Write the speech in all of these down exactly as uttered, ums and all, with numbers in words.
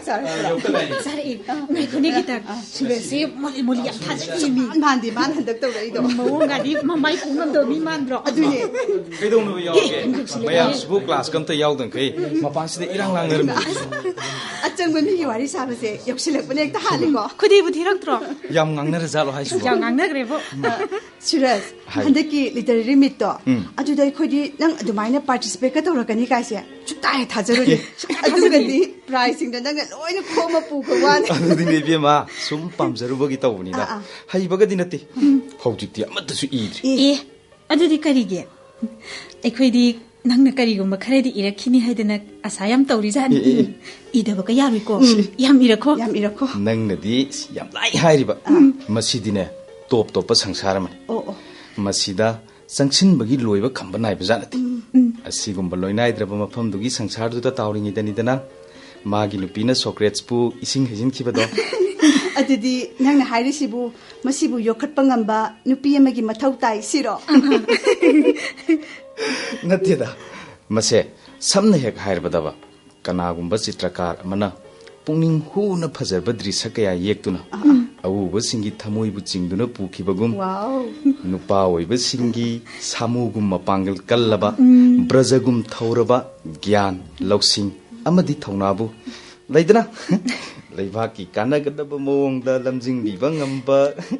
ꯆꯥꯛ ꯆꯥꯔꯛꯄ꯭ꯔꯣ? ꯆꯥꯔꯛꯏ꯫ ꯉꯥꯏꯈꯣꯅꯦ ꯈꯤꯇꯪ꯫ ꯁꯨꯔꯖꯁꯦ ꯃꯣꯂꯤ ꯃꯣꯂꯤ ꯌꯥꯝ ꯊꯥꯖꯗꯦ ꯃꯤ꯫ ꯃꯥꯟꯗꯦ, ꯃꯥꯅ ꯍꯟꯗꯛ ꯇꯧꯔꯛꯏꯗꯣ꯫ ꯃꯑꯣꯡꯒꯗꯤ ꯃꯃꯥꯏ ꯀꯣꯛꯉꯝꯗꯕ ꯃꯤ ꯃꯥꯟꯗ꯭ꯔꯣ? ꯑꯗꯨꯅꯦ꯫ ꯀꯩꯗꯧꯅꯕ ꯌꯥꯎꯒꯦ? ꯃꯌꯥꯝꯁꯤꯕꯨ ꯀ꯭ꯂꯥꯁꯀ ꯑꯝꯇ ꯌꯥꯎꯗꯪꯈꯩ ꯃꯄꯥꯟꯁꯤꯗ ꯏꯔꯥꯡ ꯂꯥꯡꯅꯔꯝꯃꯤ꯫ ꯑꯆꯪꯕ ꯃꯤꯒꯤ ꯋꯥꯔꯤ ꯁꯥꯕꯁꯦ ꯌꯧꯁꯤꯜꯂꯛꯄꯅ ꯍꯦꯛꯇ ꯍꯥꯜꯂꯤꯀꯣ꯫ ꯈꯨꯗꯤꯕꯨ ꯊꯤꯔꯛꯇ꯭ꯔꯣ? ꯌꯥꯝ ꯉꯥꯡꯅꯔꯖꯥꯠꯂꯣ ꯍꯥꯏꯁꯤꯕꯣ? ꯌꯥꯝ ꯉꯥꯡꯅꯈ꯭ꯔꯦꯕꯣ꯫ ꯁꯨꯔꯖ, ꯍꯥꯏ꯫ ꯍꯟꯗꯛꯀꯤ literary meetꯇꯣ, ꯎꯝ꯫ ꯑꯗꯨꯗ ꯑꯩꯈꯣꯏꯗꯤ ꯅꯪ ꯑꯗꯨꯃꯥꯏꯅ participateꯀ ꯇꯧꯔꯛꯀꯅꯤ ꯀꯥꯏꯁꯦ ꯁꯨꯛꯊꯥ ꯍꯦꯛ ꯊꯥꯖꯔꯨꯗꯦ꯫ ꯑꯦ꯫ ꯑꯗꯨꯒꯗꯤ prizeꯁꯤꯡꯗꯣ ꯅꯪꯅ ꯂꯣꯏꯅ ꯈꯣꯝꯃ ꯄꯨꯈ꯭ꯔ ꯋꯥꯅꯤ꯫ ꯑꯗꯨꯗꯤꯅꯦ ꯏꯕꯦꯝꯃ, ꯁꯨꯝ ꯄꯥꯝꯖꯔꯨꯕꯒꯤ ꯇꯧꯕꯅꯤꯗ꯫ ꯑꯥ, ꯑꯥ꯫ ꯍꯩꯕꯒꯗꯤ ꯅꯠꯇꯦ꯫ ꯍꯧꯖꯤꯛꯇꯤ ꯑꯃꯠꯇꯁꯨ ꯏꯗ꯭ꯔꯤ꯫ ꯑꯦ꯫ ꯑꯦ, ꯑꯗꯨꯗꯤ ꯀꯔꯤꯒꯤ? ꯑꯩꯈꯣꯏꯗꯤ ꯅꯪꯅ ꯀꯔꯤꯒꯨꯝꯕ ꯈꯔꯗꯤ ꯏꯔꯛꯈꯤꯅꯤ ꯍꯥꯏꯗꯅ ꯑꯁꯥ ꯌꯥꯝ ꯇꯧꯔꯤꯖꯥꯠꯅꯤ꯫ ꯑꯦ, ꯑꯦ, ꯑꯦ꯫ ꯏꯗꯕꯒ ꯌꯥꯔꯣꯏꯀꯣ꯫ ꯎꯝ꯫ ꯌꯥꯝ ꯏꯔꯛꯈꯣ꯫ ꯌꯥꯝ ꯏꯔꯛꯈꯣ꯫ ꯅꯪꯅꯗꯤ ꯌꯥꯝ ꯂꯥꯏ ꯍꯥꯏꯔꯤꯕ꯫ ꯑꯥ꯫ ꯃꯁꯤꯗꯤꯅꯦ, ꯇꯣꯞ ꯇꯣꯞꯄ ꯁꯪꯁꯥꯔ ꯑꯃꯅꯤ꯫ ꯑꯣ, ꯑꯣ꯫ ꯃꯁꯤꯗ ꯆꯪꯁꯤꯟꯕꯒꯤ ꯂꯣꯏꯕ ꯈꯝꯕ ꯅꯥꯏꯕ ꯖꯥꯠ ꯅꯠꯇꯦ꯫ ꯎꯝ꯫ ꯑꯁꯤꯒꯨꯝꯕ ꯂꯣꯏꯅꯥꯏꯗ꯭ꯔꯕ ꯃꯐꯝꯗꯨꯒꯤ ꯁꯪꯁꯥꯔꯗꯨꯗ ꯇꯥꯎꯔꯤꯉꯩꯗꯅꯤꯗꯅ ꯃꯥꯒꯤ ꯅꯨꯄꯤꯅ ꯁꯣꯀ꯭ꯔꯦꯠꯁꯄꯨ ꯏꯁꯤꯡ ꯍꯩꯖꯤꯟꯈꯤꯕꯗꯣ꯫ ꯑꯗꯨꯗꯤ ꯅꯪꯅ ꯍꯥꯏꯔꯤꯁꯤꯕꯨ ꯃꯁꯤꯕꯨ ꯌꯣꯛꯈꯠꯄ ꯉꯝꯕ ꯅꯨꯄꯤ ꯑꯃꯒꯤ ꯃꯊꯧ ꯇꯥꯏ ꯁꯤꯔꯣ? ꯅꯠꯇꯦꯗ, ꯃꯁꯦ ꯁꯝꯅ ꯍꯦꯛ ꯍꯥꯏꯔꯕꯗꯕ, ꯀꯅꯥꯒꯨꯝꯕ ꯆꯤꯇ꯭ꯔꯀꯥꯔ ꯑꯃꯅ ꯄꯨꯛꯅꯤꯡ ꯍꯨꯅ ꯐꯖꯔꯕ ꯗ꯭ꯔꯤꯁ ꯀꯌꯥ ꯌꯦꯛꯇꯨꯅ ꯑꯎꯕꯁꯤꯡꯒꯤ ꯊꯃꯣꯏꯕꯨ ꯆꯤꯡꯗꯨꯅ ꯄꯨꯈꯤꯕꯒꯨꯝ, ꯋꯥꯎ꯫ ꯅꯨꯄꯥ ꯑꯣꯏꯕꯁꯤꯡꯒꯤ ꯁꯥꯃꯨꯒꯨꯝ ꯃꯄꯥꯡꯒꯜ ꯀꯜꯂꯕ, ꯎꯝ꯫ ꯕ꯭ꯔꯖꯒꯨꯝ ꯊꯧꯔꯕ ꯒ꯭ꯌꯥꯟ, ꯂꯧꯁꯤꯡ ꯑꯃꯗꯤ ꯊꯧꯅꯥꯕꯨ, ꯂꯩꯗꯅ, ꯂꯩꯕꯥꯛꯀꯤ ꯀꯥꯟꯅꯒꯗꯕ ꯃꯑꯣꯡꯗ ꯂꯝꯖꯤꯡꯕꯤꯕ ꯉꯝꯕ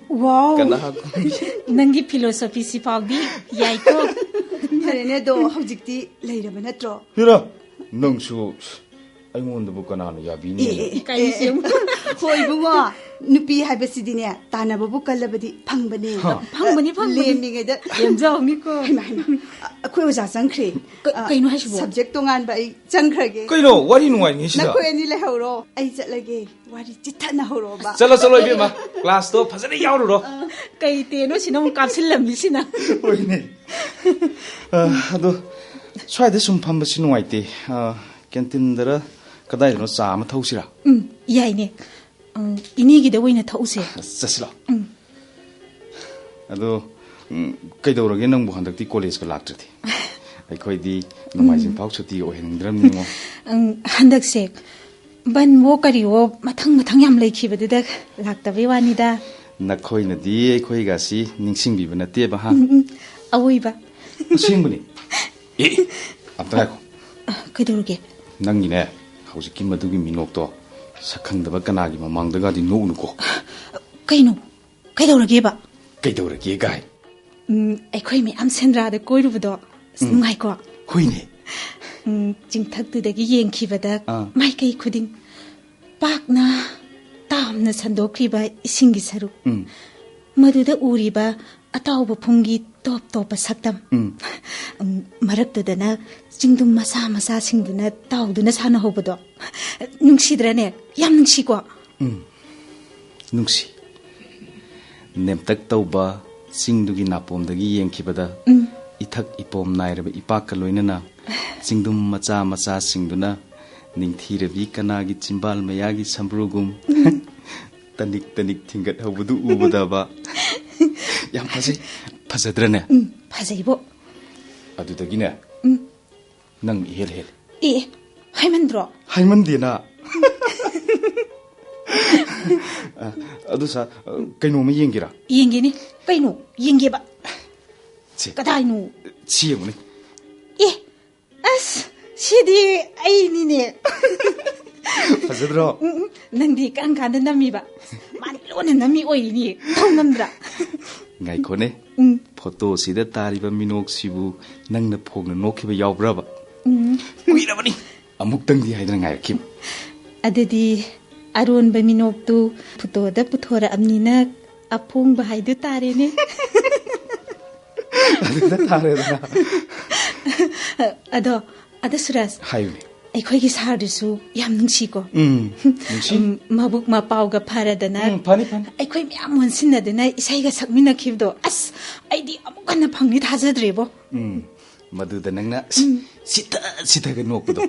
ꯋꯥꯎ꯫ ꯀꯅꯥꯒꯨꯝ- ꯅꯪꯒꯤ philosophy ꯁꯤꯐꯥꯎꯗꯤ ꯌꯥꯏꯀꯣ꯫ ꯐꯔꯦꯅꯦ, ꯑꯗꯣ ꯍꯧꯖꯤꯛꯇꯤ ꯂꯩꯔꯕ ꯅꯠꯇ꯭ꯔꯣ? ꯍꯤꯔꯥ, ꯅꯪꯁꯨ ꯑꯩꯉꯣꯟꯗꯕꯨ ꯀꯅꯥꯅ ꯌꯥꯕꯤꯅꯤ? ꯑꯦ, ꯑꯦ, ꯑꯦ, ꯀꯔꯤꯁꯦ? ꯑꯦ, ꯍꯣꯏ, ꯏꯕꯨꯡꯉꯣ, ꯅꯨꯄꯤ ꯍꯥꯏꯕꯁꯤꯗꯤꯅꯦ, ꯇꯥꯟꯅꯕꯕꯨ ꯀꯜꯂꯕꯗꯤ ꯐꯪꯕꯅꯦ꯫ ꯍꯥ꯫ ꯐꯪꯕꯅꯤ, ꯐꯪꯕꯅꯤ꯫ ꯂꯦꯝꯃꯤꯉꯩꯗ ꯂꯦꯝꯖꯍꯧꯅꯤꯀꯣ꯫ ꯍꯩꯃꯥ, ꯍꯩꯃꯥ, ꯑ, ꯑꯩꯈꯣꯏ ꯑꯣꯖꯥ ꯆꯪꯈ꯭ꯔꯦ꯫ ꯀ-, ꯑ, ꯀꯩꯅꯣ ꯍꯥꯏꯁꯤꯕꯣ? Subject ꯇꯣꯉꯥꯟꯕ ꯑꯩ ꯆꯪꯈ꯭ꯔꯒꯦ꯫ ꯀꯩꯅꯣ ꯋꯥꯔꯤ ꯅꯨꯡꯉꯥꯏꯔꯤꯉꯩꯁꯤꯗ? ꯅꯈꯣꯏ ꯑꯅꯤ ꯂꯩꯍꯧꯔꯣ, ꯑꯩ ꯆꯠꯂꯒꯦ꯫ ꯋꯥꯔꯤ ꯆꯤꯊꯅ ꯍꯧꯔꯣꯕ꯫ ꯆꯠꯂꯣ, ꯆꯠꯂꯣ, ꯏꯕꯦꯝꯃ, class ꯇꯣ ꯐꯖꯅ ꯌꯥꯎꯔꯨꯔꯣ꯫ ꯑ, ꯀꯩ ꯇꯦꯅꯣ ꯁꯤꯅ ꯑꯃꯨꯛ ꯀꯥꯞꯁꯤꯜꯂꯝꯃꯤꯁꯤꯅ? ꯍꯣꯏꯅꯦ꯫ ꯑ, ꯑꯗꯣ ꯁ꯭ꯋꯥꯏꯗ ꯁꯨꯝ ꯐꯝꯕꯁꯤ ꯅꯨꯡꯉꯥꯏꯇꯦ꯫ ꯑ, canteen ꯗꯔ ꯀꯗꯥꯏꯗꯅꯣ ꯆꯥ ꯑꯃ ꯊꯛꯎꯁꯤꯔꯥ? ꯎꯝ, ꯌꯥꯏꯅꯦ꯫ ꯎꯝ, ꯏꯅꯦꯒꯤꯗ ꯑꯣꯏꯅ ꯊꯛꯎꯁꯦ꯫ ꯆꯠꯁꯤꯂꯣ꯫ ꯎꯝ꯫ ꯑꯗꯣ, ꯎꯝ, ꯀꯩꯗꯧꯔꯒꯦ ꯅꯪꯕꯨ ꯍꯟꯗꯛꯇꯤ college ꯀ ꯂꯥꯛꯇ꯭ꯔꯗꯤ? ꯑꯩꯈꯣꯏꯗꯤ ꯅꯣꯡꯃꯥꯏꯖꯤꯡ ꯎꯝ꯫ ꯐꯥꯎ ꯁꯨꯇꯤ ꯑꯣꯏꯍꯟꯅꯤꯡꯗ꯭ꯔꯕꯅꯤꯉꯣ꯫ ꯎꯝ, ꯍꯟꯗꯛꯁꯦ ꯕꯟꯋꯣ ꯀꯔꯤꯋꯣ ꯃꯊꯪ ꯃꯊꯪ ꯌꯥꯝ ꯂꯩꯈꯤꯕꯗꯨꯗ ꯂꯥꯛꯇꯕꯩ ꯋꯥꯅꯤꯗ꯫ ꯅꯈꯣꯏꯅꯗꯤ ꯑꯩꯈꯣꯏꯒꯁꯤ ꯅꯤꯡꯁꯤꯡꯕꯤꯕ ꯅꯠꯇꯦꯕ, ꯍꯥ? ꯎꯝ, ꯎꯝ, ꯑꯋꯣꯏꯕ꯫ ꯑꯁꯦꯡꯕꯅꯤ꯫ ꯑꯦ, ꯑꯝꯇ ꯉꯥꯏꯈꯣ꯫ ꯑ, ꯀꯩꯗꯧꯔꯒꯦ? ꯅꯪꯒꯤꯅꯦ, ꯍꯧꯖꯤꯛꯀꯤ ꯃꯗꯨꯒꯤ ꯃꯤꯅꯣꯛꯇꯣ ꯁꯛꯈꯪꯗꯕ ꯀꯅꯥꯒꯤ ꯃꯃꯥꯡꯗꯒꯗꯤ ꯅꯣꯛꯎꯅꯨꯀꯣ꯫ ꯀꯩꯅꯣ? ꯀꯩꯗꯧꯔꯒꯦꯕ? ꯀꯩꯗꯧꯔꯒꯦ ꯒꯥꯏ? ꯎꯝ, ꯑꯩꯈꯣꯏ ꯃꯌꯥꯝ ꯁꯦꯟꯗ꯭ꯔꯥꯗ ꯀꯣꯏꯔꯨꯕꯗꯣ ꯑꯁ, ꯎꯝ, ꯅꯨꯡꯉꯥꯏꯀꯣ? ꯍꯣꯏꯅꯦ꯫ ꯎꯝ, ꯆꯤꯡꯊꯛꯇꯨꯗꯒꯤ ꯌꯦꯡꯈꯤꯕꯗ ꯑꯥ, ꯃꯥꯏꯀꯩ ꯈꯨꯗꯤꯡ ꯄꯥꯛꯅ ꯇꯥꯝꯅ ꯁꯟꯗꯣꯛꯈ꯭ꯔꯤꯕ ꯏꯁꯤꯡꯒꯤ ꯁꯔꯨꯛ, ꯎꯝ, ꯃꯗꯨꯗ ꯎꯔꯤꯕ ꯑꯇꯥꯎꯕ ꯐꯨꯝꯒꯤ ꯇꯣꯞ ꯇꯣꯞꯄ ꯁꯛꯇꯝ, ꯎꯝ, ꯎꯝ, ꯃꯔꯛꯇꯨꯗꯅ ꯆꯤꯡꯗꯨꯝ ꯃꯆꯥ ꯃꯆꯥꯁꯤꯡꯗꯨꯅ ꯇꯥꯎꯗꯨꯅ ꯁꯥꯟꯅꯍꯧꯕꯗꯣ ꯅꯨꯡꯁꯤꯗ꯭ꯔꯅꯦ? ꯌꯥꯝ ꯅꯨꯡꯁꯤꯀꯣ? ꯎꯝ, ꯅꯨꯡꯁꯤ꯫ ꯅꯦꯝꯇꯛ ꯇꯧꯕ ꯆꯤꯡꯗꯨꯒꯤ ꯅꯥꯄꯣꯝꯗꯒꯤ ꯌꯦꯡꯈꯤꯕꯗ, ꯎꯝ, ꯏꯊꯛ ꯏꯄꯣꯝ ꯅꯥꯏꯔꯕ ꯏꯄꯥꯛꯀ ꯂꯣꯏꯅꯅ ꯆꯤꯡꯗꯨꯝ ꯃꯆꯥ ꯃꯆꯥꯁꯤꯡꯗꯨꯅ ꯅꯤꯡꯊꯤꯔꯕꯤ ꯀꯅꯥꯒꯤ ꯆꯤꯝꯕꯥꯜ ꯃꯌꯥꯒꯤ ꯁꯝꯕ꯭ꯔꯨꯒꯨꯝ, ꯎꯝ, ꯇꯅꯤꯛ ꯇꯅꯤꯛ ꯊꯤꯡꯒꯠꯍꯧꯕꯗꯨ ꯎꯕꯗꯕ꯫ ꯌꯥꯝ ꯐꯖꯩ꯫ ꯐꯖꯗ꯭ꯔꯅꯦ? ꯎꯝ, ꯐꯖꯩꯕꯣ꯫ ꯑꯗꯨꯗꯒꯤꯅꯦ, ꯎꯝ, ꯅꯪ ꯏꯍꯦꯜ ꯍꯦꯜ꯫ ꯑꯦ, ꯍꯥꯏꯃꯟꯗ꯭ꯔꯣ? ꯍꯥꯏꯃꯟꯗꯦꯅ꯫ ꯑ, ꯑꯗꯨ ꯁꯥ, ꯑ, ꯀꯩꯅꯣꯝꯃ ꯌꯦꯡꯒꯦꯔꯥ? ꯌꯦꯡꯒꯦꯅꯦ꯫ ꯀꯩꯅꯣ? ꯌꯦꯡꯒꯦꯕ꯫ ꯁꯦ꯫ ꯀꯗꯥꯏꯅꯣ? ꯁꯤ ꯌꯦꯡꯉꯨꯅꯦ꯫ ꯑꯦ, ꯑꯁ, ꯁꯤꯗꯤ ꯑꯩꯅꯤꯅꯦ꯫ ꯐꯖꯗ꯭ꯔꯣ? ꯎꯝ, ꯎꯝ꯫ ꯅꯪꯗꯤ ꯀꯔꯝ ꯀꯥꯟꯗ ꯅꯝꯃꯤꯕ? ꯃꯥꯗꯤ ꯂꯣꯟꯅ ꯅꯝꯃꯤ ꯑꯣꯏꯔꯤꯅꯦ꯫ ꯊꯧ ꯅꯝꯗ꯭ꯔꯥ? ꯉꯥꯏꯈꯣꯅꯦ꯫ ꯎꯝ꯫ ꯐꯣꯇꯣꯁꯤꯗ ꯇꯥꯔꯤꯕ ꯃꯤꯅꯣꯛꯁꯤꯕꯨ ꯅꯪꯅ ꯐꯣꯡꯅ ꯅꯣꯛꯈꯤꯕ ꯌꯥꯎꯕ꯭ꯔꯕ? ꯎꯝ꯫ ꯀꯨꯏꯔꯕꯅꯤ ꯑꯃꯨꯛꯇꯪꯗꯤ ꯍꯥꯏꯗꯅ ꯉꯥꯏꯔꯛꯈꯤꯕ꯫ ꯑꯗꯨꯗꯤ ꯑꯔꯣꯟꯕ ꯃꯤꯅꯣꯛꯇꯨ ꯐꯣꯇꯣꯗ ꯄꯨꯊꯣꯔꯛꯑꯕꯅꯤꯅ ꯑꯐꯣꯡꯕ ꯍꯥꯏꯗꯨ ꯇꯥꯔꯦꯅꯦ꯫ ꯑꯗꯨꯗ ꯇꯥꯔꯦꯗꯅ꯫ ꯑꯗꯣ, ꯑꯗꯣ ꯁꯨꯔꯖ, ꯍꯥꯏꯌꯨꯅꯦ꯫ ꯑꯩꯈꯣꯏꯒꯤ ꯁꯥꯔꯗꯨꯁꯨ ꯌꯥꯝ ꯅꯨꯡꯁꯤꯀꯣ꯫ ꯎꯝ, ꯅꯨꯡꯁꯤ꯫ ꯎꯝ, ꯃꯕꯨꯛ ꯃꯄꯥꯎꯒ ꯐꯔꯗꯅ ꯎꯝ, ꯐꯅꯤ, ꯐꯅꯤ꯫ ꯑꯩꯈꯣꯏ ꯃꯌꯥꯝ ꯑꯣꯟꯁꯤꯟꯅꯗꯨꯅ ꯏꯁꯩꯒ ꯁꯛꯃꯤꯟꯅꯈꯤꯕꯗꯣ, ꯑꯁ, ꯑꯩꯗꯤ ꯑꯃꯨꯛ ꯍꯟꯅ ꯐꯪꯅꯤ ꯊꯥꯖꯗ꯭ꯔꯦꯕꯣ꯫ ꯎꯝ, ꯃꯗꯨꯗ ꯅꯪꯅ, ꯑꯁ, ꯎꯝ, ꯁꯤꯊ ꯁꯤꯊꯒ ꯅꯣꯛꯄꯗꯣ꯫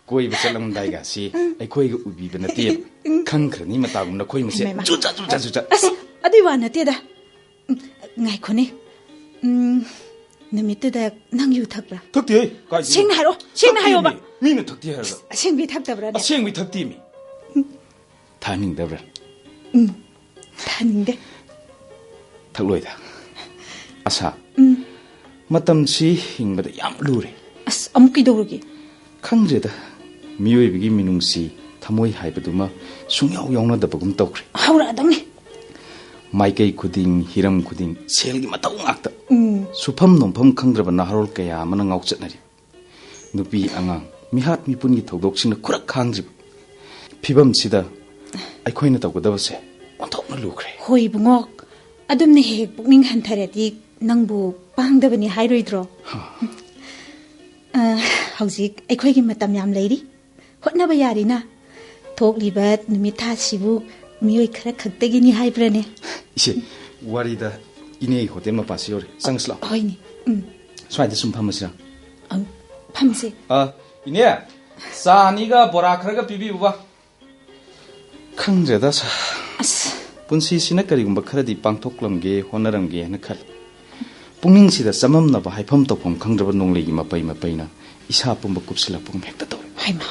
ꯀꯣꯏꯕ ꯆꯠꯂꯝꯗꯥꯏꯒꯁꯤ ꯎꯝ, ꯑꯩꯈꯣꯏꯒ ꯎꯕꯤꯕ ꯅꯠꯇꯦ꯫ ꯎꯝ꯫ ꯈꯪꯈ꯭ꯔꯅꯤ ꯃꯇꯥꯒꯨꯝꯅ ꯑꯩꯈꯣꯏ ꯃꯁꯦ ꯍꯩꯃꯥ, ꯍꯩꯃꯥ꯫ ꯆꯨꯆꯥ, ꯆꯨꯆꯥ, ꯆꯨꯆꯥ꯫ ꯑꯁ, ꯑꯗꯨꯏ ꯋꯥ ꯅꯠꯇꯦꯗ꯫ ꯎꯝ, ꯉꯥꯏꯈꯣꯅꯦ꯫ ꯎꯝ, ꯅꯨꯃꯤꯠꯇꯨꯗ ꯅꯪ ꯌꯨ ꯊꯛꯄ꯭ꯔꯥ? ꯊꯛꯇꯦꯍꯦ, ꯀꯥꯏꯗꯩꯅꯣ? ꯁꯦꯡꯅ ꯍꯥꯏꯔꯛꯑꯣ, ꯁꯦꯡꯅ ꯊꯛꯇꯦꯃꯤ꯫ ꯍꯥꯏꯌꯣꯕ꯫ ꯃꯤꯅ ꯊꯛꯇꯦ ꯍꯥꯏꯔꯒ꯫ ꯑꯁꯦꯡꯕꯩ ꯊꯛꯇꯕ꯭ꯔꯥꯅꯦ? ꯑꯁꯦꯡꯕꯩ ꯊꯛꯇꯦꯃꯤ꯫ ꯊꯛꯍꯟꯅꯤꯡꯗꯕ꯭ꯔꯥ? ꯎꯝ, ꯊꯛꯍꯟꯅꯤꯡꯗꯦ꯫ ꯊꯛꯂꯣꯏꯗ꯫ ꯑꯁꯥ, ꯎꯝ꯫ ꯃꯇꯝꯁꯤ ꯍꯤꯡꯕꯗ ꯌꯥꯝ ꯂꯨꯔꯦ꯫ ꯑꯁ, ꯑꯃꯨꯛ ꯀꯩꯗꯧꯔꯒꯦ? ꯈꯪꯗ꯭ꯔꯦꯗ, ꯃꯤꯑꯣꯏꯕꯒꯤ ꯃꯤꯅꯨꯡꯁꯤ, ꯊꯃꯣꯏ ꯍꯥꯏꯕꯗꯨꯃ ꯁꯨꯡꯌꯥꯎ ꯌꯥꯎꯅꯗꯕꯒꯨꯝ ꯇꯧꯈ꯭ꯔꯦ꯫ ꯍꯧꯔꯛꯑꯗꯧꯅꯤ꯫ ꯃꯥꯏꯀꯩ ꯈꯨꯗꯤꯡ, ꯍꯤꯔꯝ ꯈꯨꯗꯤꯡ ꯁꯦꯜꯒꯤ ꯃꯇꯧ ꯉꯥꯛꯇ꯫ ꯎꯝ꯫ ꯁꯨꯐꯝ ꯅꯣꯝꯐꯝ ꯈꯪꯗ꯭ꯔꯕ ꯅꯍꯥꯔꯣꯜ ꯀꯌꯥ ꯑꯃꯅ ꯉꯥꯎꯆꯠꯅꯔꯤ꯫ ꯅꯨꯄꯤ ꯑꯉꯥꯡ, ꯃꯤꯍꯥꯠ ꯃꯤꯄꯨꯟꯒꯤ ꯊꯧꯗꯣꯛꯁꯤꯡꯅ ꯈꯨꯔꯛ ꯈꯥꯡꯗ꯭ꯔꯤꯕ ꯐꯤꯕꯝꯁꯤꯗ ꯑꯩꯈꯣꯏꯅ ꯇꯧꯒꯗꯕꯁꯦ ꯑꯣꯟꯊꯣꯛꯅ ꯂꯨꯈ꯭ꯔꯦ꯫ ꯍꯣꯏ ꯏꯕꯨꯡꯉꯣ, ꯑꯗꯨꯝꯅ ꯍꯦꯛ ꯍꯦꯛ ꯄꯨꯛꯅꯤꯡ ꯍꯟꯊꯔꯗꯤ ꯅꯪꯕꯨ ꯄꯥꯡꯗꯕꯅꯤ ꯍꯥꯏꯔꯣꯏꯗ꯭ꯔꯣ? ꯍꯥ꯫ ꯑ, ꯍꯧꯖꯤꯛ ꯑꯩꯈꯣꯏꯒꯤ ꯃꯇꯝ ꯌꯥꯝ ꯂꯩꯔꯤ, ꯍꯣꯠꯅꯕ ꯌꯥꯔꯤꯅ꯫ ꯊꯣꯛꯂꯤꯕ ꯅꯨꯃꯤꯠ ꯊꯥꯁꯤꯕꯨ ꯃꯤꯑꯣꯏ ꯈꯔ ꯈꯛꯇꯒꯤꯅꯤ ꯍꯥꯏꯕ꯭ꯔꯅꯦ? ꯏꯆꯦ, ꯋꯥꯔꯤꯗ ꯏꯅꯦꯒꯤ ꯍꯣꯇꯦꯜ ꯃꯄꯥꯁꯤ ꯌꯧꯔꯦ, ꯆꯪꯁꯤ ꯂꯥꯛꯑꯣ꯫ ꯍꯣꯏꯅꯦ, ꯎꯝ꯫ ꯁ꯭ꯋꯥꯏꯗ ꯁꯨꯝ ꯐꯝꯃꯁꯤꯔ? ꯑꯪ, ꯐꯝꯁꯦ꯫ ꯑ, ꯏꯅꯦ, ꯆꯥ ꯑꯅꯤꯒ ꯕꯣꯔꯥ ꯈꯔꯒ ꯄꯤꯕꯤꯌꯨꯕ꯫ ꯈꯪꯗ꯭ꯔꯦꯗ ꯁꯥꯔ꯫ ꯑꯁ꯫ ꯄꯨꯟꯁꯤꯁꯤꯅ ꯀꯔꯤꯒꯨꯝꯕ ꯈꯔꯗꯤ ꯄꯥꯡꯊꯣꯛꯂꯝꯒꯦ, ꯍꯣꯠꯅꯔꯝꯒꯦ ꯍꯥꯏꯅ ꯈꯜꯂꯤ꯫ ꯄꯨꯛꯅꯤꯡꯁꯤꯗ ꯆꯃꯝꯅꯕ, ꯍꯥꯏꯐꯝ ꯇꯧꯐꯝ ꯈꯪꯗ꯭ꯔꯕ ꯅꯣꯡꯂꯩꯒꯤ ꯃꯄꯩ ꯃꯄꯩꯅ ꯏꯁꯥ ꯄꯨꯝꯕ ꯀꯨꯞꯁꯤꯜꯂꯛꯄꯒꯨꯝ ꯍꯦꯛꯇ ꯇꯧꯏ꯫ ꯍꯩꯃꯥ꯫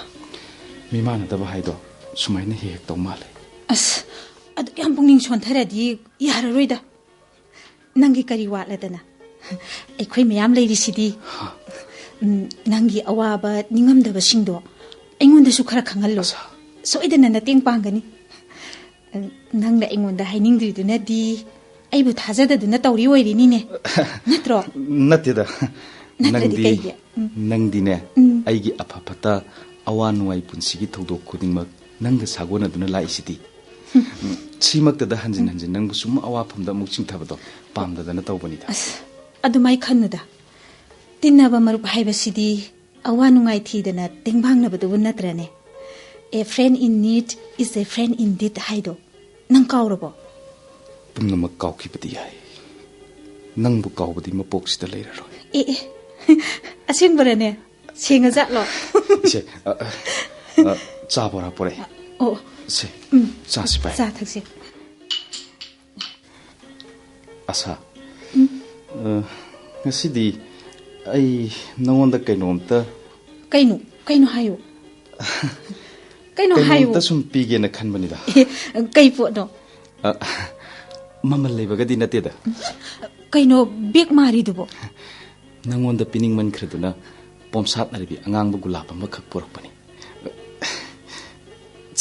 ꯃꯤꯃꯥꯟꯅꯗꯕ ꯍꯥꯏꯗꯣ ꯁꯨꯃꯥꯏꯅ ꯍꯦꯛ ꯍꯦꯛ ꯇꯧ ꯃꯥꯜꯂꯦ꯫ ꯑꯁ, ꯑꯗꯨꯛ ꯌꯥꯝ ꯄꯨꯛꯅꯤꯡ ꯁꯣꯟꯊꯔꯗꯤ ꯌꯥꯔꯔꯣꯏꯗ꯫ ꯅꯪꯒꯤ ꯀꯔꯤ ꯋꯥꯠꯂꯗꯅ? ꯑꯩꯈꯣꯏ ꯃꯌꯥꯝ ꯂꯩꯔꯤꯁꯤꯗꯤ꯫ ꯎꯝ, ꯅꯪꯒꯤ ꯑꯋꯥꯕ ꯅꯤꯡꯉꯝꯗꯕꯁꯤꯡꯗꯣ ꯑꯩꯉꯣꯟꯗꯁꯨ ꯈꯔ ꯈꯪꯍꯜꯂꯣ꯫ ꯑꯁꯥ꯫ ꯁꯣꯏꯗꯅ ꯅꯇꯦꯡ ꯄꯥꯡꯒꯅꯤ꯫ ꯅꯪꯅ ꯑꯩꯉꯣꯟꯗ ꯍꯥꯏꯅꯤꯡꯗ꯭ꯔꯤꯗꯨꯅꯗꯤ ꯑꯩꯕꯨ ꯊꯥꯖꯗꯗꯨꯅ ꯇꯧꯔꯤ ꯑꯣꯏꯔꯤꯅꯤꯅꯦ꯫ ꯅꯠꯇ꯭ꯔꯣ? ꯅꯠꯇꯦꯗ꯫ ꯅꯠꯇ꯭ꯔꯗꯤ ꯅꯪꯗꯤ, ꯀꯩꯒꯤ? ꯎꯝ꯫ ꯅꯪꯗꯤꯅꯦ, ꯎꯝ꯫ ꯑꯩꯒꯤ ꯑꯐ ꯐꯠꯇ, ꯑꯋꯥ ꯅꯨꯡꯉꯥꯏ, ꯄꯨꯟꯁꯤꯒꯤ ꯊꯧꯗꯣꯛ ꯈꯨꯗꯤꯡꯃꯛ ꯅꯪꯒ ꯁꯥꯒꯣꯟꯅꯗꯨꯅ ꯂꯥꯛꯏꯁꯤꯗꯤ꯫ ꯎꯝ, ꯁꯤꯃꯛꯇꯗ ꯍꯟꯖꯤꯟ ꯍꯟꯖꯤꯟ ꯅꯪꯕꯨ ꯁꯨꯝ ꯑꯋꯥꯐꯝꯗ ꯑꯃꯨꯛ ꯆꯤꯡꯊꯕꯗꯣ ꯄꯥꯝꯗꯗꯅ ꯇꯧꯕꯅꯤꯗ꯫ ꯑꯁ, ꯑꯗꯨꯃꯥꯏ ꯈꯟꯅꯨꯗ꯫ ꯇꯤꯟꯅꯕ ꯃꯔꯨꯞ ꯍꯥꯏꯕꯁꯤꯗꯤ ꯑꯋꯥ ꯅꯨꯡꯉꯥꯏ ꯊꯤꯗꯅ ꯇꯦꯡꯕꯥꯡꯅꯕꯗꯨꯕꯨ ꯅꯠꯇ꯭ꯔꯅꯦ? "A friend in need is a friend indeed" ꯍꯥꯏꯗꯣ ꯅꯪ ꯀꯥꯎꯔꯕꯣ? ꯄꯨꯝꯅꯃꯛ ꯀꯥꯎꯈꯤꯕꯗꯤ ꯌꯥꯏ, ꯅꯪꯕꯨ ꯀꯥꯎꯕꯗꯤ ꯃꯄꯣꯛꯁꯤꯗ ꯂꯩꯔꯔꯣꯏ꯫ ꯑꯦ, ꯑꯦ, ꯑꯁꯦꯡꯕꯔꯅꯦ? ꯁꯦꯡꯉꯖꯥꯠꯂꯣ? ꯏꯆꯦ, ꯑ, ꯑ, ꯑ, ꯆꯥ ꯕꯣꯔꯥ ꯄꯣꯔꯛꯑꯦ꯫ ꯑꯣ꯫ ꯁꯦ, ꯎꯝ꯫ ꯆꯥꯁꯤ ꯄꯥꯏ꯫ ꯆꯥ ꯊꯛꯁꯤ꯫ ꯑꯁꯥ, ꯎꯝ꯫ ꯑ, ꯉꯁꯤꯗꯤ ꯑꯩ ꯅꯉꯣꯟꯗ ꯀꯩꯅꯣꯝꯇ꯫ ꯀꯩꯅꯣ? ꯀꯩꯅꯣ ꯍꯥꯏꯌꯨ꯫ ꯀꯩꯅꯣ ꯍꯥꯏꯌꯨ꯫ ꯀꯩꯅꯣꯝꯇ ꯁꯨꯝ ꯄꯤꯒꯦꯅ ꯈꯟꯕꯅꯤꯗ꯫ ꯑꯦ, ꯀꯩ ꯄꯣꯠꯅꯣ? ꯑ, ꯃꯃꯜ ꯂꯩꯕꯒꯗꯤ ꯅꯠꯇꯦꯗ꯫ ꯀꯩꯅꯣ ꯕꯦꯛ ꯃꯥꯔꯤꯗꯨꯕꯣ? ꯅꯪꯉꯣꯟꯗ ꯄꯤꯅꯤꯡꯃꯟꯈ꯭ꯔꯗꯨꯅ ꯄꯣꯝꯁꯥꯠꯅꯔꯕꯤ ꯑꯉꯥꯡꯕ ꯒꯨꯂꯥꯞ ꯑꯃꯈꯛ ꯄꯨꯔꯛꯄꯅꯤ꯫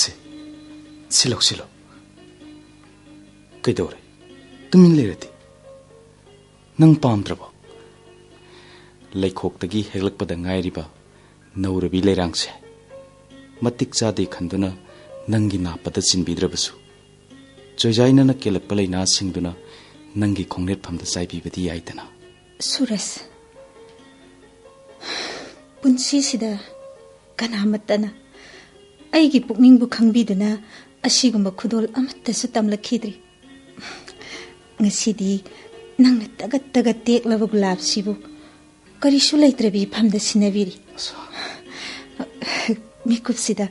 ꯁꯤ, ꯁꯤꯂꯧ, ꯁꯤꯂꯧ꯫ ꯀꯩꯗꯧꯔꯦ? ꯇꯨꯃꯤꯟ ꯂꯩꯔꯗꯤ꯫ ꯅꯪ ꯄꯥꯝꯗ꯭ꯔꯕꯣ? ꯂꯩꯈꯣꯛꯇꯒꯤ ꯍꯦꯛꯂꯛꯄꯗ ꯉꯥꯏꯔꯤꯕ ꯅꯧꯔꯕꯤ ꯂꯩꯔꯥꯡꯁꯦ ꯃꯇꯤꯛ ꯆꯥꯗꯦ ꯈꯟꯗꯨꯅ ꯅꯪꯒꯤ ꯅꯥꯞꯄꯗ ꯆꯤꯟꯕꯤꯗ꯭ꯔꯕꯁꯨ, ꯆꯣꯏꯖꯥꯏꯅꯅ ꯀꯦꯜꯂꯛꯄ ꯂꯩꯅꯥꯁꯤꯡꯗꯨꯅ ꯅꯪꯒꯤ ꯈꯣꯡꯅꯦꯠꯐꯝꯗ ꯆꯥꯏꯕꯤꯕꯗꯤ ꯌꯥꯏꯗꯅ꯫ ꯁꯨꯔꯖ, ꯄꯨꯟꯁꯤꯁꯤꯗ ꯀꯅꯥꯃꯠꯇꯅ ꯑꯩꯒꯤ ꯄꯨꯛꯅꯤꯡꯕꯨ ꯈꯪꯕꯤꯗꯨꯅ ꯑꯁꯤꯒꯨꯝꯕ ꯈꯨꯗꯣꯜ ꯑꯃꯠꯇꯁꯨ ꯇꯝꯂꯛꯈꯤꯗ꯭ꯔꯤ꯫ ꯉꯁꯤꯗꯤ ꯅꯪꯅ ꯇꯒꯠ ꯇꯒꯠ ꯇꯦꯛꯂꯕ ꯒꯨꯂꯥꯞꯁꯤꯕꯨ ꯀꯔꯤꯁꯨ ꯂꯩꯇ꯭ꯔꯕꯤ ꯏꯐꯝꯗ ꯁꯤꯟꯅꯕꯤꯔꯤ꯫ ꯑꯁ꯫ ꯃꯤꯀꯨꯞꯁꯤꯗ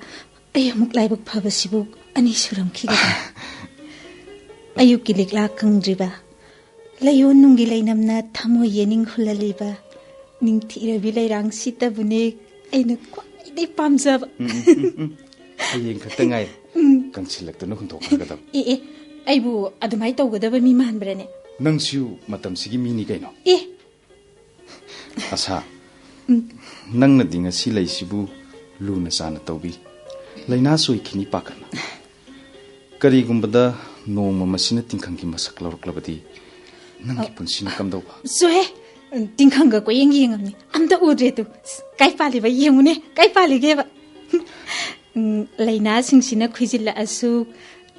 ꯑꯩ ꯑꯃꯨꯛ ꯂꯥꯏꯕꯛ ꯐꯕꯁꯤꯕꯨ ꯑꯅꯤ ꯁꯨꯔꯝꯈꯤꯒꯗ꯭ꯔꯥ? ꯑꯌꯨꯛꯀꯤ ꯂꯤꯛꯂꯥ ꯀꯪꯗ꯭ꯔꯤꯕ, ꯂꯩꯌꯣꯟ ꯅꯨꯡꯒꯤ ꯂꯩꯅꯝꯅ ꯊꯃꯣꯏ ꯌꯦꯅꯤꯡ ꯍꯨꯜꯍꯜꯂꯤꯕ ꯅꯤꯡꯊꯤꯔꯕꯤ ꯂꯩꯔꯥꯡꯁꯤꯇꯕꯨꯅꯦ ꯑꯩꯅ ꯈ꯭ꯋꯥꯏꯗꯒꯤ ꯄꯥꯝꯖꯕ꯫ ꯎꯝ, ꯎꯝ, ꯎꯝ, ꯎꯝ꯫ ꯍꯌꯦꯡ ꯈꯛꯇ ꯉꯥꯏꯔꯦ꯫ ꯎꯝ꯫ ꯀꯪꯁꯤꯜꯂꯛꯇꯨꯅ ꯍꯨꯟꯗꯣꯛꯈ꯭ꯔꯒꯗꯕ꯫ ꯑꯦ, ꯑꯦ, ꯑꯩꯕꯨ ꯑꯗꯨꯃꯥꯏꯅ ꯇꯧꯒꯗꯕ ꯃꯤ ꯃꯥꯟꯕ꯭ꯔꯅꯦ? ꯅꯪꯁꯨ ꯃꯇꯝꯁꯤꯒꯤ ꯃꯤꯅꯤ ꯀꯩꯅꯣ꯫ ꯑꯦ꯫ ꯑꯁꯥ, ꯎꯝ꯫ ꯅꯪꯅꯗꯤ ꯉꯁꯤ ꯂꯩꯁꯤꯕꯨ ꯂꯨꯅ ꯆꯥꯅ ꯇꯧꯕꯤ꯫ ꯂꯥꯏꯅꯥ ꯁꯣꯏꯈꯤꯅꯤ ꯄꯥꯈꯠꯅ꯫ ꯀꯔꯤꯒꯨꯝꯕꯗ ꯅꯣꯡꯃ ꯃꯁꯤꯅ ꯇꯤꯡꯈꯪꯒꯤ ꯃꯁꯛ ꯂꯧꯔꯛꯂꯕꯗꯤ ꯅꯪꯒꯤ ꯑ, ꯄꯨꯟꯁꯤꯅ ꯀꯝꯗꯧꯕ? ꯆꯣꯍꯦ! ꯇꯤꯡꯈꯪꯒ ꯀꯣꯏꯌꯦꯡ ꯌꯦꯡꯉꯝꯅꯤ꯫ ꯑꯝꯇ ꯎꯗ꯭ꯔꯦ ꯇꯨ꯫ ꯀꯥꯏ ꯄꯥꯜꯂꯤꯕ ꯌꯦꯡꯉꯨꯅꯦ, ꯀꯥꯏ ꯄꯥꯜꯂꯤꯒꯦꯕ? ꯎꯝ, ꯂꯥꯏꯅꯥꯁꯤꯡꯁꯤꯅ ꯈꯨꯏꯖꯤꯜꯂꯛꯑꯁꯨ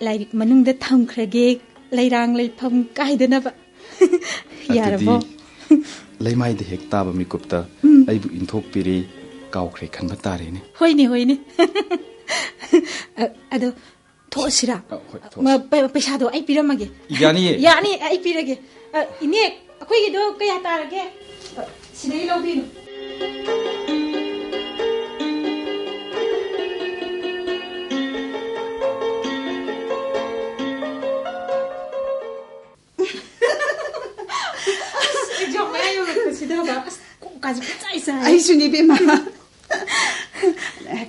ꯂꯥꯏꯔꯤꯛ ꯃꯅꯨꯡꯗ ꯊꯝꯈ꯭ꯔꯒꯦ, ꯂꯩꯔꯥꯡ ꯂꯩꯐꯝ ꯀꯥꯏꯗꯅꯕ꯫ ꯑꯗꯨꯗꯤ ꯌꯥꯔꯕꯣ? ꯂꯩꯃꯥꯏꯗ ꯍꯦꯛ ꯇꯥꯕ ꯃꯤꯀꯨꯞꯇ ꯎꯝ꯫ ꯑꯩꯕꯨ ꯏꯟꯊꯣꯛꯄꯤꯔꯦ, ꯀꯥꯎꯈ꯭ꯔꯦ ꯈꯟꯕ ꯇꯥꯔꯦꯅꯦ꯫ ꯍꯣꯏꯅꯦ, ꯍꯣꯏꯅꯦ꯫ ꯑ, ꯑꯗꯣ ꯊꯣꯛꯑꯁꯤꯔꯥ? ꯑ, ꯍꯣꯏ, ꯊꯣꯛꯑꯁꯤ꯫ ꯃ-, ꯄ-, ꯄꯩꯁꯥꯗꯣ ꯑꯩ ꯄꯤꯔꯝꯃꯒꯦ꯫ ꯌꯥꯅꯤꯌꯦ꯫ ꯌꯥꯅꯤ, ꯑꯩ ꯄꯤꯔꯒꯦ꯫ ꯑ, ꯏꯅꯦ, ꯑꯩꯈꯣꯏꯒꯤꯗꯣ ꯀꯌꯥ ꯇꯥꯔꯒꯦ? ꯑ, ꯁꯤꯗꯒꯤ ꯂꯧꯕꯤꯔꯣ꯫ ꯑꯁ, ꯑꯦꯛꯖꯥꯝ ꯃꯌꯥ ꯌꯧꯔꯛꯄꯁꯤꯗꯕ꯫ ꯑꯁ, ꯀꯣꯛꯀꯥꯁꯦ ꯄꯨꯡꯆꯥꯏ ꯆꯥꯏ꯫ ꯑꯩꯁꯨꯅꯤ, ꯏꯕꯦꯝꯃ꯫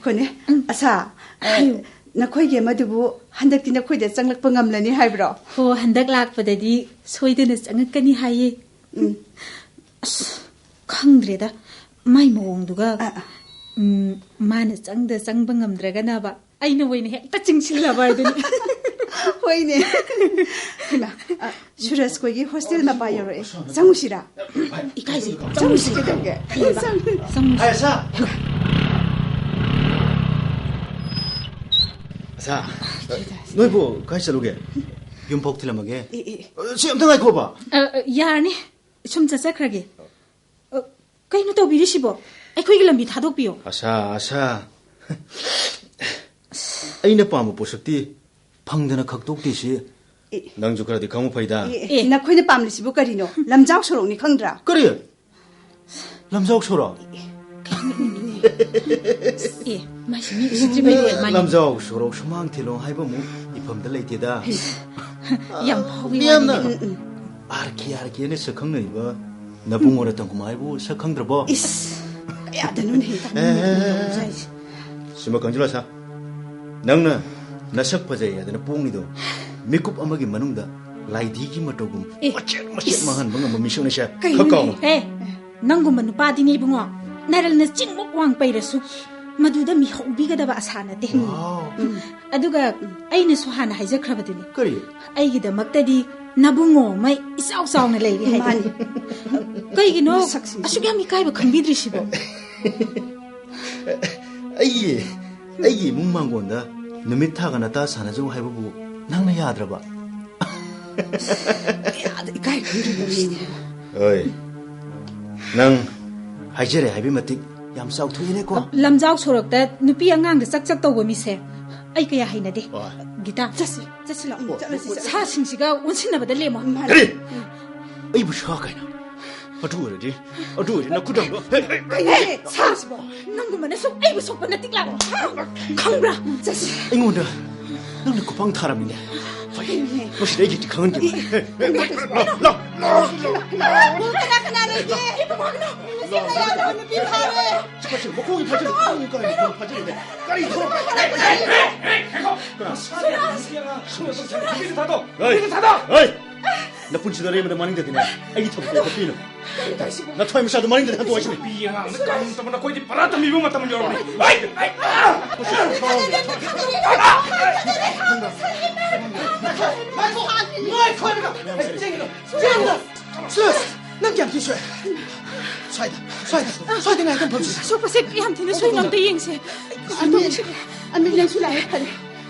ꯈꯣꯅꯦ, ꯑꯁꯥ, ꯑ, ꯍꯥꯏꯌꯨ꯫ ꯅꯈꯣꯏꯒꯤ ꯑꯃꯗꯨꯕꯨ ꯍꯟꯗꯛꯇꯤ ꯅꯈꯣꯏꯗ ꯆꯪꯂꯛꯄ ꯉꯝꯂꯅꯤ ꯍꯥꯏꯕ꯭ꯔꯣ? ꯍꯣ, ꯍꯟꯗꯛ ꯂꯥꯛꯄꯗꯗꯤ ꯁꯣꯏꯗꯅ ꯆꯪꯉꯛꯀꯅꯤ ꯍꯥꯏꯌꯦ꯫ ꯎꯝ꯫ ꯑꯁ, ꯈꯪꯗ꯭ꯔꯦꯗ, ꯃꯥꯏ ꯃꯑꯣꯡꯗꯨꯒ, ꯑ, ꯑ꯫ ꯎꯝ, ꯃꯥꯅ ꯆꯪꯗ ꯆꯪꯕ ꯉꯝꯗ꯭ꯔꯒꯅꯕ ꯑꯩꯅ ꯑꯣꯏꯅ ꯍꯦꯛꯇ ꯆꯤꯡꯁꯤꯜꯂꯕ ꯍꯥꯏꯗꯨꯅꯤ꯫ ꯍꯣꯏꯅꯦ꯫ ꯍꯩꯃꯥ, ꯑ, ꯁꯨꯔꯖ ꯈꯣꯏꯒꯤ ꯍꯣꯁꯇꯦꯜ ꯃꯄꯥ ꯌꯧꯔꯛꯑꯦ꯫ ꯆꯪꯉꯨꯁꯤꯔꯥ? ꯏꯀꯥꯏꯖꯩ꯫ ꯆꯪꯉꯨꯁꯤ ꯀꯩꯗꯧꯒꯦ? ꯆꯪꯉꯨꯁꯤ꯫ ꯆꯪꯉꯨꯁꯤ꯫ ꯑꯦ, ꯁꯥ! ꯁꯥ, ꯅꯣꯏꯕꯨ ꯀꯥꯏ ꯆꯠꯂꯨꯒꯦ? ꯌꯨꯝꯐꯥꯎ ꯊꯤꯜꯂꯝꯃꯒꯦ꯫ ꯑꯦ, ꯑꯦ꯫ ꯁꯤ ꯑꯝꯇ ꯉꯥꯏꯈꯣꯕ꯫ ꯑ, ꯑ, ꯌꯥꯔꯅꯤ꯫ ꯁꯨꯝ ꯆꯠꯆꯈ꯭ꯔꯒꯦ꯫ ꯑ, ꯀꯩꯅꯣ ꯇꯧꯕꯤꯔꯤꯁꯤꯕꯣ? ꯑꯩꯈꯣꯏꯒꯤ ꯂꯝꯕꯤ ꯊꯥꯗꯣꯛꯄꯤꯌꯣ꯫ ꯑꯁꯥ, ꯑꯁꯥ꯫ ꯑꯩꯅ ꯄꯥꯝꯕ ꯄꯣꯠꯁꯛꯇꯤ ꯐꯪꯗꯅ ꯈꯛꯇꯣꯛꯇꯦꯁꯤ꯫ ꯑꯦ꯫ ꯅꯪꯁꯨ ꯈꯔꯗꯤ ꯈꯪꯕ ꯐꯩꯗ꯫ ꯑꯦ, ꯑꯦ, ꯑꯦ꯫ ꯅꯈꯣꯏꯅ ꯄꯥꯝꯂꯤꯁꯤꯕꯨ ꯀꯔꯤꯅꯣ? ꯂꯝꯖꯥꯎ ꯁꯣꯔꯣꯛꯅꯤ ꯈꯪꯗ꯭ꯔꯥ? ꯀꯔꯤ? ꯂꯝꯖꯥꯎ ꯁꯣꯔꯣꯛ? ꯑꯦ, ꯃꯥꯏꯁꯤ ꯃꯤ ꯎꯁꯤꯠꯇ꯭ꯔꯤꯕꯩ ꯂꯣꯏꯔꯦ, ꯃꯥꯏ꯫ ꯂꯝꯖꯥꯎ ꯁꯣꯔꯣꯛ ꯁꯨꯃꯥꯡ ꯊꯤꯂꯣꯡ ꯍꯥꯏꯕ ꯑꯃꯨꯛ ꯏꯐꯝꯗ ꯂꯩꯇꯦꯗ꯫ ꯌꯥꯝ ꯐꯥꯎꯕꯤ ꯃꯤꯌꯥꯝꯅ ꯋꯥꯅꯤꯅꯦ꯫ ꯎꯝ, ꯎꯝ꯫ ꯑꯥꯔ ꯀꯦ, ꯑꯥꯔ ꯀꯦꯅ ꯁꯛ ꯈꯪꯅꯔꯤꯕ ꯅꯕꯨꯡꯉꯣ ꯔꯇꯟ ꯀꯨꯃꯥꯔ ꯍꯥꯏꯕꯨ ꯁꯛ ꯈꯪꯗ꯭ꯔꯕꯣ? ꯏꯁ, ꯀꯌꯥꯗꯅꯣꯅꯦꯍꯦ, ꯑꯦ, ꯑꯦ, ꯑꯦ, ꯑꯦ꯫ ꯁꯤꯃ ꯈꯪꯖꯤꯜꯂꯣ, ꯁꯥ꯫ ꯅꯪꯅ ꯅꯁꯛ ꯐꯖꯩ ꯍꯥꯏꯗꯅ ꯄꯣꯡꯂꯤꯗꯣ, ꯃꯤꯀꯨꯞ ꯑꯃꯒꯤ ꯃꯅꯨꯡꯗ ꯂꯥꯏꯙꯤꯒꯤ ꯃꯇꯧꯒꯨꯝ ꯑꯦ, ꯃꯆꯦꯠ ꯃꯆꯦꯠ ꯏꯁ꯫ ꯃꯥꯡꯍꯟꯕ ꯉꯝꯕ ꯃꯤꯁꯛꯅꯤꯁꯦ꯫ ꯀꯩꯅꯣꯅꯦ? ꯈꯪ ꯀꯥꯎꯅꯨ꯫ ꯑꯦ, ꯅꯪꯒꯨꯝꯕ ꯅꯨꯄꯥꯗꯤꯅꯦ ꯏꯕꯨꯡꯉꯣ, ꯅꯔꯜꯅ ꯆꯤꯡꯃꯨꯛ ꯋꯥꯡ ꯄꯩꯔꯁꯨ ꯃꯗꯨꯗ ꯃꯤꯍꯧꯕꯤꯒꯗꯕ ꯑꯁꯥ ꯅꯠꯇꯦ꯫ ꯋꯥꯎ꯫ ꯎꯝ꯫ ꯑꯗꯨꯒ ꯑꯩꯅꯁꯨ ꯍꯥꯟꯅ ꯍꯥꯏꯖꯈ꯭ꯔꯕꯗꯨꯅꯤ꯫ ꯀꯔꯤ? ꯑꯩꯒꯤꯗꯃꯛꯇꯗꯤ ꯅꯕꯨꯡꯉꯣ ꯑꯃ ꯏꯆꯥꯎ ꯆꯥꯎꯅ ꯂꯩꯔꯤ ꯍꯥꯏꯅ꯫ ꯃꯥꯅꯤ꯫ ꯀꯩꯒꯤꯅꯣ ꯃꯁꯛꯁꯤꯡꯁꯤ꯫ ꯑꯁꯨꯛ ꯌꯥꯝ ꯏꯀꯥꯏꯕ ꯈꯪꯕꯤꯗ꯭ꯔꯤꯁꯤꯕꯣ? ꯑꯩꯒꯤ, ꯑꯩꯒꯤ ꯏꯃꯨꯡ ꯃꯥꯡꯒꯣꯟꯗ ꯅꯨꯃꯤꯠ ꯊꯥꯒ ꯅꯇꯥ ꯁꯥꯟꯅꯖꯧ ꯍꯥꯏꯕꯕꯨ ꯅꯪꯅ ꯌꯥꯗ꯭ꯔꯕ? ꯀꯌꯥꯗ ꯏꯀꯥꯏ ꯈꯪꯗ꯭ꯔꯤꯕ ꯃꯤꯅꯦ꯫ ꯍꯣꯏ, ꯅꯪ ꯍꯥꯏꯖꯔꯦ ꯍꯥꯏꯕꯩ ꯃꯇꯤꯛ ꯌꯥꯝ ꯆꯥꯎꯊꯣꯛꯏꯅꯦꯀꯣ꯫ ꯂꯝꯖꯥꯎ ꯁꯣꯔꯣꯛꯇ ꯅꯨꯄꯤ ꯑꯉꯥꯡꯗ ꯆꯛ ꯆꯛ ꯇꯧꯕ ꯃꯤꯁꯦ ꯑꯩ ꯀꯌꯥ ꯍꯩꯅꯗꯦ꯫ ꯍꯣꯏ꯫ ꯒꯤꯇꯥ, ꯆꯠꯁꯤ, ꯆꯠꯁꯤ ꯂꯥꯛꯑꯣ, ꯆꯠꯂꯁꯤ, ꯆꯠꯂꯁꯤ꯫ ꯁꯥꯁꯤꯡꯁꯤꯒ ꯑꯣꯟꯁꯤꯟꯅꯕꯗ ꯂꯦꯝꯃꯣ꯫ ꯃꯥꯅꯤ꯫ ꯀꯔꯤ? ꯑꯩꯕꯨ ꯁꯥ ꯀꯥꯏꯅ? ꯑꯗꯨ ꯑꯣꯏꯔꯗꯤ, ꯑꯗꯨ ꯑꯣꯏꯔꯗꯤ ꯅꯈꯨꯠ ꯊꯝꯃꯣ꯫ ꯍꯦ, ꯍꯦ, ꯀꯩꯅꯣꯅꯦ, ꯁꯥꯁꯤꯕꯣ? ꯅꯪꯒꯨꯝꯕꯅ ꯁꯨꯝ ꯑꯩꯕꯨ ꯁꯣꯛꯄ ꯅꯠꯇꯤꯛ ꯂꯥꯛ ꯈꯪꯕ꯭ꯔꯥ? ꯆꯠꯁꯤ꯫ ꯑꯩꯉꯣꯟꯗ ꯅꯪꯅ ꯈꯨꯄꯥꯡ ꯊꯥꯔꯝꯃꯤꯅꯦ꯫ ꯐꯩ꯫ ꯃꯁꯤꯗ ꯑꯩꯒꯤꯗꯤ ꯈꯪꯍꯟꯒꯦ꯫ ꯂꯥꯎ, ꯂꯥꯎ, ꯂꯥꯎ, ꯂꯥꯎ, ꯂꯥꯎ꯫ ꯀꯅꯥ ꯀꯅꯥ ꯂꯩꯒꯦ? ꯅꯨꯄꯤ ꯐꯥꯔꯦ꯫ ꯅꯨꯄꯤ ꯐꯥꯔꯦ꯫ ꯐꯥꯖꯤꯜꯂꯨ, ꯃꯈꯣꯡꯒꯤ ꯐꯥꯖꯤꯜꯂꯨ, ꯃꯈꯣꯡꯒꯤ ꯀꯥꯏꯅ ꯐꯥꯖꯤꯜꯂꯨꯅꯦ꯫ ꯀꯔꯤ ꯊꯣꯛꯂꯛꯄ? ꯅꯨꯄꯤꯗ ꯊꯥꯗꯣꯛ꯫ ꯍꯩ! ꯅꯨꯄꯤꯗ ꯊꯥꯗꯣꯛ꯫ ꯍꯩ! ꯅꯄꯨꯟꯁꯤꯗ ꯑꯔꯦꯝꯕꯗ ꯃꯅꯤꯡꯗꯗꯤꯅꯦ, ꯑꯩꯒꯤ ꯊꯕꯛꯇꯣ ꯍꯦꯛꯇ ꯄꯤꯅꯨ꯫ ꯅꯊ꯭ꯋꯥꯏ ꯃꯆꯥꯗꯣ ꯃꯅꯤꯡꯗ ꯍꯟꯗꯣꯛꯑꯣ ꯍꯥꯏꯁꯤꯅꯤ꯫ ꯅꯨꯄꯤ ꯑꯉꯥꯡꯅ ꯀꯥꯡ ꯇꯝꯕ ꯅꯈꯣꯏꯗꯤ ꯄꯔꯥ ꯇꯝꯕꯤꯕ ꯃꯇꯝ ꯌꯧꯔꯕꯅꯤ꯫ ꯍꯩ! ꯍꯩ! ꯉꯥꯏꯈꯣ! ꯉꯥꯏꯈꯣ! ꯍꯥꯏꯔꯒ! ꯍꯩ, ꯆꯦꯟꯒꯅꯨ! ꯆꯦꯟꯒꯅꯨ! ꯁꯨꯔꯖ! ꯅꯪ ꯀꯌꯥꯝ ꯊꯤ ꯁꯣꯛꯑꯦ? ꯁ꯭ꯋꯥꯏꯗ, ꯁ꯭ꯋꯥꯏꯗ, ꯁ꯭ꯋꯥꯏꯗ ꯉꯥꯏꯍꯥꯛꯇꯪ ꯐꯝꯁꯤ꯫ ꯑꯁꯣꯛꯄꯁꯦ ꯌꯥꯝ ꯊꯤꯅ ꯁꯣꯏꯅ ꯑꯝꯇ ꯌꯦꯡꯁꯦ꯫ ꯑꯃꯤꯠ, ꯑꯃꯤꯠ, ꯅꯪꯁꯨ ꯂꯥꯛꯑꯦ, ꯐꯔꯦ꯫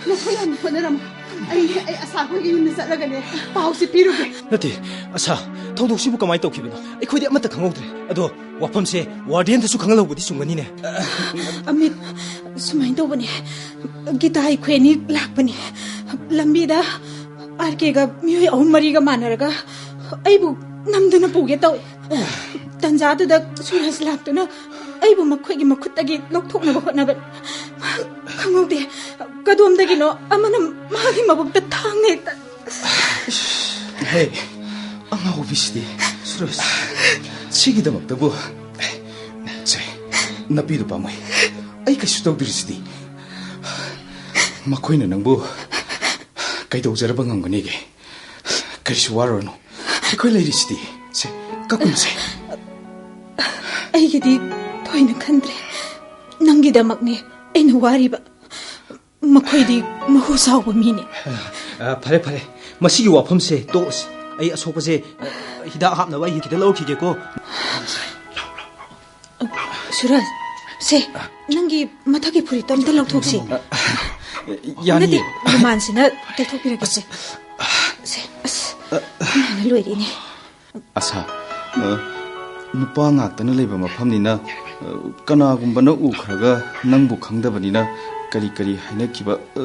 ꯅꯈꯣꯏ ꯌꯥꯝ ꯍꯣꯠꯅꯔꯝꯃꯣ꯫ ꯑꯩ, ꯑꯩ ꯑꯁꯥꯈꯣꯏꯒꯤ ꯌꯨꯝꯗ ꯆꯠꯂꯒꯅꯦ, ꯄꯥꯎꯁꯦ ꯄꯤꯔꯨꯒꯦ꯫ ꯅꯠꯇꯦ, ꯑꯁꯥ, ꯊꯧꯗꯣꯛꯁꯤꯕꯨ ꯀꯃꯥꯏꯅ ꯇꯧꯈꯤꯕꯅꯣ? ꯑꯩꯈꯣꯏꯗꯤ ꯑꯃꯠꯇ ꯈꯪꯍꯧꯗ꯭ꯔꯦ꯫ ꯑꯗꯣ ꯋꯥꯐꯝꯁꯦ ꯋꯥꯔꯗꯦꯟꯗꯁꯨ ꯈꯪꯍꯜꯍꯧꯕꯗꯤ ꯆꯨꯝꯒꯅꯤꯅꯦ꯫ ꯑꯃꯤꯠ, ꯁꯨꯃꯥꯏꯅ ꯇꯧꯕꯅꯦ꯫ ꯒꯤꯇꯥ ꯑꯩꯈꯣꯏ ꯑꯅꯤ ꯂꯥꯛꯄꯅꯦ꯫ ꯂꯝꯕꯤꯗ ꯑꯥꯔ ꯀꯦꯒ ꯃꯤꯑꯣꯏ ꯑꯍꯨꯝ ꯃꯔꯤꯒ ꯃꯥꯟꯅꯔꯒ ꯑꯩꯕꯨ ꯅꯝꯗꯨꯅ ꯄꯨꯒꯦ ꯇꯧꯏ꯫ ꯇꯟꯖꯥꯗꯨꯗ ꯁꯨꯔꯖ ꯂꯥꯛꯇꯨꯅ ꯑꯩꯕꯨ ꯃꯈꯣꯏꯒꯤ ꯃꯈꯨꯠꯇꯒꯤ ꯂꯧꯊꯣꯛꯅꯕ ꯍꯣꯠꯅꯕ꯫ ꯈꯪꯍꯧꯗꯦ, ꯀꯗꯣꯝꯗꯒꯤꯅꯣ ꯑꯃꯅ ꯃꯥꯒꯤ ꯃꯕꯨꯛꯇ ꯊꯥꯡꯅ ꯍꯦꯛꯇ꯫ ꯍꯦ, ꯑꯉꯥꯎꯕꯤꯁꯤꯗꯤ꯫ ꯁꯨꯔꯖ, ꯁꯤꯒꯤꯗꯃꯛꯇꯕꯨ꯫ ꯁꯦ, ꯅꯄꯤꯗꯨ ꯄꯥꯝꯃꯣꯏ꯫ ꯑꯩ ꯀꯩꯁꯨ ꯇꯧꯗ꯭ꯔꯤꯁꯤꯗꯤ꯫ ꯃꯈꯣꯏꯅ ꯅꯪꯕꯨ ꯀꯩꯗꯧꯖꯔꯕ ꯉꯝꯒꯅꯤꯒꯦ? ꯀꯔꯤꯁꯨ ꯋꯥꯔꯨꯔꯅꯨ꯫ ꯑꯩꯈꯣꯏ ꯂꯩꯔꯤꯁꯤꯗꯤ꯫ ꯁꯦ, ꯀꯞꯀꯅꯨꯁꯦ꯫ ꯑꯩꯒꯤꯗꯤ ꯊꯣꯏꯅ ꯈꯟꯗ꯭ꯔꯦ꯫ ꯅꯪꯒꯤꯗꯃꯛꯅꯦ ꯑꯩꯅ ꯋꯥꯔꯤꯕ꯫ ꯃꯈꯣꯏꯗꯤ ꯃꯍꯨ ꯆꯥꯎꯕ ꯃꯤꯅꯤ꯫ ꯑ, ꯐꯔꯦ, ꯐꯔꯦ꯫ ꯃꯁꯤꯒꯤ ꯋꯥꯐꯝꯁꯦ ꯇꯣꯛꯑꯁꯤ꯫ ꯑꯩ ꯑꯁꯣꯛꯄꯁꯦ, ꯑ, ꯍꯤꯗꯥꯛ ꯍꯥꯞꯅꯕ ꯑꯩ ꯈꯤꯇ ꯂꯧꯔꯨꯈꯤꯒꯦꯀꯣ꯫ ꯁꯨꯔꯖ, ꯁꯦ, ꯅꯪꯒꯤ ꯃꯊꯛꯀꯤ ꯐꯨꯔꯤꯠꯇꯣ ꯑꯝꯇ ꯂꯧꯊꯣꯛꯁꯤ꯫ ꯑ, ꯌꯥꯅꯤꯌꯦ꯫ ꯅꯠꯇꯦ, ꯔꯨꯃꯥꯟꯁꯤꯅ ꯇꯩꯊꯣꯛꯄꯤꯔꯒꯦꯁꯦ꯫ ꯁꯦ, ꯑꯁ, ꯏꯃꯥꯅ ꯂꯣꯏꯔꯦꯅꯦ꯫ ꯑꯁꯥ, ꯑ, ꯅꯨꯄꯥ ꯉꯥꯛꯇꯅ ꯂꯩꯕ ꯃꯐꯝꯅꯤꯅ, ꯑ, ꯀꯅꯥꯒꯨꯝꯕꯅ ꯎꯈ꯭ꯔꯒ ꯅꯪꯕꯨ ꯈꯪꯗꯕꯅꯤꯅ ꯀꯔꯤ ꯀꯔꯤ ꯍꯥꯏꯅꯈꯤꯕ, ꯑ,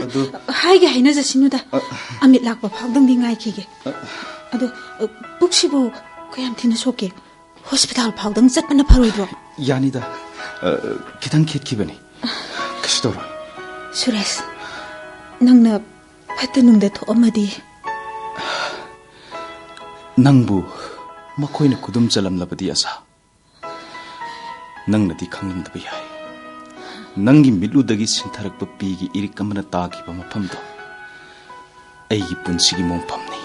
ꯑꯗꯨ ꯍꯥꯏꯒꯦ ꯍꯥꯏꯅꯖꯁꯤꯅꯨꯗ꯫ ꯑ, ꯑꯃꯤꯠ ꯂꯥꯛꯄ ꯐꯥꯎꯗꯪꯗꯤ ꯉꯥꯏꯈꯤꯒꯦ꯫ ꯑ, ꯑꯗꯣ, ꯑ, ꯄꯨꯛꯁꯤꯕꯨ ꯀꯌꯥꯝ ꯊꯤꯅ ꯁꯣꯛꯀꯦ? ꯍꯣꯁꯄꯤꯇꯥꯜ ꯐꯥꯎꯗꯪ ꯆꯠꯄꯅ ꯐꯔꯣꯏꯗ꯭ꯔꯣ? ꯌꯥꯅꯤꯗ꯫ ꯑ, ꯈꯤꯇꯪ ꯈꯦꯠꯈꯤꯕꯅꯤ꯫ ꯀꯩꯁꯨ ꯇꯧꯔꯣꯏ꯫ ꯁꯨꯔꯦꯁ, ꯅꯪꯅ ꯐꯠꯇ ꯅꯨꯡꯗ ꯊꯣꯛꯑꯝꯃꯗꯤ? ꯅꯪꯕꯨ ꯃꯈꯣꯏꯅ ꯈꯨꯗꯨꯝ ꯆꯜꯂꯝꯂꯕꯗꯤ, ꯑꯁꯥ, ꯅꯪꯅꯗꯤ ꯈꯪꯂꯝꯗꯕ ꯌꯥꯏ꯫ ꯅꯪꯒꯤ ꯃꯤꯠꯂꯨꯗꯒꯤ ꯁꯤꯟꯊꯔꯛꯄ ꯄꯤꯒꯤ ꯏꯔꯤꯛ ꯑꯃꯅ ꯇꯥꯈꯤꯕ ꯃꯐꯝꯗꯣ ꯑꯩꯒꯤ ꯄꯨꯟꯁꯤꯒꯤ ꯃꯣꯡꯐꯝꯅꯤ꯫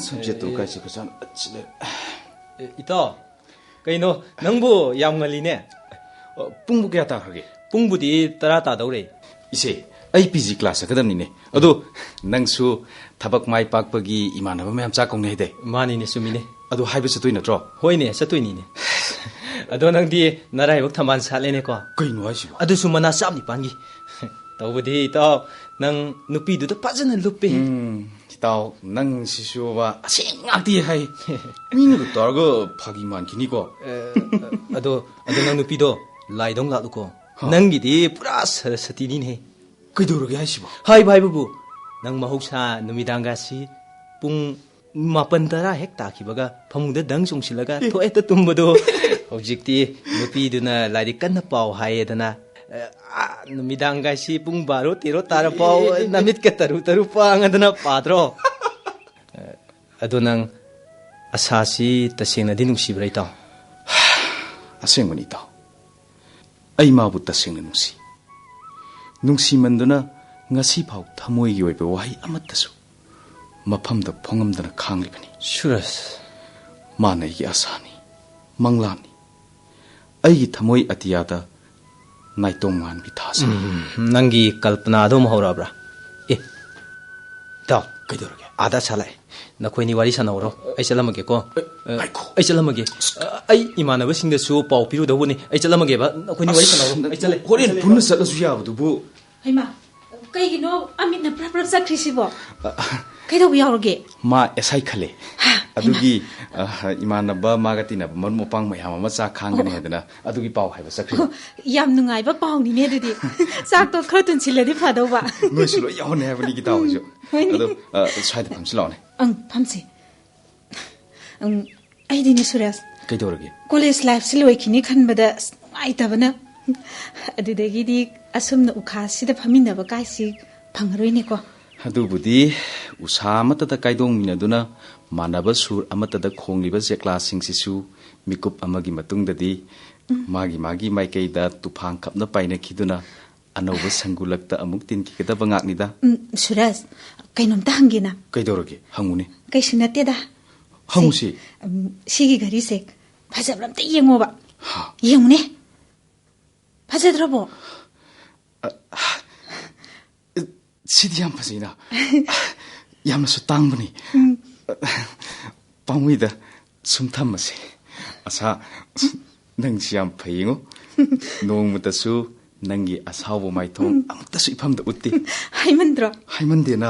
ꯁꯕꯖꯦꯛꯇꯨ ꯀꯥꯏ ꯆꯠꯈ꯭ꯔꯖꯥꯠꯅꯣ? ꯑꯁꯤ ꯂꯩꯔꯦ꯫ ꯑꯦ, ꯏꯇꯥꯎ, ꯀꯩꯅꯣ, ꯅꯪꯕꯨ ꯌꯥꯝ ꯉꯜꯂꯤꯅꯦ꯫ ꯑ, ꯄꯨꯡꯕꯨ ꯀꯌꯥ ꯇꯥꯈ꯭ꯔꯒꯦ? ꯄꯨꯡꯕꯨꯗꯤ ꯇꯔꯥ ꯇꯥꯗꯧꯔꯦ꯫ ꯏꯆꯦ, ꯑꯩ ꯄꯤ ꯖꯤ ꯀ꯭ꯂꯥꯁ ꯆꯠꯀꯗꯕꯅꯤꯅꯦ꯫ ꯑꯗꯣ ꯅꯪꯁꯨ ꯊꯕꯛ ꯃꯥꯏ ꯄꯥꯛꯄꯒꯤ ꯏꯃꯥꯟꯅꯕ ꯃꯌꯥꯝ ꯆꯥꯛ ꯀꯧꯅꯩ ꯍꯥꯏꯗꯥꯏ? ꯃꯥꯅꯤꯅꯦ, ꯆꯨꯝꯃꯤꯅꯦ꯫ ꯑꯗꯨ ꯍꯥꯏꯕ ꯆꯠꯇꯣꯏ ꯅꯠꯇ꯭ꯔꯣ? ꯍꯣꯏꯅꯦ, ꯆꯠꯇꯣꯏꯅꯤꯅꯦ꯫ ꯑꯗꯣ ꯅꯪꯗꯤ ꯅꯔꯥꯏꯕꯛ ꯊꯝꯕꯥꯜ ꯁꯥꯠꯂꯦꯅꯦꯀꯣ꯫ ꯀꯩꯅꯣ ꯍꯥꯏꯁꯤꯕꯣ? ꯑꯗꯨꯁꯨ ꯃꯅꯥ ꯆꯥꯝ ꯅꯤꯄꯥꯟꯒꯤ꯫ ꯇꯧꯕꯗꯤ ꯏꯇꯥꯎ, ꯅꯪ ꯅꯨꯄꯤꯗꯨꯗ ꯐꯖꯅ ꯂꯨꯞꯄꯦ꯫ ꯎꯝ, ꯏꯇꯥꯎ, ꯅꯪꯁꯤꯁꯨꯕ ꯑꯁꯦꯡ ꯉꯥꯛꯇꯤ ꯍꯥꯏ꯫ ꯃꯤꯅꯒ ꯇꯧꯔꯒ ꯐꯥꯒꯤ ꯃꯥꯟꯈꯤꯅꯤꯀꯣ꯫ ꯑꯦ, ꯑꯗꯣ, ꯑꯗꯣ ꯅꯪ ꯅꯨꯄꯤꯗꯣ ꯂꯥꯏꯗꯧ ꯂꯥꯠꯂꯨꯀꯣ꯫ ꯍꯥ? ꯅꯪꯒꯤꯗꯤ ꯄꯨꯔꯥ ꯁꯔꯁꯇꯤꯅꯤꯅꯦꯍꯦ꯫ ꯀꯩꯗꯧꯔꯒꯦ ꯍꯥꯏꯁꯤꯕꯣ? ꯍꯥꯏꯕ ꯍꯥꯏꯕꯕꯨ, ꯅꯪ ꯃꯍꯧꯁꯥ ꯅꯨꯃꯤꯗꯥꯡꯒꯁꯤ ꯄꯨꯡ ꯃꯥꯄꯟ ꯇꯔꯥ ꯍꯦꯛ ꯇꯥꯈꯤꯕꯒ ꯐꯃꯨꯡꯗ ꯗꯪ ꯆꯣꯡꯁꯤꯜꯂꯒ ꯊꯣꯛ ꯍꯦꯛꯇ ꯇꯨꯝꯕꯗꯣ꯫ ꯍꯧꯖꯤꯛꯇꯤ ꯅꯨꯄꯤꯗꯨꯅ ꯂꯥꯏꯔꯤꯛ ꯀꯟꯅ ꯄꯥꯎ ꯍꯥꯏꯌꯦꯗꯅ, ꯑ, ꯑ, ꯅꯨꯃꯤꯗꯥꯡꯒꯥꯏꯁꯤ ꯄꯨꯡ ꯕꯥꯔꯣ ꯇꯦꯔꯣ ꯇꯥꯔꯐꯥꯎ ꯅꯃꯤꯠꯀ ꯇꯔꯨ ꯇꯔꯨ ꯄꯥꯡꯉꯗꯅ ꯄꯥꯗ꯭ꯔꯣ? ꯑ, ꯑꯗꯣ ꯅꯪ ꯑꯁꯥꯁꯤ ꯇꯁꯦꯡꯅꯗꯤ ꯅꯨꯡꯁꯤꯕ꯭ꯔꯥ, ꯏꯇꯥꯎ? ꯑꯁꯦꯡꯕꯅꯤ, ꯏꯇꯥꯎ꯫ ꯑꯩ ꯃꯥꯕꯨ ꯇꯁꯦꯡꯅ ꯅꯨꯡꯁꯤ꯫ ꯅꯨꯡꯁꯤꯃꯟꯗꯨꯅ ꯉꯁꯤꯐꯥꯎ ꯊꯃꯣꯏꯒꯤ ꯑꯣꯏꯕ ꯋꯥꯍꯩ ꯑꯃꯠꯇꯁꯨ ꯃꯐꯝꯗ ꯐꯣꯡꯉꯝꯗꯅ ꯈꯥꯡꯂꯤꯕꯅꯤ꯫ ꯁꯨꯔꯖ꯫ ꯃꯥꯅ ꯑꯩꯒꯤ ꯑꯁꯥꯅꯤ, ꯃꯪꯂꯥꯟꯅꯤ꯫ ꯑꯩꯒꯤ ꯊꯃꯣꯏ ꯑꯇꯤꯌꯥꯗ ꯅꯥꯏꯇꯣꯝ ꯉꯥꯟꯕꯤ ꯊꯥꯖꯅꯤ꯫ ꯎꯝ, ꯅꯪꯒꯤ ꯀꯜꯄꯅꯥꯗꯣ ꯑꯃꯨꯛ ꯍꯧꯔꯛꯑꯕ꯭ꯔꯥ? ꯑꯦ, ꯏꯇꯥꯎ꯫ ꯀꯩꯗꯧꯔꯒꯦ? ꯑꯥꯗ ꯑꯁꯥ ꯂꯥꯛꯑꯦ꯫ ꯅꯈꯣꯏꯅꯤ ꯋꯥꯔꯤ ꯁꯥꯟꯅꯍꯧꯔꯣ, ꯑꯩ ꯆꯠꯂꯝꯃꯒꯦꯀꯣ꯫ ꯑ, ꯉꯥꯏꯈꯣ꯫ ꯑꯩ ꯆꯠꯂꯝꯃꯒꯦ꯫ ꯑ, ꯑꯩ ꯏꯃꯥꯟꯅꯕꯁꯤꯡꯗꯁꯨ ꯄꯥꯎ ꯄꯤꯔꯨꯗꯧꯕꯅꯤ꯫ ꯑꯩ ꯆꯠꯂꯝꯃꯒꯦꯕ, ꯅꯈꯣꯏꯅꯤ ꯋꯥꯔꯤ ꯁꯥꯟꯅꯍꯧꯔꯣ꯫ ꯑꯁ, ꯑꯩ ꯆꯠꯂꯦ꯫ ꯍꯣꯔꯦꯟ ꯄꯨꯟꯅ ꯆꯠꯂꯁꯨ ꯌꯥꯕꯗꯨꯕꯨ꯫ ꯍꯩꯃꯥ, ꯀꯩꯒꯤꯅꯣ ꯑꯃꯤꯠꯅ ꯄ꯭ꯔꯞ ꯄ꯭ꯔꯞ ꯆꯠꯈ꯭ꯔꯤꯁꯤꯕꯣ? ꯑ, ꯀꯩꯗꯧꯕ ꯌꯥꯎꯔꯒꯦ? ꯃꯥ ꯑꯦꯁ ꯑꯥꯏ ꯈꯜꯂꯦ꯫ ꯍꯥ? ꯑꯗꯨꯒꯤ, ꯑ, ꯏꯃꯥꯟꯅꯕ ꯃꯥꯒ ꯇꯤꯟꯅꯕ ꯃꯔꯨꯞ ꯃꯄꯥꯡ ꯃꯌꯥꯝ ꯑꯃ ꯆꯥꯛ ꯈꯥꯡꯒꯅꯤ ꯑꯣ꯫ ꯍꯥꯏꯗꯅ ꯑꯗꯨꯒꯤ ꯄꯥꯎ ꯍꯥꯏꯕ ꯆꯠꯈ꯭ꯔꯤꯕ꯫ ꯑꯣ, ꯌꯥꯝ ꯅꯨꯡꯉꯥꯏꯕ ꯄꯥꯎꯅꯤꯅꯦ ꯑꯗꯨꯗꯤ꯫ ꯆꯥꯛꯇꯣ ꯈꯔ ꯇꯨꯟꯁꯤꯜꯂꯗꯤ ꯐꯗꯧꯕ꯫ ꯅꯣꯏꯁꯨ ꯂꯣꯏ ꯌꯥꯎꯍꯟꯅꯤ ꯍꯥꯏꯕꯅꯤ ꯒꯤꯇꯥ ꯍꯣꯏꯁꯨ꯫ ꯍꯣꯏꯅꯦ꯫ ꯑꯗꯣ, ꯑ, ꯁ꯭ꯋꯥꯏꯗ ꯐꯝꯁꯤ ꯂꯥꯛꯑꯣꯅꯦ꯫ ꯑꯪ, ꯐꯝꯁꯤ꯫ ꯑꯪ, ꯑꯩꯗꯤꯅꯦ ꯁꯨꯔꯦꯁ꯫ ꯀꯩꯗꯧꯔꯒꯦ? ꯀꯣꯂꯦꯖ ꯂꯥꯏꯐꯁꯤ ꯂꯣꯏꯈꯤꯅꯤ ꯈꯟꯕꯗ ꯑꯁ ꯅꯨꯡꯉꯥꯏꯇꯕꯅ꯫ ꯑꯗꯨꯗꯒꯤꯗꯤ ꯑꯁꯨꯝꯅ ꯎꯈꯥꯁꯤꯗ ꯐꯝꯃꯤꯟꯅꯕ ꯀꯥꯏꯁꯤ ꯐꯪꯉꯔꯣꯏꯅꯦꯀꯣ꯫ ꯑꯗꯨꯕꯨꯗꯤ ꯎꯁꯥ ꯑꯃꯠꯇꯗ ꯀꯥꯏꯗꯣꯡꯃꯤꯟꯅꯗꯨꯅ ꯃꯥꯟꯅꯕ ꯁꯨꯔ ꯑꯃꯠꯇꯗ ꯈꯣꯡꯂꯤꯕ ꯆꯦꯛꯂꯥꯁꯤꯡꯁꯤꯁꯨ ꯃꯤꯀꯨꯞ ꯑꯃꯒꯤ ꯃꯇꯨꯡꯗꯗꯤ ꯎꯝ꯫ ꯃꯥꯒꯤ ꯃꯥꯒꯤ ꯃꯥꯏꯀꯩꯗ ꯇꯨꯐꯥꯟ ꯈꯞꯅ ꯄꯥꯏꯅꯈꯤꯗꯨꯅ ꯑꯅꯧꯕ ꯁꯪꯒꯨꯂꯛꯇ ꯑꯃꯨꯛ ꯇꯤꯟꯈꯤꯒꯗꯕ ꯉꯥꯛꯅꯤꯗ꯫ ꯎꯝ, ꯁꯨꯔꯖ, ꯀꯩꯅꯣꯝꯇ ꯍꯪꯒꯦꯅ꯫ ꯀꯩꯗꯧꯔꯒꯦ? ꯍꯪꯉꯨꯅꯦ꯫ ꯀꯩꯁꯨ ꯅꯠꯇꯦꯗ꯫ ꯍꯪꯉꯨꯁꯤ꯫ ꯁꯤ, ꯎꯝ, ꯁꯤꯒꯤ ꯘꯔꯤꯁꯦ ꯐꯖꯕ꯭ꯔꯥ ꯑꯝꯇ ꯌꯦꯡꯉꯣꯕ꯫ ꯍꯥ? ꯌꯦꯡꯉꯨꯅꯦ꯫ ꯐꯖꯗ꯭ꯔꯕꯣ? ꯑ, ꯁꯤꯗꯤ ꯌꯥꯝ ꯐꯖꯩꯅ꯫ ꯌꯥꯝꯅꯁꯨ ꯇꯥꯡꯕꯅꯤ꯫ ꯎꯝ꯫ ꯄꯥꯝꯃꯨꯏꯗ, ꯁꯨꯝ ꯊꯝꯃꯁꯤ꯫ ꯑꯁꯥ, ꯅꯪꯁꯤ ꯌꯥꯝ ꯐꯩꯉꯣ꯫ ꯅꯣꯡꯃꯇꯁꯨ ꯅꯪꯒꯤ ꯑꯁꯥꯎꯕ ꯃꯥꯏꯊꯣꯡ ꯎꯝ꯫ ꯑꯃꯨꯛꯇꯁꯨ ꯏꯐꯝꯗ ꯎꯠꯇꯦ꯫ ꯍꯥꯏꯃꯟꯗ꯭ꯔꯣ? ꯍꯥꯏꯃꯟꯗꯦꯅ꯫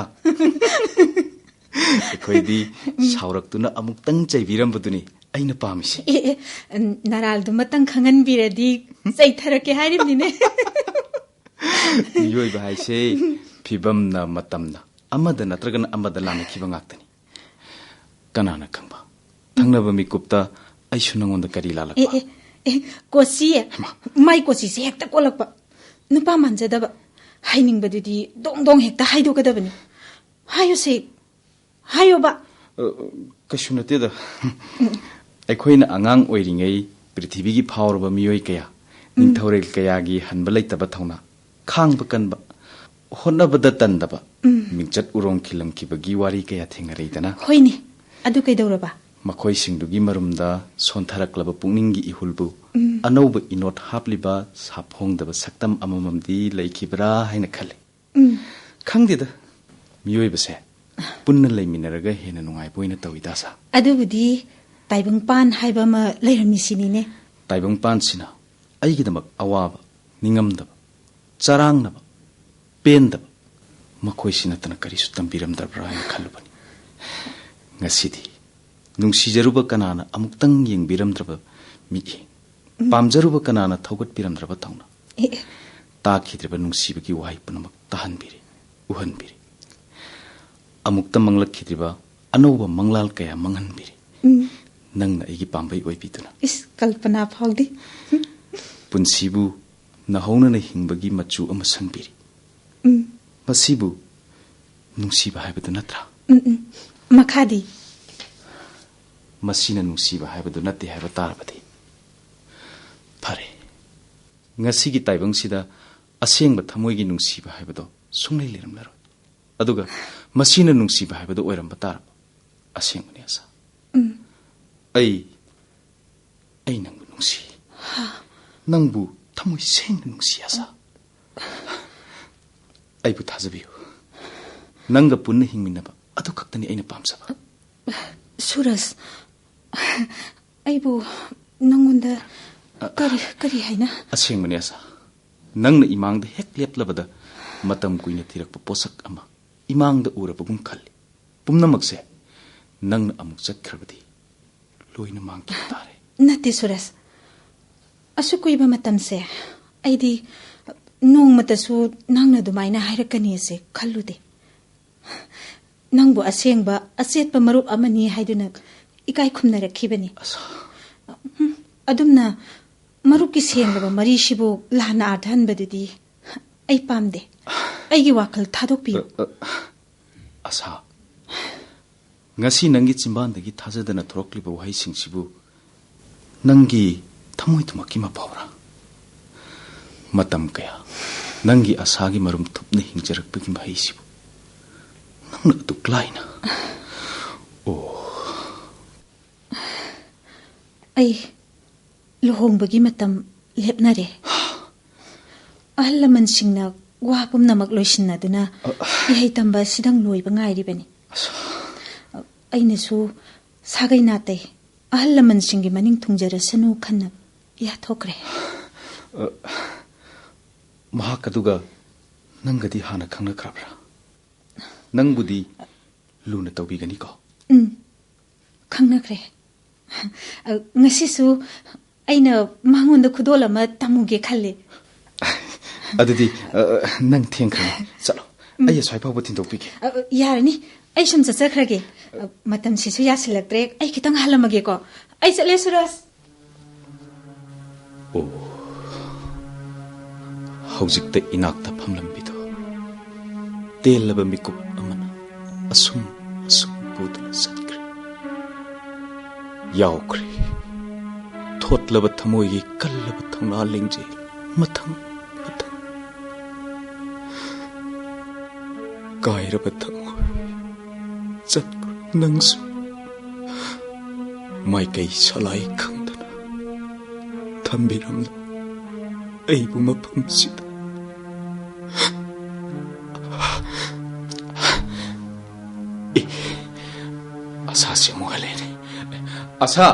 ꯑꯩꯈꯣꯏꯗꯤ ꯎꯝ꯫ ꯁꯥꯎꯔꯛꯇꯨꯅ ꯑꯃꯨꯛꯇꯪ ꯆꯩꯕꯤꯔꯝꯕꯗꯨꯅꯤ ꯑꯩꯅ ꯄꯥꯝꯃꯤꯁꯦ꯫ ꯑꯦ, ꯑꯦ, ꯅꯔꯥꯜꯗꯨꯃꯇꯪ ꯈꯪꯍꯟꯕꯤꯔꯗꯤ ꯆꯩꯊꯔꯛꯀꯦ ꯍꯥꯏꯔꯤꯕꯅꯤꯅꯦ꯫ ꯃꯤꯑꯣꯏꯕ ꯍꯥꯏꯁꯦ ꯐꯤꯕꯝꯅ ꯃꯇꯝꯅ ꯑꯃꯗ ꯅꯠꯇ꯭ꯔꯒꯅ ꯑꯃꯗ ꯂꯥꯟꯅꯈꯤꯕ ꯉꯥꯛꯇꯅꯤ꯫ ꯀꯅꯥꯅ ꯈꯪꯕ? ꯊꯪꯅꯕ ꯃꯤꯀꯨꯞꯇ ꯑꯩꯁꯨ ꯅꯉꯣꯟꯗ ꯀꯔꯤ ꯂꯥꯜꯂꯛꯄ? ꯑꯦ, ꯑꯦ, ꯑꯦ, ꯀꯣꯆꯤ꯫ ꯍꯩꯃꯥ꯫ ꯃꯥꯏ ꯀꯣꯆꯤꯁꯦ ꯍꯦꯛꯇ ꯀꯣꯜꯂꯛꯄ꯫ ꯅꯨꯄꯥ ꯃꯥꯟꯖꯗꯕ꯫ ꯍꯥꯏꯅꯤꯡꯕꯗꯨꯗꯤ ꯗꯣꯡ ꯗꯣꯡ ꯍꯦꯛꯇ ꯍꯥꯏꯗꯣꯛꯀꯗꯕꯅꯤ꯫ ꯍꯥꯏꯌꯨꯁꯦ꯫ ꯍꯥꯏꯌꯣꯕ꯫ ꯑ, ꯀꯩꯁꯨ ꯅꯠꯇꯦꯗ꯫ ꯑꯩꯈꯣꯏꯅ ꯑꯉꯥꯡ ꯑꯣꯏꯔꯤꯉꯩ ꯄ꯭ꯔꯤꯊꯤꯕꯤꯒꯤ ꯐꯥꯎꯔꯕ ꯃꯤꯑꯣꯏ ꯀꯌꯥ, ꯎꯝ꯫ ꯅꯤꯡꯊꯧꯔꯦꯜ ꯀꯌꯥꯒꯤ ꯍꯟꯕ ꯂꯩꯇꯕ ꯊꯧꯅꯥ, ꯈꯥꯡꯕ ꯀꯟꯕ, ꯍꯣꯠꯅꯕꯗ ꯇꯟꯗꯕ, ꯎꯝ꯫ ꯃꯤꯡꯆꯠ ꯎꯔꯣꯡ ꯈꯤꯜꯂꯝꯈꯤꯕꯒꯤ ꯋꯥꯔꯤ ꯀꯌꯥ ꯊꯦꯡꯅꯔꯛꯏꯗꯅ꯫ ꯍꯣꯏꯅꯦ, ꯑꯗꯨ ꯀꯩꯗꯧꯔꯕ? ꯃꯈꯣꯏꯁꯤꯡꯗꯨꯒꯤ ꯃꯔꯨꯝꯗ ꯁꯣꯟꯊꯔꯛꯂꯕ ꯄꯨꯛꯅꯤꯡꯒꯤ ꯏꯍꯨꯜꯕꯨ ꯎꯝ꯫ ꯑꯅꯧꯕ ꯏꯅꯣꯠ ꯍꯥꯞꯂꯤꯕ ꯁꯥꯐꯣꯡꯗꯕ ꯁꯛꯇꯝ ꯑꯃꯃꯝꯗꯤ ꯂꯩꯈꯤꯕ꯭ꯔꯥ ꯍꯥꯏꯅ ꯈꯜꯂꯤ꯫ ꯎꯝ꯫ ꯈꯪꯗꯦꯗ, ꯃꯤꯑꯣꯏꯕꯁꯦ ꯄꯨꯟꯅ ꯂꯩꯃꯤꯟꯅꯔꯒ ꯍꯦꯟꯅ ꯅꯨꯡꯉꯥꯏꯕ ꯑꯣꯏꯅ ꯇꯧꯏꯗ, ꯑꯁꯥ꯫ ꯑꯗꯨꯕꯨꯗꯤ ꯇꯥꯏꯕꯪꯄꯥꯟ ꯍꯥꯏꯕ ꯑꯃ ꯂꯩꯔꯝꯃꯤꯁꯤꯅꯤꯅꯦ꯫ ꯇꯥꯏꯕꯪꯄꯥꯟꯁꯤꯅ ꯑꯩꯒꯤꯗꯃꯛ ꯑꯋꯥꯕ, ꯅꯤꯡꯉꯝꯗꯕ, ꯆꯔꯥꯡꯅꯕ, ꯄꯦꯟꯗꯕ, ꯃꯈꯣꯏꯁꯤ ꯅꯠꯇꯅ ꯀꯔꯤꯁꯨ ꯇꯝꯕꯤꯔꯝꯗꯕ꯭ꯔꯥ ꯍꯥꯏꯅ ꯈꯜꯂꯨꯕꯅꯤ꯫ ꯉꯁꯤꯗꯤ ꯅꯨꯡꯁꯤꯖꯔꯨꯕ ꯀꯅꯥꯅ ꯑꯃꯨꯛꯇꯪ ꯌꯦꯡꯕꯤꯔꯝꯗ꯭ꯔꯕ ꯃꯤꯠꯌꯦꯡ, ꯄꯥꯝꯖꯔꯨꯕ ꯀꯅꯥꯅ ꯊꯧꯒꯠꯄꯤꯔꯝꯗ꯭ꯔꯕ ꯊꯧꯅꯥ, ꯑꯦ, ꯑꯦ, ꯇꯥꯈꯤꯗ꯭ꯔꯤꯕ ꯅꯨꯡꯁꯤꯕꯒꯤ ꯋꯥꯍꯩ ꯄꯨꯝꯅꯃꯛ ꯇꯥꯍꯟꯕꯤꯔꯤ, ꯎꯍꯟꯕꯤꯔꯤ꯫ ꯑꯃꯨꯛꯇ ꯃꯪꯂꯛꯈꯤꯗ꯭ꯔꯤꯕ ꯑꯅꯧꯕ ꯃꯪꯂꯥꯜ ꯀꯌꯥ ꯃꯪꯍꯟꯕꯤꯔꯤ꯫ ꯎꯝ꯫ ꯅꯪꯅ ꯑꯩꯒꯤ ꯄꯥꯝꯕꯩ ꯑꯣꯏꯕꯤꯗꯨꯅ꯫ ꯏꯁ, ꯀꯜꯄꯅꯥ ꯐꯥꯎꯗꯤ꯫ ꯄꯨꯟꯁꯤꯕꯨ ꯅꯧꯍꯧꯅꯅ ꯍꯤꯡꯕꯒꯤ ꯃꯆꯨ ꯑꯃ ꯁꯪꯕꯤꯔꯤ꯫ ꯎꯝ꯫ ꯃꯁꯤꯕꯨ ꯅꯨꯡꯁꯤꯕ ꯍꯥꯏꯕꯗꯨ ꯅꯠꯇ꯭ꯔꯥ? ꯎꯝ, ꯎꯝ꯫ ꯃꯈꯥꯗꯤ? ꯃꯁꯤꯅ ꯅꯨꯡꯁꯤꯕ ꯍꯥꯏꯕꯗꯨ ꯅꯠꯇꯦ ꯍꯥꯏꯕ ꯇꯥꯔꯕꯗꯤ? ꯐꯔꯦ, ꯉꯁꯤꯒꯤ ꯇꯥꯏꯕꯪꯁꯤꯗ ꯑꯁꯦꯡꯕ ꯊꯃꯣꯏꯒꯤ ꯅꯨꯡꯁꯤꯕ ꯍꯥꯏꯕꯗꯣ ꯁꯨꯡꯂꯩ ꯂꯩꯔꯝꯂꯔꯣꯏ꯫ ꯑꯗꯨꯒ ꯃꯁꯤꯅ ꯅꯨꯡꯁꯤꯕ ꯍꯥꯏꯕꯗꯣ ꯑꯣꯏꯔꯝꯕ ꯇꯥꯔꯕ? ꯑꯁꯦꯡꯕꯅꯤ, ꯑꯁꯥ꯫ ꯎꯝ꯫ ꯑꯩ, ꯑꯩ ꯅꯪꯕꯨ ꯅꯨꯡꯁꯤ꯫ ꯅꯪꯕꯨ ꯊꯃꯣꯏ ꯁꯦꯡꯅ ꯅꯨꯡꯁꯤ, ꯑꯁꯥ꯫ ꯑꯩꯕꯨ ꯊꯥꯖꯕꯤꯌꯨ꯫ ꯅꯪꯒ ꯄꯨꯟꯅ ꯍꯤꯡꯃꯤꯟꯅꯕ ꯑꯗꯨ ꯈꯛꯇꯅꯤ ꯑꯩꯅ ꯄꯥꯝꯖꯕ꯫ ꯁꯨꯔꯖ, ꯑꯩꯕꯨ ꯅꯪꯉꯣꯟꯗ ꯀꯔꯤ, ꯀꯔꯤ ꯍꯥꯏꯅ? ꯑꯁꯦꯡꯕꯅꯤ, ꯑꯁꯥ꯫ ꯅꯪꯅ ꯏꯃꯥꯡꯗ ꯍꯦꯛ ꯂꯦꯞꯂꯕꯗ ꯃꯇꯝ ꯀꯨꯏꯅ ꯊꯤꯔꯛꯄ ꯄꯣꯠꯁꯛ ꯑꯃ ꯏꯃꯥꯡꯗ ꯎꯔꯕꯒꯨꯝ ꯈꯜꯂꯤ꯫ ꯄꯨꯝꯅꯃꯛꯁꯦ ꯅꯪꯅ ꯑꯃꯨꯛ ꯆꯠꯈ꯭ꯔꯕꯗꯤ ꯂꯣꯏꯅ ꯃꯥꯡꯈꯤꯕ ꯇꯥꯔꯦ꯫ ꯅꯠꯇꯦ ꯁꯨꯔꯖ, ꯑꯁꯨꯛ ꯀꯨꯏꯕ ꯃꯇꯝꯁꯦ ꯑꯩꯗꯤ ꯅꯣꯡꯃꯇꯁꯨ ꯅꯪꯅ ꯑꯗꯨꯃꯥꯏꯅ ꯍꯥꯏꯔꯛꯀꯅꯤꯁꯦ ꯈꯜꯂꯨꯗꯦ꯫ ꯅꯪꯕꯨ ꯑꯁꯦꯡꯕ ꯑꯆꯦꯠꯄ ꯃꯔꯨꯞ ꯑꯃꯅꯤ ꯍꯥꯏꯗꯨꯅ ꯏꯀꯥꯏ ꯈꯨꯝꯅꯔꯛꯈꯤꯕꯅꯤ꯫ ꯑꯁꯥ꯫ ꯎꯝ, ꯑꯗꯨꯝꯅ ꯃꯔꯨꯞꯀꯤ ꯁꯦꯡꯂꯕ ꯃꯔꯤꯁꯤꯕꯨ ꯂꯥꯟꯅ ꯑꯥꯔꯊꯍꯟꯕꯗꯨꯗꯤ ꯑꯩ ꯄꯥꯝꯗꯦ꯫ ꯑꯩꯒꯤ ꯋꯥꯈꯜ ꯊꯥꯗꯣꯛꯄꯤꯌꯨ꯫ ꯑ, ꯑ, ꯑꯁꯥ, ꯉꯁꯤ ꯅꯪꯒꯤ ꯆꯤꯝꯕꯥꯟꯗꯒꯤ ꯊꯥꯖꯗꯅ ꯊꯣꯔꯛꯂꯤꯕ ꯋꯥꯍꯩꯁꯤꯡꯁꯤꯕꯨ ꯅꯪꯒꯤ ꯊꯃꯣꯏꯗꯨꯃꯛꯀꯤ ꯃꯄꯥꯎꯔꯥ? ꯃꯇꯝ ꯀꯌꯥ ꯅꯪꯒꯤ ꯑꯁꯥꯒꯤ ꯃꯔꯨꯝ ꯊꯨꯞꯅ ꯍꯤꯡꯖꯔꯛꯄꯒꯤ ꯃꯍꯩꯁꯤꯕꯨ ꯅꯪꯅ ꯑꯗꯨꯛ ꯂꯥꯏꯅ? ꯑꯣ꯫ ꯑꯩ ꯂꯨꯍꯣꯡꯕꯒꯤ ꯃꯇꯝ ꯂꯦꯞꯅꯔꯦ꯫ ꯑꯍꯜ ꯂꯃꯟꯁꯤꯡꯅ ꯋꯥ ꯄꯨꯝꯅꯃꯛ ꯂꯣꯏꯁꯤꯟꯅꯗꯨꯅ ꯏꯍꯩ ꯇꯝꯕ ꯑꯁꯤꯗꯪ ꯂꯣꯏꯕ ꯉꯥꯏꯔꯤꯕꯅꯤ꯫ ꯑꯩꯅꯁꯨ ꯁꯥꯒꯩ ꯅꯥꯇꯩ ꯑꯍꯜ ꯂꯃꯟꯁꯤꯡꯒꯤ ꯃꯅꯤꯡ ꯊꯨꯡꯖꯔꯁꯅꯨ ꯈꯟꯅ ꯌꯥꯊꯣꯛꯈ꯭ꯔꯦ꯫ ꯃꯍꯥꯛ ꯑꯗꯨꯒ ꯅꯪꯒꯗꯤ ꯍꯥꯟꯅ ꯈꯪꯅꯈ꯭ꯔꯕ꯭ꯔꯥ? ꯅꯪꯕꯨꯗꯤ ꯂꯨꯅ ꯇꯧꯕꯤꯒꯅꯤꯀꯣ? ꯎꯝ, ꯈꯪꯅꯈ꯭ꯔꯦ꯫ ꯉꯁꯤꯁꯨ ꯑꯩꯅ ꯃꯉꯣꯟꯗ ꯈꯨꯗꯣꯜ ꯑꯃ ꯇꯝꯃꯨꯒꯦ ꯈꯜꯂꯦ꯫ ꯑꯗꯨꯗꯤ ꯅꯪ ꯊꯦꯡꯈ꯭ꯔꯅꯤ꯫ ꯆꯠꯂꯣ꯫ ꯑꯩ ꯑꯁ꯭ꯋꯥꯏ ꯐꯥꯎꯕ ꯊꯤꯟꯗꯣꯛꯄꯤꯒꯦ꯫ ꯌꯥꯔꯅꯤ, ꯑꯩ ꯁꯨꯝ ꯆꯠꯆꯈ꯭ꯔꯒꯦ꯫ ꯃꯇꯝꯁꯤꯁꯨ ꯌꯥꯁꯤꯜꯂꯛꯇ꯭ꯔꯦ꯫ ꯑꯩ ꯈꯤꯇꯪ ꯍꯜꯂꯝꯃꯒꯦꯀꯣ꯫ ꯑꯩ ꯆꯠꯂꯦ, ꯁꯨꯔꯖ꯫ ꯑꯣ, ꯍꯧꯖꯤꯛꯇ ꯏꯅꯥꯛꯇ ꯐꯝꯂꯝꯕꯤꯗꯣ ꯇꯦꯜꯂꯕ ꯃꯤꯀꯨꯞ ꯑꯃꯅ ꯑꯁꯨꯝ ꯑꯁꯨꯝ ꯄꯨꯗꯨꯅ ꯆꯠꯈ꯭ꯔꯦ꯫ ꯌꯥꯎꯈ꯭ꯔꯦ꯫ ꯊꯣꯠꯂꯕ ꯊꯃꯣꯏꯒꯤ ꯀꯜꯂꯕ ꯊꯧꯅꯥ ꯂꯤꯡꯖꯦꯜ ꯃꯊꯪ ꯃꯊꯪ꯫ ꯀꯥꯏꯔꯕ ꯊꯃꯣꯏ, ꯆꯠꯈ꯭ꯔꯣ ꯅꯪꯁꯨ꯫ ꯃꯥꯏꯀꯩ ꯁꯂꯥꯏ ꯈꯪꯗꯅ ꯊꯝꯕꯤꯔꯝꯂꯣ ꯑꯩꯕꯨ ꯃꯐꯝꯁꯤꯗ꯫ ꯑꯦ, ꯑꯁꯥꯁꯦ ꯑꯃꯨꯛ ꯍꯜꯂꯛꯑꯦꯅꯦ꯫ ꯑꯁꯥ,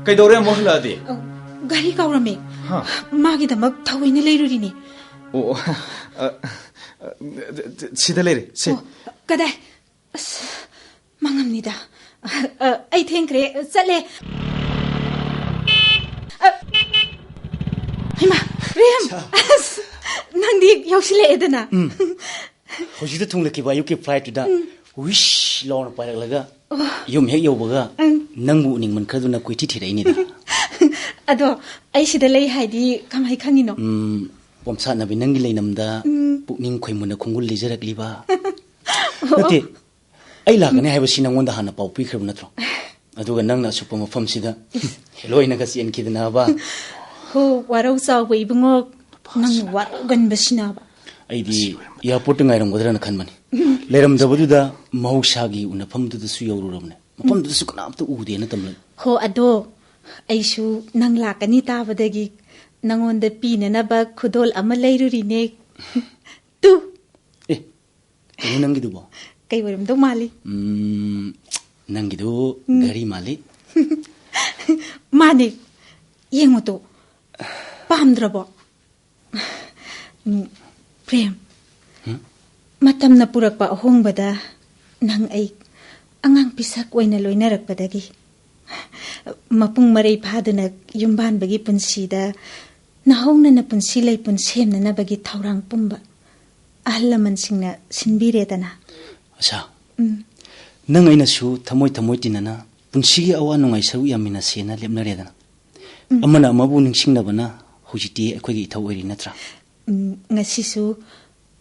ꯀꯩꯗꯧꯔꯦ ꯑꯃꯨꯛ ꯍꯜꯂꯛꯑꯗꯤ? ꯒꯥꯔꯤ ꯀꯥꯎꯔꯝꯃꯦ꯫ ꯃꯥꯒꯤꯗꯃꯛ ꯊꯑꯣꯏꯅ ꯂꯩꯔꯨꯔꯤꯅꯦ꯫ ꯑꯣ, ꯁꯤꯗ ꯂꯩꯔꯦ꯫ ꯁꯦ꯫ ꯑꯣ, ꯀꯗꯥꯏ? ꯑꯁ, ꯃꯉꯝꯅꯤꯗ꯫ ꯑ, ꯑ, ꯑꯩ ꯊꯦꯡꯈ꯭ꯔꯦ, ꯆꯠꯂꯦ꯫ ꯑ, ꯍꯩꯃꯥ, ꯔꯦꯝ! ꯑꯁ, ꯅꯪꯗꯤ ꯌꯧꯁꯤꯜꯂꯛꯑꯦꯗꯅ꯫ ꯍꯧꯖꯤꯛꯇ ꯊꯨꯡꯂꯛꯈꯤꯕ ꯑꯌꯨꯛꯀꯤ flightꯇꯨꯗ ꯋꯤꯁ ꯂꯥꯎꯅ ꯄꯥꯏꯔꯛꯂꯒ ꯌꯨꯝ ꯍꯦꯛ ꯌꯧꯕꯒ ꯅꯪꯕꯨ ꯎꯅꯤꯡꯃꯟꯈ꯭ꯔꯗꯨꯅ ꯀꯣꯏꯊꯤ ꯊꯤꯔꯛꯏꯅꯤꯗ꯫ ꯑꯗꯣ ꯑꯩ ꯁꯤꯗ ꯂꯩ ꯍꯥꯏꯗꯤ ꯀꯃꯥꯏ ꯈꯪꯉꯤꯅꯣ? ꯎꯝ, ꯄꯣꯝꯁꯥꯠꯅꯕꯤ ꯅꯪꯒꯤ ꯂꯩꯅꯝꯗ ꯄꯨꯛꯅꯤꯡ ꯈꯣꯏꯃꯨꯟꯅ ꯈꯣꯡꯒꯨꯜ ꯂꯤꯖꯔꯛꯂꯤꯕ꯫ ꯅꯠꯇꯦ, ꯑꯩ ꯂꯥꯛꯀꯅꯤ ꯍꯥꯏꯕꯁꯤ ꯅꯪꯉꯣꯟꯗ ꯍꯥꯟꯅ ꯄꯥꯎ ꯄꯤꯈ꯭ꯔꯕ ꯅꯠꯇ꯭ꯔꯣ? ꯑꯗꯨꯒ ꯅꯪꯅ ꯑꯁꯨꯛꯄ ꯃꯐꯝꯁꯤꯗ ꯍꯦꯂꯣꯏꯅꯒ ꯆꯦꯟꯈꯤꯗꯅꯕ꯫ ꯍꯣ, ꯋꯥꯔꯧ ꯆꯥꯎꯕ ꯏꯕꯨꯡꯉꯣ, ꯅꯪ ꯋꯥꯔꯧꯒꯟꯕꯁꯤꯅꯕ꯫ ꯑꯩꯗꯤ airportꯇ ꯉꯥꯏꯔꯝꯒꯗ꯭ꯔꯅ ꯈꯟꯕꯅꯤ꯫ ꯂꯩꯔꯝꯗꯕꯗꯨꯗ ꯃꯍꯧꯁꯥꯒꯤ ꯎꯅꯐꯝꯗꯨꯗꯁꯨ ꯌꯧꯔꯨꯔꯕꯅꯦ꯫ ꯃꯐꯝꯗꯨꯗꯁꯨ ꯀꯅꯥꯝꯇ ꯎꯗꯦꯅ ꯇꯝꯂꯛꯏ꯫ ꯍꯣ, ꯑꯗꯣ ꯑꯩꯁꯨ ꯅꯪ ꯂꯥꯛꯀꯅꯤ ꯇꯥꯕꯗꯒꯤ ꯅꯪꯉꯣꯟꯗ ꯄꯤꯅꯅꯕ ꯈꯨꯗꯣꯜ ꯑꯃ ꯂꯩꯔꯨꯔꯤꯅꯦ꯫ ꯇꯨ꯫ ꯑꯦ, ꯀꯩꯅꯣ ꯅꯪꯒꯤꯗꯨꯕꯣ? ꯀꯩ ꯑꯣꯏꯔꯝꯗꯧ ꯃꯥꯜꯂꯤ? ꯎꯝ, ꯅꯪꯒꯤꯗꯨ ꯎꯝ꯫ ꯘꯔꯤ ꯃꯥꯜꯂꯤ꯫ ꯃꯥꯅꯦ꯫ ꯌꯦꯡꯉꯨ ꯇꯨ꯫ ꯄꯥꯝꯗ꯭ꯔꯕꯣ? ꯎꯝ, ꯄ꯭ꯔꯦꯝ, ꯍꯨꯝ? ꯃꯇꯝꯅ ꯄꯨꯔꯛꯄ ꯑꯍꯣꯡꯕꯗ ꯅꯪ ꯑꯩ ꯑꯉꯥꯡ ꯄꯤꯁꯛ ꯑꯣꯏꯅ ꯂꯣꯏꯅꯔꯛꯄꯗꯒꯤ ꯃꯄꯨꯡ ꯃꯔꯩ ꯐꯥꯗꯨꯅ ꯌꯨꯝꯕꯥꯟꯕꯒꯤ ꯄꯨꯟꯁꯤꯗ ꯅꯍꯧꯅꯅ ꯄꯨꯟꯁꯤ ꯂꯩꯄꯨꯟ ꯁꯦꯝꯅꯅꯕꯒꯤ ꯊꯧꯔꯥꯡ ꯄꯨꯝꯕ ꯑꯍꯜ ꯂꯃꯟꯁꯤꯡꯅ ꯁꯤꯟꯕꯤꯔꯦꯗꯅ꯫ ꯑꯁꯥ, ꯎꯝ꯫ ꯅꯪ ꯑꯩꯅꯁꯨ ꯊꯃꯣꯏ ꯊꯃꯣꯏ ꯇꯤꯟꯅꯅ ꯄꯨꯟꯁꯤꯒꯤ ꯑꯋꯥ ꯅꯨꯡꯉꯥꯏ ꯁꯔꯨꯛ ꯌꯥꯃꯤꯟꯅꯁꯦꯅ ꯂꯦꯞꯅꯔꯦꯗꯅ꯫ ꯎꯝ꯫ ꯑꯃꯅ ꯑꯃꯕꯨ ꯅꯤꯡꯁꯤꯡꯅꯕꯅ ꯍꯧꯖꯤꯛꯇꯤ ꯑꯩꯈꯣꯏꯒꯤ ꯏꯊꯧ ꯑꯣꯏꯔꯤ, ꯅꯠꯇ꯭ꯔꯥ? ꯎꯝ, ꯉꯁꯤꯁꯨ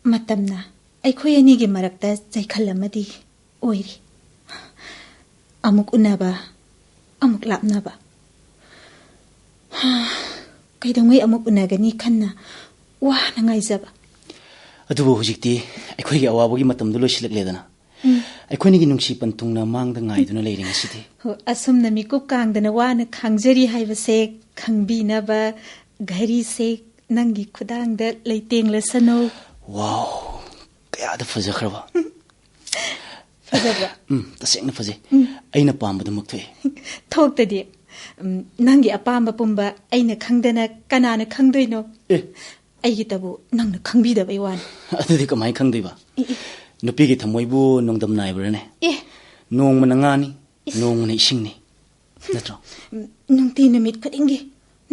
ꯃꯇꯝꯅ ꯑꯩꯈꯣꯏ ꯑꯅꯤꯒꯤ ꯃꯔꯛꯇ ꯆꯩꯈꯜ ꯑꯃꯗꯤ ꯑꯣꯏꯔꯤ꯫ ꯑꯃꯨꯛ ꯎꯅꯕ, ꯑꯃꯨꯛ ꯂꯥꯞꯅꯕ꯫ ꯀꯩꯗꯧꯉꯩ ꯑꯃꯨꯛ ꯎꯅꯒꯅꯤ ꯈꯟꯅ ꯋꯥꯅ ꯉꯥꯏꯖꯕ꯫ ꯑꯗꯨꯕꯨ ꯍꯧꯖꯤꯛꯇꯤ ꯑꯩꯈꯣꯏꯒꯤ ꯑꯋꯥꯕꯒꯤ ꯃꯇꯝꯗꯨ ꯂꯣꯏꯁꯤꯜꯂꯛꯂꯦꯗꯅ꯫ ꯎꯝ꯫ ꯑꯩꯈꯣꯏꯅꯤꯒꯤ ꯅꯨꯡꯁꯤ ꯄꯟꯊꯨꯡꯅ ꯃꯥꯡꯗ ꯉꯥꯏꯗꯨꯅ ꯂꯩꯔꯦ ꯉꯁꯤꯗꯤ꯫ ꯍꯣ, ꯑꯁꯨꯝꯅ ꯃꯤꯀꯨꯞ ꯀꯥꯡꯗꯅ ꯋꯥꯅ ꯈꯥꯡꯖꯔꯤ ꯍꯥꯏꯕꯁꯦ ꯈꯪꯕꯤꯅꯕ ꯘꯔꯤꯁꯦ ꯅꯪꯒꯤ ꯈꯨꯗꯥꯡꯗ ꯂꯩꯇꯦꯡꯂꯁꯅꯨ꯫ ꯋꯥꯎ, ꯀꯌꯥꯗ ꯐꯖꯈ꯭ꯔꯕ! ꯐꯖꯕ꯭ꯔꯥ? ꯎꯝ, ꯇꯁꯦꯡꯅ ꯐꯖꯩ꯫ ꯎꯝ꯫ ꯑꯩꯅ ꯄꯥꯝꯕꯗꯨꯃꯛ ꯊꯣꯛꯑꯦ꯫ ꯊꯣꯛꯇꯗꯤ꯫ ꯎꯝ, ꯅꯪꯒꯤ ꯑꯄꯥꯝꯕ ꯄꯨꯝꯕ ꯑꯩꯅ ꯈꯪꯗꯅ ꯀꯅꯥꯅ ꯈꯪꯗꯣꯏꯅꯣ? ꯑꯦ꯫ ꯑꯩꯒꯤꯇꯕꯨ ꯅꯪꯅ ꯈꯪꯕꯤꯗꯕꯩ ꯋꯥꯅꯤ꯫ ꯑꯗꯨꯗꯤ ꯀꯃꯥꯏꯅ ꯈꯪꯗꯣꯏꯕ? ꯑꯦ, ꯑꯦ꯫ ꯅꯨꯄꯤꯒꯤ ꯊꯃꯣꯏꯕꯨ ꯅꯣꯡꯗꯝ ꯅꯥꯏꯕ꯭ꯔꯥꯅꯦ? ꯑꯦ꯫ ꯅꯣꯡꯃꯅ ꯉꯥꯅꯤ, ꯏꯁ꯫ ꯅꯣꯡꯃꯅ ꯏꯁꯤꯡꯅꯤ꯫ ꯅꯠꯇ꯭ꯔꯣ? ꯎꯝ, ꯅꯨꯡꯇꯤ ꯅꯨꯃꯤꯠ ꯈꯨꯗꯤꯡꯒꯤ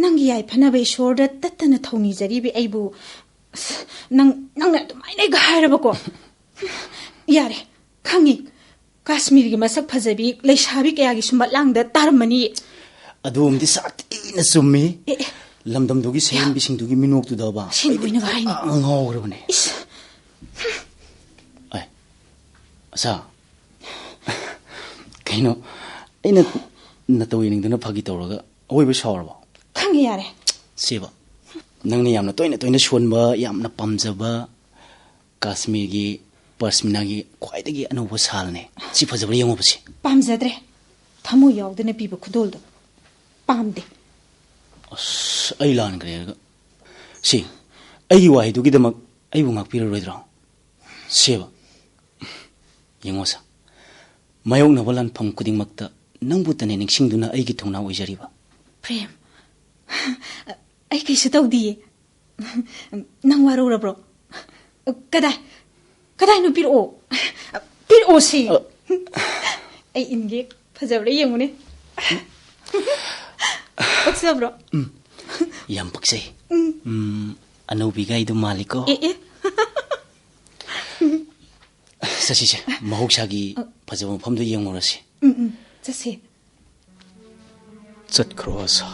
ꯅꯪꯒꯤ ꯌꯥꯏꯐꯅꯕ ꯏꯁꯣꯔꯗ ꯇꯠꯇꯅ ꯊꯧꯅꯤꯖꯔꯤꯕꯤ ꯑꯩꯕꯨ, ꯑꯁ, ꯅꯪ, ꯅꯪꯅ ꯑꯗꯨꯃꯥꯏꯅ ꯍꯦꯛ ꯍꯥꯏꯔꯕꯀꯣ? ꯌꯥꯔꯦ, ꯈꯪꯉꯤ꯫ ꯀꯥꯁꯃꯤꯔꯒꯤ ꯃꯁꯛ ꯐꯖꯕꯤ ꯂꯩꯁꯥꯕꯤ ꯀꯌꯥꯒꯤ ꯁꯨꯝꯕꯠꯂꯥꯡꯗ ꯇꯥꯔꯝꯃꯅꯤ꯫ ꯑꯗꯨꯝꯗꯤ ꯁꯥꯊꯤꯅ ꯆꯨꯝꯃꯤ꯫ ꯑꯦ, ꯑꯦ꯫ ꯂꯝꯗꯝꯗꯨꯒꯤ ꯁꯌꯦꯟꯕꯤꯁꯤꯡꯗꯨꯒꯤ ꯃꯤꯅꯣꯛꯇꯨꯗꯕ ꯑꯁꯦꯡꯕ ꯑꯣꯏꯅꯒ ꯍꯥꯏꯅꯤ꯫ ꯑꯩꯗꯤ ꯄꯨꯔꯥ ꯉꯥꯎꯈ꯭ꯔꯕꯅꯦ꯫ ꯏꯁ꯫ ꯑꯦ, ꯑꯁꯥ꯫ ꯀꯩꯅꯣ, ꯑꯩꯅ ꯅꯇꯧ ꯌꯦꯡꯅꯤꯡꯗꯅ ꯐꯥꯒꯤ ꯇꯧꯔꯒ ꯑꯋꯣꯏꯕ ꯁꯥꯎꯔꯕꯣ? ꯈꯪꯉꯦ, ꯌꯥꯔꯦ꯫ ꯁꯤꯕ, ꯅꯪꯅ ꯌꯥꯝꯅ ꯇꯣꯏꯅ ꯇꯣꯏꯅ ꯁꯣꯟꯕ, ꯌꯥꯝꯅ ꯄꯥꯝꯖꯕ ꯀꯥꯁꯃꯤꯔꯒꯤ ꯄꯁꯃꯤꯅꯥꯒꯤ ꯈ꯭ꯋꯥꯏꯗꯒꯤ ꯑꯅꯧꯕ ꯁꯥꯜꯅꯦ꯫ ꯁꯤ ꯐꯖꯕ꯭ꯔꯥ ꯌꯦꯡꯉꯨꯕꯁꯤ꯫ ꯄꯥꯝꯖꯗ꯭ꯔꯦ꯫ ꯊꯃꯣꯏ ꯌꯥꯎꯗꯅ ꯄꯤꯕ ꯈꯨꯗꯣꯜꯗꯣ ꯄꯥꯝꯗꯦ꯫ ꯑꯁ, ꯑꯩ ꯂꯥꯟꯈ꯭ꯔꯦ ꯍꯥꯏꯔꯒ꯫ ꯁꯤ, ꯑꯩꯒꯤ ꯋꯥꯍꯩꯗꯨꯒꯤꯗꯃꯛ ꯑꯩꯕꯨ ꯉꯥꯛꯄꯤꯔꯔꯣꯏꯗ꯭ꯔꯣ? ꯁꯦꯕ, ꯌꯦꯡꯉꯣ ꯁꯥ, ꯃꯥꯌꯣꯛꯅꯕ ꯂꯥꯟꯐꯝ ꯈꯨꯗꯤꯡꯃꯛꯇ ꯅꯪꯕꯨꯇꯅꯦ ꯅꯤꯡꯁꯤꯡꯗꯨꯅ ꯑꯩꯒꯤ ꯊꯧꯅꯥ ꯑꯣꯏꯖꯔꯤꯕ꯫ ꯄ꯭ꯔꯦꯝ, ꯑꯩ ꯀꯩꯁꯨ ꯇꯧꯗꯤꯌꯦ꯫ ꯅꯪ ꯋꯥꯔꯧꯔꯕ꯭ꯔꯣ? ꯀꯗꯥꯏ? ꯀꯗꯥꯏꯅꯣ? ꯄꯤꯔꯛꯑꯣ꯫ ꯄꯤꯔꯛꯑꯣ ꯁꯤ꯫ ꯑ꯫ ꯑꯩ ꯏꯟꯒꯦ꯫ ꯐꯖꯕ꯭ꯔꯥ ꯌꯦꯡꯉꯨꯅꯦ꯫ ꯄꯛꯆꯕ꯭ꯔꯣ? ꯎꯝ꯫ ꯌꯥꯝ ꯄꯛꯆꯩ꯫ ꯎꯝ꯫ ꯎꯝ, ꯑꯅꯧꯕꯤꯒꯥꯏꯗꯣ ꯃꯥꯜꯂꯤꯀꯣ꯫ ꯑꯦ, ꯑꯦ꯫ ꯆꯠꯁꯤꯁꯦ, ꯃꯍꯧꯁꯥꯒꯤ ꯑ꯫ ꯐꯖꯕ ꯃꯐꯝꯗꯣ ꯌꯦꯡꯉꯨꯔꯁꯤ꯫ ꯎꯝ, ꯎꯝ, ꯆꯠꯁꯦ꯫ ꯆꯠꯈ꯭ꯔꯣ ꯑꯁꯥ,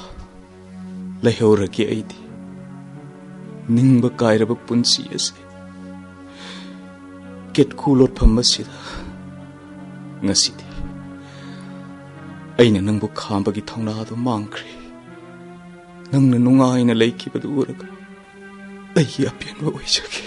ꯂꯩꯍꯧꯔꯒꯦ ꯑꯩꯗꯤ꯫ ꯅꯤꯡꯕ ꯀꯥꯏꯔꯕ ꯄꯨꯟꯁꯤ ꯑꯁꯤ ꯀꯦꯠꯈꯨ ꯂꯣꯠꯐꯝ ꯑꯁꯤꯗ꯫ ꯉꯁꯤꯗꯤ ꯑꯩꯅ ꯅꯪꯕꯨ ꯈꯥꯝꯕꯒꯤ ꯊꯧꯅꯥꯗꯨ ꯃꯥꯡꯈ꯭ꯔꯦ꯫ ꯅꯪꯅ ꯅꯨꯡꯉꯥꯏꯅ ꯂꯩꯈꯤꯕꯗꯨ ꯎꯔꯒ ꯑꯩꯒꯤ ꯑꯄꯦꯟꯕ ꯑꯣꯏꯖꯒꯦ꯫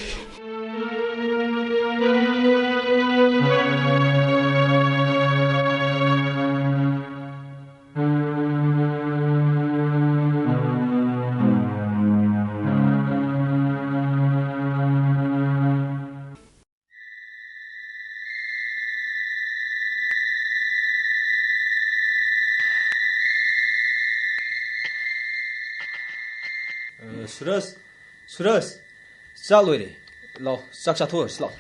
ꯑ, ꯁꯨꯔꯖ, ꯁꯨꯔꯖ, ꯆꯥꯛ ꯂꯣꯏꯔꯦ꯫ ꯂꯥꯎ, ꯆꯥꯛ ꯆꯥꯊꯣꯛꯑꯁꯤ ꯂꯥꯎ꯫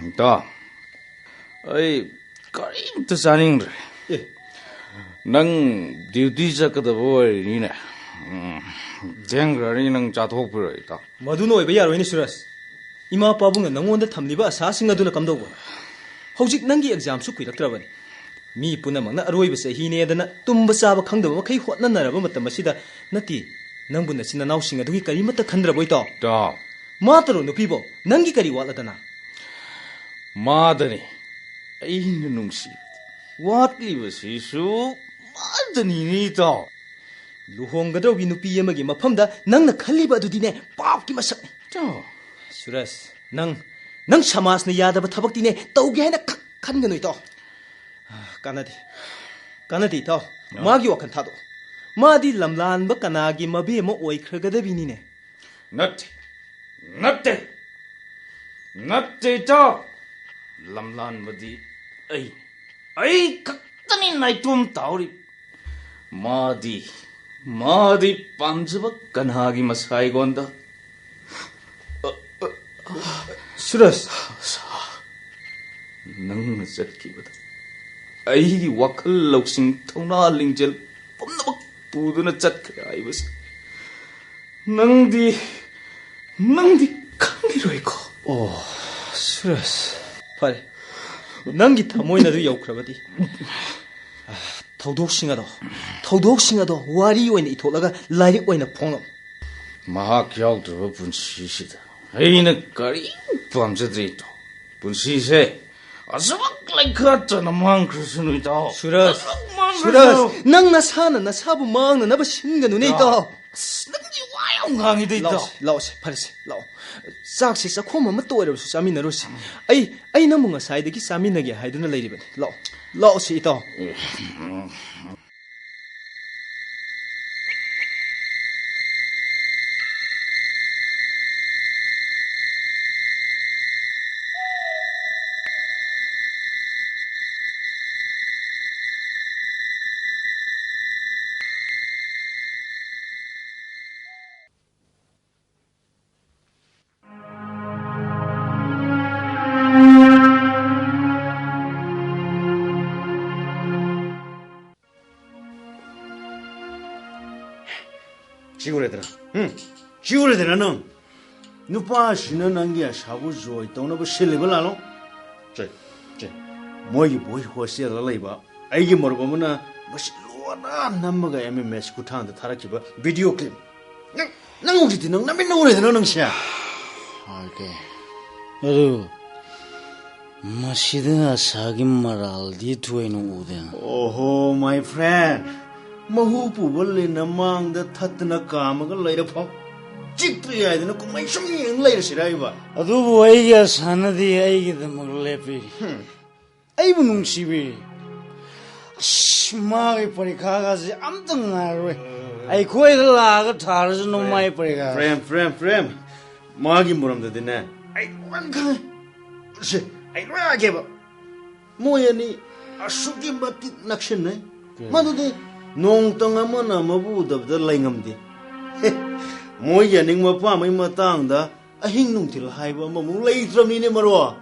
ꯏꯇꯥꯎ, ꯑꯩ ꯀꯔꯤꯝꯇ ꯆꯥꯅꯤꯡꯗ꯭ꯔꯦ꯫ ꯑꯦ꯫ ꯅꯪ ꯗ꯭ꯌꯨꯇꯤ ꯆꯠꯀꯗꯕ ꯑꯣꯏꯔꯤꯅꯤꯅꯦ꯫ ꯎꯝ, ꯊꯦꯡꯈ꯭ꯔꯅꯤ, ꯅꯪ ꯆꯥꯊꯣꯛꯄꯤꯔꯣ, ꯏꯇꯥꯎ꯫ ꯃꯗꯨꯅ ꯑꯣꯏꯕ ꯌꯥꯔꯣꯏꯅꯦ, ꯁꯨꯔꯖ꯫ ꯏꯃꯥ ꯄꯥꯕꯨꯡꯅ ꯅꯪꯉꯣꯟꯗ ꯊꯝꯂꯤꯕ ꯑꯁꯥꯁꯤꯡ ꯑꯗꯨꯅ ꯀꯝꯗꯧꯕ? ꯍꯧꯖꯤꯛ ꯅꯪꯒꯤ ꯑꯦꯛꯖꯥꯝꯁꯨ ꯀꯨꯏꯔꯛꯇ꯭ꯔꯕꯅꯤ꯫ ꯃꯤ ꯄꯨꯝꯅꯃꯛꯅ ꯑꯔꯣꯏꯕ ꯆꯍꯤꯅꯦꯗꯅ ꯇꯨꯝꯕ ꯆꯥꯕ ꯈꯪꯗꯕ ꯃꯈꯩ ꯍꯣꯠꯅꯅꯔꯕ ꯃꯇꯝ ꯑꯁꯤꯗ, ꯅꯠꯇꯦ, ꯅꯪꯕꯨ ꯅꯆꯤꯟ ꯅꯅꯥꯎꯁꯤꯡ ꯑꯗꯨꯒꯤ ꯀꯔꯤꯃꯠꯇ ꯈꯟꯗ꯭ꯔꯕꯣ, ꯏꯇꯥꯎ? ꯏꯇꯥꯎ꯫ ꯃꯥꯇꯔꯣ ꯅꯨꯄꯤꯕꯣ? ꯅꯪꯒꯤ ꯀꯔꯤ ꯋꯥꯠꯂꯗꯅ? ꯃꯥꯗꯅꯤ ꯑꯩꯅ ꯅꯨꯡꯁꯤꯕꯗꯤ꯫ ꯋꯥꯠꯂꯤꯕꯁꯤꯁꯨ ꯃꯥꯗꯅꯤꯅꯦ, ꯏꯇꯥꯎ꯫ ꯂꯨꯍꯣꯡꯒꯗꯧꯔꯤꯕꯤ ꯅꯨꯄꯤ ꯑꯃꯒꯤ ꯃꯐꯝꯗ ꯅꯪꯅ ꯈꯜꯂꯤꯕ ꯑꯗꯨꯗꯤꯅꯦ, ꯄꯥꯞꯀꯤ ꯃꯁꯛꯅꯤ꯫ ꯏꯇꯥꯎ꯫ ꯁꯨꯔꯖ, ꯅꯪ, ꯅꯪ ꯁꯃꯥꯖꯅ ꯌꯥꯗꯕ ꯊꯕꯛꯇꯤꯅꯦ ꯇꯧꯒꯦ ꯍꯥꯏꯅ ꯈꯛ ꯈꯟꯒꯅꯨ, ꯏꯇꯥꯎ꯫ ꯀꯥꯟꯅꯗꯦ꯫ ꯀꯥꯟꯅꯗꯦ, ꯏꯇꯥꯎ꯫ ꯑ꯫ ꯃꯥꯒꯤ ꯋꯥꯈꯜ ꯊꯥꯗꯣꯛꯑꯣ꯫ ꯃꯥꯗꯤ ꯂꯝꯂꯥꯟꯕ ꯀꯅꯥꯒꯤ ꯃꯕꯦꯝꯃ ꯑꯣꯏꯈ꯭ꯔꯒꯗꯕꯤꯅꯤꯅꯦ? ꯅꯠꯇꯦ, ꯅꯠꯇꯦ, ꯅꯠꯇꯦ, ꯏꯇꯥꯎ꯫ ꯂꯝꯂꯥꯟꯕꯗꯤ ꯑꯩ, ꯑꯩ ꯈꯛꯇꯅꯤ ꯅꯥꯏꯇꯣꯝ ꯇꯥꯍꯧꯔꯤ꯫ ꯃꯥꯗꯤ, ꯃꯥꯗꯤ ꯄꯥꯝꯖꯕ ꯀꯅꯥꯒꯤ ꯃꯁꯥꯏꯒꯣꯟꯗ? ꯁꯨꯔꯖ, ꯅꯪꯅ ꯆꯠꯈꯤꯕꯗ ꯑꯩꯒꯤ ꯋꯥꯈꯜ ꯂꯧꯁꯤꯡ, ꯊꯧꯅꯥ ꯂꯤꯡꯖꯦꯜ ꯄꯨꯝꯅꯃꯛ ꯄꯨꯗꯨꯅ ꯆꯠꯈ꯭ꯔꯦ ꯍꯥꯏꯕꯁꯦ ꯅꯪꯗꯤ, ꯅꯪꯗꯤ ꯈꯪꯂꯔꯣꯏꯀꯣ꯫ ꯑꯣ, ꯁꯨꯔꯖ, ꯐꯔꯦ, ꯅꯪꯒꯤ ꯊꯃꯣꯏꯅ ꯑꯗꯨ ꯌꯧꯈ꯭ꯔꯕꯗꯤ, ꯊꯧꯗꯣꯛꯁꯤꯡ ꯑꯗꯣ, ꯊꯧꯗꯣꯛꯁꯤꯡ ꯑꯗꯣ ꯋꯥꯔꯤ ꯑꯣꯏꯅ ꯏꯊꯣꯛꯂꯒ ꯂꯥꯏꯔꯤꯛ ꯑꯣꯏꯅ ꯐꯣꯡꯂꯛꯎ꯫ ꯃꯍꯥꯛ ꯌꯥꯎꯗ꯭ꯔꯕ ꯄꯨꯟꯁꯤꯁꯤꯗ ꯑꯩꯅ ꯀꯔꯤꯝ ꯄꯥꯝꯖꯗ꯭ꯔꯦ, ꯏꯇꯥꯎ꯫ ꯄꯨꯟꯁꯤꯁꯦ ꯑꯁꯨꯃꯛ ꯂꯩꯈꯥ ꯇꯥꯅ ꯃꯥꯡꯈ꯭ꯔꯁꯅꯨ, ꯏꯇꯥꯎ꯫ ꯁꯨꯔꯖ, ꯑꯁꯨꯃꯛ ꯃꯥꯡꯈ꯭ꯔꯁꯅꯨ꯫ ꯁꯨꯔꯖ, ꯅꯪ ꯅꯁꯥꯅ ꯅꯁꯥꯕꯨ ꯃꯥꯡꯅꯅꯕ ꯁꯤꯟꯒꯅꯨꯅꯦ, ꯏꯇꯥꯎ꯫ ꯏꯇꯥꯎ꯫ ꯑꯁ, ꯅꯪꯗꯤ ꯋꯥ ꯌꯥꯝ ꯉꯥꯡꯉꯤꯗ, ꯏꯇꯥꯎ꯫ ꯂꯥꯛꯑꯣꯁꯦ, ꯂꯥꯛꯑꯣꯁꯦ, ꯐꯔꯦꯁꯦ, ꯂꯥꯛꯑꯣ꯫ ꯆꯥꯛꯁꯦ ꯆꯥꯛꯈꯣꯝ ꯑꯃꯠꯇ ꯑꯣꯏꯔꯕꯁꯨ ꯆꯥꯃꯤꯟꯅꯔꯨꯁꯦ꯫ ꯑꯩ, ꯑꯩ ꯅꯪꯕꯨ ꯉꯁꯥꯏꯗꯒꯤ ꯆꯥꯃꯤꯟꯅꯒꯦ ꯍꯥꯏꯗꯨꯅ ꯂꯩꯔꯤꯕꯅꯤ꯫ ꯂꯥꯛꯑꯣ, ꯂꯥꯛꯑꯣꯁꯦ, ꯏꯇꯥꯎ꯫ ꯁꯤ ꯎꯔꯦꯗꯅ? ꯎꯝ? ꯁꯤ ꯎꯔꯦꯗꯅ ꯅꯪ? ꯅꯨꯄꯥꯁꯤꯅ ꯅꯪꯒꯤ ꯑꯁꯥꯕꯨ ꯖꯣꯏ ꯇꯧꯅꯕ ꯁꯤꯜꯂꯤꯕ ꯂꯥꯜꯂꯣ? ꯁꯦ, ꯁꯦ, ꯃꯣꯏꯒꯤ ꯕꯣꯏ ꯍꯣꯁꯇꯦꯜꯗ ꯂꯩꯕ ꯑꯩꯒꯤ ꯃꯔꯨꯞ ꯑꯃꯅ ꯃꯁꯤ ꯂꯣꯟꯅ ꯅꯝꯃꯒ ꯑꯦꯝ ꯑꯦꯝ ꯑꯦꯁ ꯈꯨꯠꯊꯥꯡꯗ ꯊꯥꯔꯛꯈꯤꯕ ꯚꯤꯗꯤꯑꯣ ꯀ꯭ꯂꯤꯞ꯫ ꯅꯪ, ꯅꯪ ꯍꯧꯖꯤꯛꯇꯤ ꯅꯪ ꯅꯃꯤꯠꯅ ꯎꯔꯦꯗꯅ ꯅꯪꯁꯦ꯫ ꯑꯣꯀꯦ꯫ ꯑꯗꯨ ꯃꯁꯤꯗ ꯑꯁꯥꯒꯤ ꯃꯔꯥꯜꯗꯤ ꯊꯣꯏꯅ ꯎꯗꯦ꯫ ꯑꯣꯍꯣ, my friend, ꯃꯍꯨ ꯄꯨꯕ ꯂꯤꯟꯅ ꯃꯥꯡꯗ ꯊꯠꯇꯅ ꯀꯥꯝꯃꯒ ꯂꯩꯔ ꯐꯥꯎ ꯆꯤꯛꯄ ꯌꯥꯏꯗꯅ ꯀꯨꯝꯍꯩ ꯁꯨꯝ ꯌꯦꯡ ꯂꯩꯔꯁꯤꯔ ꯏꯕ? ꯑꯗꯨꯕꯨ ꯑꯩꯒꯤ ꯑꯁꯥꯅꯗꯤ ꯑꯩꯒꯤꯗꯃꯛ ꯂꯦꯞꯄꯤ꯫ ꯍꯝ꯫ ꯑꯩꯕꯨ ꯅꯨꯡꯁꯤꯕꯤ꯫ ꯑꯁ, ꯃꯥꯒꯤ ꯄꯔꯤꯈꯥꯒꯁꯦ ꯑꯝꯇ ꯉꯥꯏꯔꯔꯣꯏ꯫ ꯑꯩꯈꯣꯏꯗ ꯂꯥꯛꯑꯒ ꯊꯥꯔꯁꯅꯨ ꯃꯥꯒꯤ ꯄꯔꯤꯈꯥ꯫ ꯄ꯭ꯔꯦꯝ, ꯄ꯭ꯔꯦꯝ, ꯄ꯭ꯔꯦꯝ꯫ ꯃꯥꯒꯤ ꯃꯔꯝꯗꯗꯤꯅꯦ ꯑꯩ ꯂꯣꯏ ꯈꯪꯉꯦ꯫ ꯁꯦ, ꯑꯩ ꯂꯣꯏ ꯍꯥꯏꯒꯦꯕ꯫ ꯃꯣꯏ ꯑꯅꯤ ꯑꯁꯨꯛꯀꯤ ꯃꯇꯤꯛ ꯅꯛꯁꯤꯟꯅꯩ꯫ ꯀꯩ? ꯃꯗꯨꯗꯤ ꯅꯣꯡꯇꯪ ꯑꯃꯅ ꯑꯃꯕꯨ ꯎꯗꯕꯗ ꯂꯩꯉꯝꯗꯦ꯫ ꯍꯦ, ꯃꯣꯏꯒꯤ ꯑꯅꯤꯡꯕ ꯑꯄꯥꯝꯕꯒꯤ ꯃꯇꯥꯡꯗ ꯑꯍꯤꯡ ꯅꯨꯡꯊꯤꯜ ꯍꯥꯏꯕ ꯑꯃꯃꯨꯛ ꯂꯩꯇ꯭ꯔꯕꯅꯤꯅꯦ, ꯃꯔꯨꯞ꯫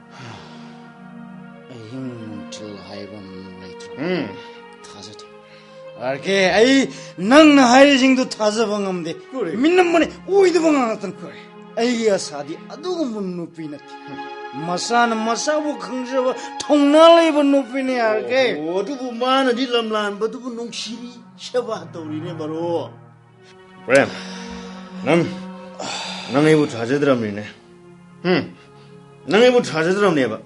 ꯑꯍꯤꯡ ꯅꯨꯡꯊꯤꯜ ꯍꯥꯏꯕ ꯑꯃꯃꯨꯛ ꯂꯩꯇ꯭ꯔꯕ? ꯎꯝ꯫ ꯊꯥꯖꯗꯦ꯫ ꯑꯥꯔ ꯀꯦ, ꯑꯩ ꯅꯪꯅ ꯍꯥꯏꯔꯤꯁꯤꯡꯗꯨ ꯊꯥꯖꯕ ꯉꯝꯗꯦ꯫ ꯀꯔꯤ? ꯃꯤꯅꯝꯕꯅꯤ, ꯑꯣꯏꯗꯕ ꯉꯥꯛꯇꯅꯤ꯫ ꯀꯔꯤ? ꯑꯩꯒꯤ ꯑꯁꯥꯗꯤ ꯑꯗꯨꯒꯨꯝꯕ ꯅꯨꯄꯤ ꯅꯠꯇꯦ꯫ ꯃꯁꯥꯅ ꯃꯁꯥꯕꯨ ꯈꯪꯖꯕ ꯊꯧꯅꯥ ꯂꯩꯕ ꯅꯨꯄꯤꯅꯤ, ꯑꯥꯔ ꯀꯦ꯫ ꯑꯣ, ꯑꯗꯨꯕꯨ ꯃꯥꯅꯗꯤ ꯂꯝꯂꯥꯟꯕꯗꯨꯕꯨ ꯅꯨꯡꯁꯤꯔꯤ, ꯁꯦꯕꯥ ꯇꯧꯔꯤꯅꯦ, ꯃꯔꯨꯞ꯫ ꯄ꯭ꯔꯦꯝ, ꯅꯪ, ꯅꯪ ꯑꯩꯕꯨ ꯊꯥꯖꯗ꯭ꯔꯕꯅꯤꯅꯦ꯫ ꯎꯝ, ꯅꯪ ꯑꯩꯕꯨ ꯊꯥꯖꯗ꯭ꯔꯕꯅꯦꯕ꯫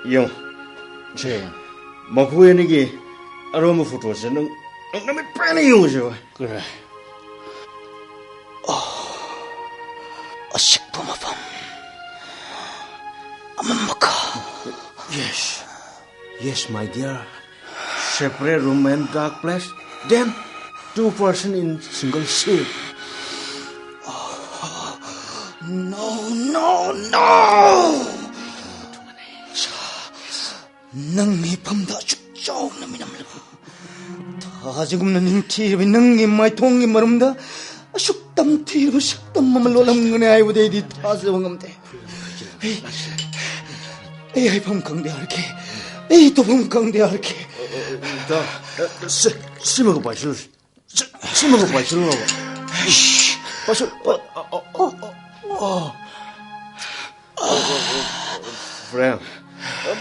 ꯌꯦꯡꯉꯨ꯫ ꯁꯦ, ꯃꯈꯣꯏ ꯑꯅꯤꯒꯤ ꯑꯔꯣꯟꯕ ꯐꯣꯇꯣꯁꯦ ꯅꯪ, ꯅꯪ ꯅꯃꯤꯠ ꯄꯦꯟꯅ ꯌꯦꯡꯉꯨꯁꯦꯕ꯫ ꯀꯔꯤ? ꯑꯣ, ꯑꯆꯤꯛꯄ ꯃꯐꯝ ꯑꯃꯝꯕ ꯀꯥ꯫ Yes. Yes, my dear. Separate room and dark place. Then two person in single sheet. No, no, no! ꯅꯪ ꯃꯤꯐꯝꯗ ꯑꯁꯨꯛ ꯆꯥꯎꯅ ꯃꯤꯅꯝꯂꯕ, ꯊꯥꯖꯒꯨꯝꯅ ꯅꯤꯡꯊꯤꯔꯕ ꯅꯪꯒꯤ ꯃꯥꯏꯊꯣꯡꯒꯤ ꯃꯔꯨꯝꯗ ꯑꯁꯨꯛ ꯇꯝꯊꯤꯔꯕ ꯁꯛꯇꯝ ꯑꯃ ꯂꯣꯜꯂꯝꯒꯅꯤ ꯍꯥꯏꯕꯗꯤ ꯑꯩꯗꯤ ꯊꯥꯖꯕ ꯉꯝꯗꯦ꯫ ꯑꯩ, ꯑꯩ ꯍꯥꯏꯐꯝ ꯈꯪꯗꯦ, ꯑꯥꯔ ꯀꯦ꯫ ꯑꯩ ꯇꯧꯐꯝ ꯈꯪꯗꯦ, ꯑꯥꯔ ꯀꯦ꯫ ꯁꯤꯃꯒ ꯄꯥꯏꯁꯤꯜꯂꯨꯁꯤ꯫ ꯁꯤ-, ꯁꯤꯃꯒ ꯄꯥꯏꯁꯤꯜꯂꯨꯔꯕ? ꯄꯥꯏꯁꯤꯜ-, ꯑ, ꯑ, ꯑ, ꯑ, ꯑ, ꯑ꯫ ꯄ꯭ꯔꯦꯝ,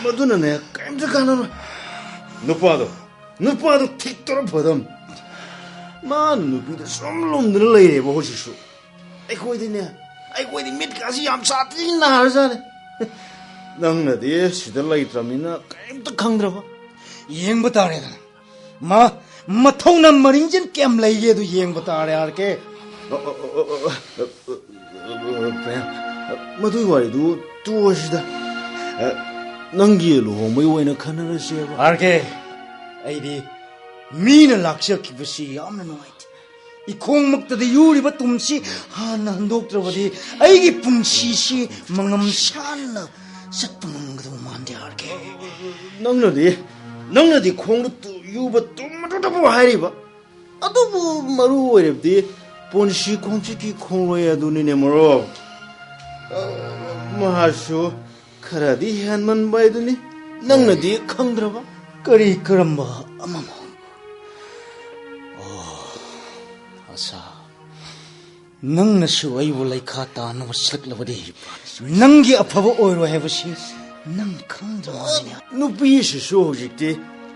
ꯃꯗꯨꯅꯅꯦ ꯀꯔꯤꯝꯇ ꯀꯥꯟꯅꯔꯣꯏ꯫ ꯅꯨꯄꯥꯗꯣ, ꯅꯨꯄꯥꯗꯣ ꯊꯤꯛꯇꯣꯔ ꯐꯗꯝ꯫ ꯃꯥꯅ ꯅꯨꯄꯤꯗ ꯁꯨꯝ ꯂꯨꯝꯗꯨꯅ ꯂꯩꯔꯦꯕ ꯍꯧꯖꯤꯛꯁꯨ꯫ ꯑꯩꯈꯣꯏꯗꯤꯅꯦ, ꯑꯩꯈꯣꯏꯗꯤ ꯃꯤꯠꯀꯥꯁꯤ ꯌꯥꯝ ꯁꯥꯊꯤꯅ ꯅꯥꯔꯖꯥꯠꯅꯤ꯫ ꯅꯪꯅꯗꯤ ꯁꯤꯗ ꯂꯩꯇ꯭ꯔꯕꯅꯤꯅ ꯀꯔꯤꯝꯇ ꯈꯪꯗ꯭ꯔꯕ꯫ ꯌꯦꯡꯕ ꯇꯥꯔꯦꯗꯅ꯫ ꯃꯥ, ꯃꯊꯧꯅ ꯃꯔꯤꯡꯖꯦꯜ ꯀꯌꯥꯝ ꯂꯩꯒꯦ ꯑꯗꯨ ꯌꯦꯡꯕ ꯇꯥꯔꯦ, ꯑꯥꯔ ꯀꯦ꯫ ꯑ, ꯑ, ꯑ, ꯑ, ꯑ, ꯑ, ꯄ꯭ꯔꯦꯝ, ꯃꯗꯨꯒꯤ ꯋꯥꯔꯤꯗꯨ ꯇꯣꯛꯑꯁꯤꯗ꯫ ꯑ, ꯅꯪꯒꯤ ꯂꯨꯍꯣꯡꯕꯒꯤ ꯑꯣꯏꯅ ꯈꯟꯅꯔꯁꯦꯕ꯫ ꯑꯥꯔ ꯀꯦ, ꯑꯩꯗꯤ ꯃꯤꯅ ꯂꯥꯛꯆꯈꯤꯕꯁꯤ ꯌꯥꯝꯅ ꯅꯨꯡꯉꯥꯏꯇꯦ꯫ ꯏꯈꯣꯡꯃꯛꯇꯗ ꯌꯨꯔꯤꯕ ꯇꯨꯝꯁꯤ ꯍꯥꯟꯅ ꯍꯟꯗꯣꯛꯇ꯭ꯔꯕꯗꯤ ꯑꯩꯒꯤ ꯄꯨꯟꯁꯤꯁꯤ ꯃꯉꯝ ꯁꯥꯟꯅ ꯆꯠꯄ ꯉꯝꯒꯗꯧ ꯃꯥꯟꯗꯦ, ꯑꯥꯔ ꯀꯦ꯫ ꯅꯪꯅꯗꯤ, ꯅꯪꯅꯗꯤ ꯈꯣꯡꯗ ꯇꯨ-, ꯌꯨꯕ ꯇꯨꯝ ꯑꯗꯨꯗꯕꯨ ꯍꯥꯏꯔꯤꯕ꯫ ꯑꯗꯨꯕꯨ ꯃꯔꯨ ꯑꯣꯏꯔꯕꯗꯤ ꯄꯨꯟꯁꯤ ꯈꯣꯡꯆꯠꯀꯤ ꯈꯣꯡꯂꯣꯏ ꯑꯗꯨꯅꯤꯅꯦ, ꯃꯔꯨꯞ꯫ ꯑ, ꯃꯍꯥꯛꯁꯨ ꯈꯔꯗꯤ ꯍꯦꯟꯃꯟꯕ ꯍꯥꯏꯗꯨꯅꯤ꯫ ꯅꯪꯅꯗꯤ ꯈꯪꯗ꯭ꯔꯕ? ꯀꯔꯤ ꯀꯔꯝꯕ ꯑꯃꯃꯛ? ꯑꯣ, ꯑꯁꯥ, ꯅꯪꯅꯁꯨ ꯑꯩꯕꯨ ꯂꯩꯈꯥ ꯇꯥꯅꯕ ꯁꯤꯜꯂꯛꯂꯕꯗꯤ ꯅꯪꯒꯤ ꯑꯐꯕ ꯑꯣꯏꯔꯣꯏ ꯍꯥꯏꯕꯁꯤ ꯅꯪ ꯈꯪꯗ꯭ꯔꯕꯅꯤꯅꯦ꯫ ꯅꯨꯄꯤ ꯑꯁꯤꯁꯨ ꯍꯧꯖꯤꯛꯇꯤ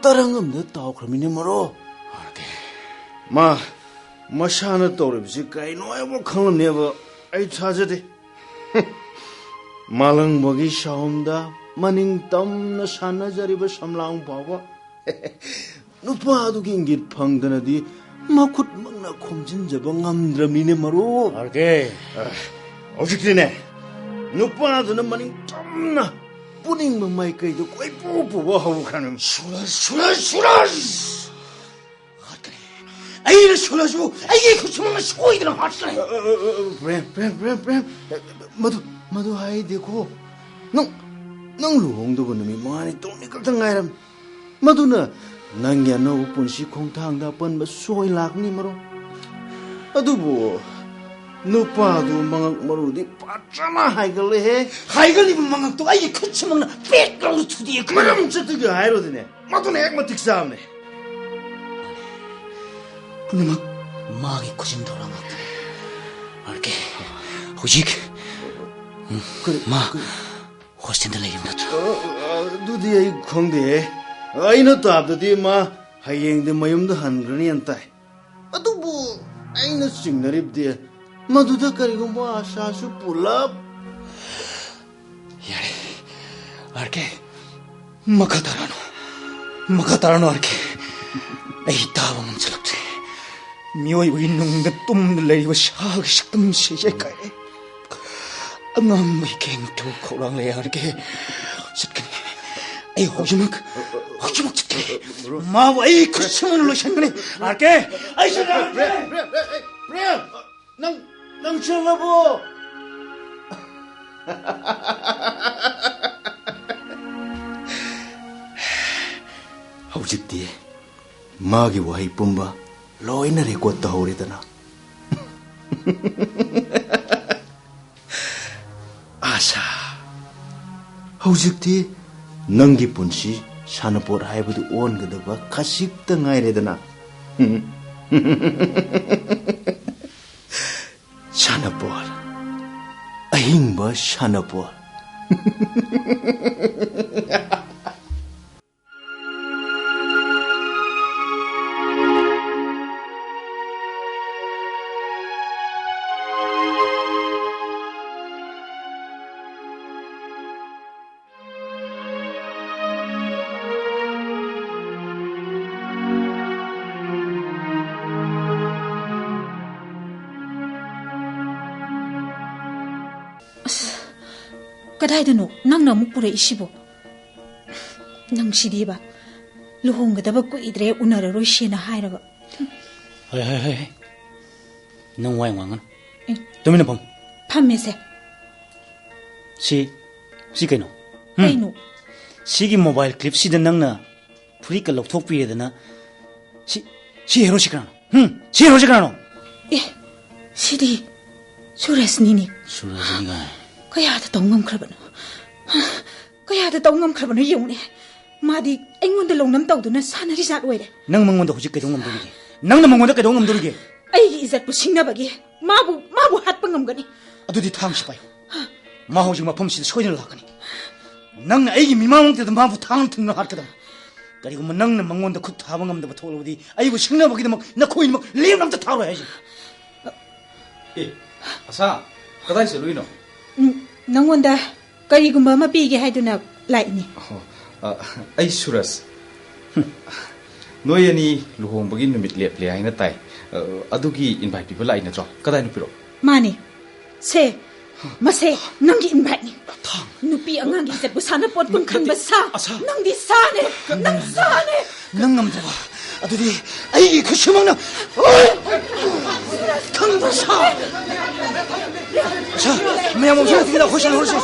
ꯇꯔꯪ ꯑꯃꯗ ꯇꯥꯎꯈ꯭ꯔꯃꯤꯅꯦ, ꯃꯔꯨꯞ꯫ ꯑꯥꯔ ꯀꯦ꯫ ꯃꯥ ꯃꯁꯥꯅ ꯇꯧꯔꯤꯕꯁꯤ ꯀꯩꯅꯣ ꯍꯥꯏꯕ ꯈꯪꯂꯝꯅꯦꯕ ꯑꯩ ꯊꯥꯖꯗꯦ꯫ ꯃꯥꯂꯪꯕꯒꯤ ꯁꯥꯍꯨꯝꯗ ꯃꯅꯤꯡ ꯇꯝꯅ ꯁꯥꯟꯅꯖꯔꯤꯕ ꯁꯝꯂꯥꯡ ꯐꯥꯎꯕ ꯅꯨꯄꯥ ꯑꯗꯨꯒꯤ ꯏꯪꯒꯤꯠ ꯐꯪꯗꯅꯗꯤ ꯃꯈꯨꯠꯃꯛꯅ ꯈꯣꯝꯖꯤꯟꯖꯕ ꯉꯝꯗ꯭ꯔꯕꯅꯤꯅꯦ, ꯃꯔꯨꯞ꯫ ꯑꯥꯔ ꯀꯦ꯫ ꯑ, ꯍꯧꯖꯤꯛꯇꯤꯅꯦ, ꯅꯨꯄꯥꯗꯨꯅ ꯃꯅꯤꯡ ꯇꯝꯅ ꯄꯨꯅꯤꯡꯕ ꯃꯥꯏꯀꯩꯗ ꯀꯣꯏꯄꯨ ꯄꯨꯕ ꯍꯧꯈ꯭ꯔꯅꯤ꯫ ꯁꯨꯔꯖ, ꯁꯨꯔꯖ, ꯁꯨꯔꯖ! ꯍꯥꯠꯀꯅꯤ꯫ ꯑꯩꯅ ꯁꯨꯔꯖꯕꯨ ꯑꯩꯒꯤ ꯈꯨꯠꯁꯨꯃꯛꯅ ꯁꯣꯏꯗꯅ ꯍꯥꯠꯀꯅꯤ꯫ ꯑ, ꯑ, ꯑ, ꯑ, ꯄ꯭ꯔꯦꯝ, ꯄ꯭ꯔꯦꯝ, ꯄ꯭ꯔꯦꯝ, ꯄ꯭ꯔꯦꯝ, ꯃꯗꯨ, ꯃꯗꯨ ꯍꯥꯏꯗꯦꯀꯣ꯫ ꯅꯪ, ꯅꯪ ꯂꯨꯍꯣꯡꯗꯕ ꯅꯨꯃꯤꯠ ꯃꯉꯥꯅꯤ, ꯇꯔꯨꯛꯅꯤ ꯈꯛꯇ ꯉꯥꯏꯔꯝ꯫ ꯃꯗꯨꯅ ꯅꯪꯒꯤ ꯑꯅꯧꯕ ꯄꯨꯟꯁꯤ ꯈꯣꯡꯊꯥꯡꯗ ꯑꯄꯟꯕ ꯁꯣꯏ ꯂꯥꯛꯀꯅꯤ, ꯃꯔꯨꯞ꯫ ꯑꯗꯨꯕꯨ ꯅꯨꯄꯥꯗꯨ ꯃꯉꯛ ꯃꯔꯨꯗꯤ ꯐꯖꯅ ꯍꯥꯏꯒꯠꯂꯦꯍꯦ꯫ ꯍꯥꯏꯒꯠꯂꯤꯕ ꯃꯉꯛꯇꯣ ꯑꯩꯒꯤ ꯈꯨꯠꯁꯨꯃꯛꯅ ꯄꯦꯛ ꯂꯥꯎꯅ ꯊꯨꯗꯦꯛꯈ꯭ꯔꯦ꯫ ꯃꯔꯝ ꯆꯠꯇꯒꯤ ꯍꯥꯏꯔꯣꯗꯅꯦ, ꯃꯗꯨꯅ ꯍꯦꯛ ꯃꯇꯤꯛ ꯆꯥꯕꯅꯦ꯫ ꯄꯨꯝꯅꯃꯛ ꯃꯥꯒꯤ ꯈꯨꯖꯤꯟ ꯊꯧꯔꯥꯡ ꯉꯥꯛꯇꯅꯤ꯫ ꯑꯥꯔ ꯀꯦ, ꯍꯧꯖꯤꯛ, ꯎꯝ, ꯀꯔꯤ, ꯃꯥ ꯀꯔꯤ? ꯍꯣꯁꯇꯦꯜꯗ ꯂꯩꯔꯤꯕ ꯅꯠꯇ꯭ꯔꯣ? ꯑ, ꯑ, ꯑꯗꯨꯗꯤ ꯑꯩ ꯈꯪꯗꯦꯍꯦ꯫ ꯑꯩꯅ ꯇꯥꯕꯗꯗꯤ ꯃꯥ ꯍꯌꯦꯡꯗꯤ ꯃꯌꯨꯝꯗ ꯍꯟꯈ꯭ꯔꯅꯤ ꯍꯥꯏꯅ ꯇꯥꯏ꯫ ꯑꯗꯨꯕꯨ ꯑꯩꯅ ꯆꯤꯡꯅꯔꯤꯕꯗꯤ ꯃꯗꯨꯗ ꯀꯔꯤꯒꯨꯝꯕ ꯑꯥꯁꯥꯁꯨ ꯄꯨꯂꯞ ꯌꯥꯔꯦ, ꯑꯥꯔ ꯀꯦ, ꯃꯈꯥ ꯇꯥꯔꯅꯨ꯫ ꯃꯈꯥ ꯇꯥꯔꯅꯨ, ꯑꯥꯔ ꯀꯦ꯫ ꯑꯩ ꯇꯥꯕ ꯉꯝꯁꯤꯜꯂꯛꯇ꯭ꯔꯦ꯫ ꯃꯤꯑꯣꯏꯕꯒꯤ ꯅꯨꯡꯗ ꯇꯨꯝꯗꯨꯅ ꯂꯩꯔꯤꯕ ꯁꯥꯒꯤ ꯁꯛꯇꯝꯁꯦ ꯌꯩꯈꯥꯏꯔꯦ꯫ ꯑꯉꯥꯡꯕꯒꯤ ꯀꯦꯡꯊꯨ ꯈꯧꯔꯥꯡꯂꯦ, ꯑꯥꯔ ꯀꯦ꯫ ꯆꯠꯀꯅꯤ꯫ ꯑꯩ ꯍꯧꯖꯤꯛꯃꯛ ꯈꯨꯠꯁꯨꯃꯛ ꯆꯠꯀꯅꯤ꯫ ꯃꯥꯕꯨ ꯑꯩ ꯈꯨꯠꯁꯨꯃꯛꯅ ꯂꯣꯏꯁꯤꯟꯒꯅꯤ꯫ ꯑꯥꯔ ꯀꯦ, ꯑꯩꯁꯨ ꯂꯥꯛꯀꯦ꯫ ꯄ꯭ꯔꯦꯝ, ꯄ꯭ꯔꯦꯝ, ꯄ꯭ꯔꯦꯝ, ꯄ꯭ꯔꯦꯝ, ꯅꯪ, ꯅꯪ ꯆꯠꯂꯕꯣ? ꯍꯧꯖꯤꯛꯇꯤ ꯃꯥꯒꯤ ꯋꯥꯍꯩ ꯄꯨꯝꯕ ꯂꯣꯏꯅ ꯔꯦꯀꯣꯔꯗ ꯇꯧꯍꯧꯔꯦꯗꯅ꯫ ꯑꯥꯁꯥ, ꯍꯧꯖꯤꯛꯇꯤ ꯅꯪꯒꯤ ꯄꯨꯟꯁꯤ ꯁꯥꯟꯅꯄꯣꯠ ꯍꯥꯏꯕꯗꯨ ꯑꯣꯟꯒꯗꯕ ꯈꯖꯤꯛꯇ ꯉꯥꯏꯔꯦꯗꯅ꯫ ꯁꯥꯟꯅꯄꯣꯠ, ꯑꯍꯤꯡꯕ ꯁꯥꯟꯅꯄꯣꯠ꯫ ꯑꯁ, ꯀꯗꯥꯏꯗꯅꯣ ꯅꯪꯅ ꯑꯃꯨꯛ ꯄꯨꯔꯛꯏꯁꯤꯕꯣ? ꯅꯪꯁꯤꯗꯤꯕ, ꯂꯨꯍꯣꯡꯒꯗꯕ ꯀꯨꯏꯗ꯭ꯔꯦ, ꯎꯅꯔꯔꯣꯏꯁꯦꯅ ꯍꯥꯏꯔꯒ꯫ ꯍꯣꯏ, ꯍꯣꯏ, ꯍꯣꯏ, ꯍꯣꯏ꯫ ꯅꯪ ꯋꯥ ꯌꯥꯝ ꯉꯥꯡꯒꯅꯨ꯫ ꯑꯦ꯫ ꯇꯨꯃꯤꯟꯅ ꯐꯝ꯫ ꯐꯝꯃꯦꯁꯦ꯫ ꯁꯤ, ꯁꯤ ꯀꯩꯅꯣ? ꯍꯨꯝ? ꯀꯩꯅꯣ? ꯁꯤꯒꯤ ꯃꯣꯕꯥꯏꯜ ꯀ꯭ꯂꯤꯞꯁꯤꯗ ꯅꯪꯅ ꯐꯨꯔꯤꯠꯀ ꯂꯧꯊꯣꯛꯄꯤꯔꯦꯗꯅ꯫ ꯁꯤ, ꯁꯤ ꯍꯦꯔꯣꯁꯤ ꯀꯅꯥꯅꯣ? ꯍꯨꯝ? ꯁꯤ ꯍꯦꯔꯣꯁꯤ ꯀꯅꯥꯅꯣ? ꯑꯦ, ꯁꯤꯗꯤ ꯁꯨꯔꯖꯅꯤꯅꯦ꯫ ꯁꯨꯔꯖꯅꯤ ꯀꯥꯏ? ꯀꯌꯥꯗ ꯇꯧ ꯉꯝꯈ꯭ꯔꯕꯅꯣ? ꯀꯌꯥꯗ ꯇꯧ ꯉꯝꯈ꯭ꯔꯕꯅꯣ ꯌꯦꯡꯉꯨꯅꯦ꯫ ꯃꯥꯗꯤ ꯑꯩꯉꯣꯟꯗ ꯂꯧꯅꯝ ꯇꯧꯗꯨꯅ ꯁꯥꯟꯅꯔꯤ ꯖꯥꯠ ꯑꯣꯏꯔꯦ꯫ ꯅꯪ ꯃꯉꯣꯟꯗ ꯍꯧꯖꯤꯛ ꯀꯩꯗꯧ ꯉꯝꯗꯣꯔꯤꯒꯦ? ꯅꯪꯅ ꯃꯉꯣꯟꯗ ꯀꯩꯗꯧ ꯉꯝꯗꯣꯔꯤꯒꯦ? ꯑꯩꯒꯤ ꯏꯖꯠꯄꯨ ꯁꯤꯡꯅꯕꯒꯤ ꯃꯥꯕꯨ, ꯃꯥꯕꯨ ꯍꯥꯠꯄ ꯉꯝꯒꯅꯤ꯫ ꯑꯗꯨꯗꯤ ꯊꯥꯡꯁꯤ ꯄꯥꯏꯌꯨ꯫ ꯃꯥ ꯍꯧꯖꯤꯛ ꯃꯐꯝꯁꯤꯗ ꯁꯣꯏꯗꯅ ꯂꯥꯛꯀꯅꯤ꯫ ꯅꯪꯅ ꯑꯩꯒꯤ ꯃꯤꯃꯥꯡꯃꯛꯇꯗ ꯃꯥꯕꯨ ꯊꯥꯡꯅ ꯊꯤꯟꯗꯨꯅ ꯍꯥꯠꯀꯗꯕꯅꯤ꯫ ꯀꯔꯤꯒꯨꯝꯕ ꯅꯪꯅ ꯃꯉꯣꯟꯗ ꯈꯨꯠ ꯊꯥꯕ ꯉꯝꯗꯕ ꯊꯣꯛꯂꯕꯗꯤ ꯑꯩꯕꯨ ꯁꯤꯡꯅꯕꯒꯤꯗꯃꯛ ꯅꯈꯣꯏꯅꯤꯃꯛ ꯂꯦꯝꯅ ꯑꯝꯇ ꯊꯥꯔꯣꯏ ꯍꯥꯏꯁꯤꯅꯤ꯫ ꯑꯦ, ꯑꯁꯥ, ꯀꯗꯥꯏ ꯆꯠꯂꯨꯏꯅꯣ? ꯎꯝ, ꯅꯪꯉꯣꯟꯗ ꯀꯔꯤꯒꯨꯝꯕ ꯑꯃ ꯄꯤꯒꯦ ꯍꯥꯏꯗꯨꯅ ꯂꯥꯛꯏꯅꯤ꯫ ꯑꯣ, ꯑ, ꯑꯩ ꯁꯨꯔꯖ꯫ ꯅꯣꯏ ꯑꯅꯤ ꯂꯨꯍꯣꯡꯕꯒꯤ ꯅꯨꯃꯤꯠ ꯂꯦꯞꯂꯦ ꯍꯥꯏꯅ ꯇꯥꯏ꯫ ꯑ, ꯑꯗꯨꯒꯤ ꯏꯟꯚꯥꯏꯠ ꯄꯤꯕ ꯂꯥꯛꯏ ꯅꯠꯇ꯭ꯔꯣ? ꯀꯗꯥꯏꯅꯣ ꯄꯤꯔꯛꯑꯣ꯫ ꯃꯥꯅꯦ꯫ ꯁꯦ, ꯃꯁꯦ ꯅꯪꯒꯤ inviteꯅꯤ꯫ ꯅꯨꯄꯤ ꯑꯉꯥꯡꯒꯤ ꯏꯖꯠꯄꯨ ꯁꯥꯟꯅꯄꯣꯠ ꯀꯨꯝ ꯈꯟꯕ ꯁꯥ꯫ ꯑꯁꯥ꯫ ꯅꯪꯗꯤ ꯁꯥꯅꯦ꯫ ꯅꯪ ꯁꯥꯅꯦ꯫ ꯅꯪ ꯉꯝꯗ꯭ꯔꯕ? ꯑꯗꯨꯗꯤ ꯑꯩꯒꯤ ꯈꯨꯠꯁꯨꯃꯛꯅ ꯈꯪꯕ ꯁꯥ꯫ ꯑꯁꯥ, ꯃꯌꯥꯝ ꯑꯃ ꯊꯤꯅ ꯑꯩꯈꯣꯏ ꯁꯥꯟꯅꯍꯧꯔꯁꯤ꯫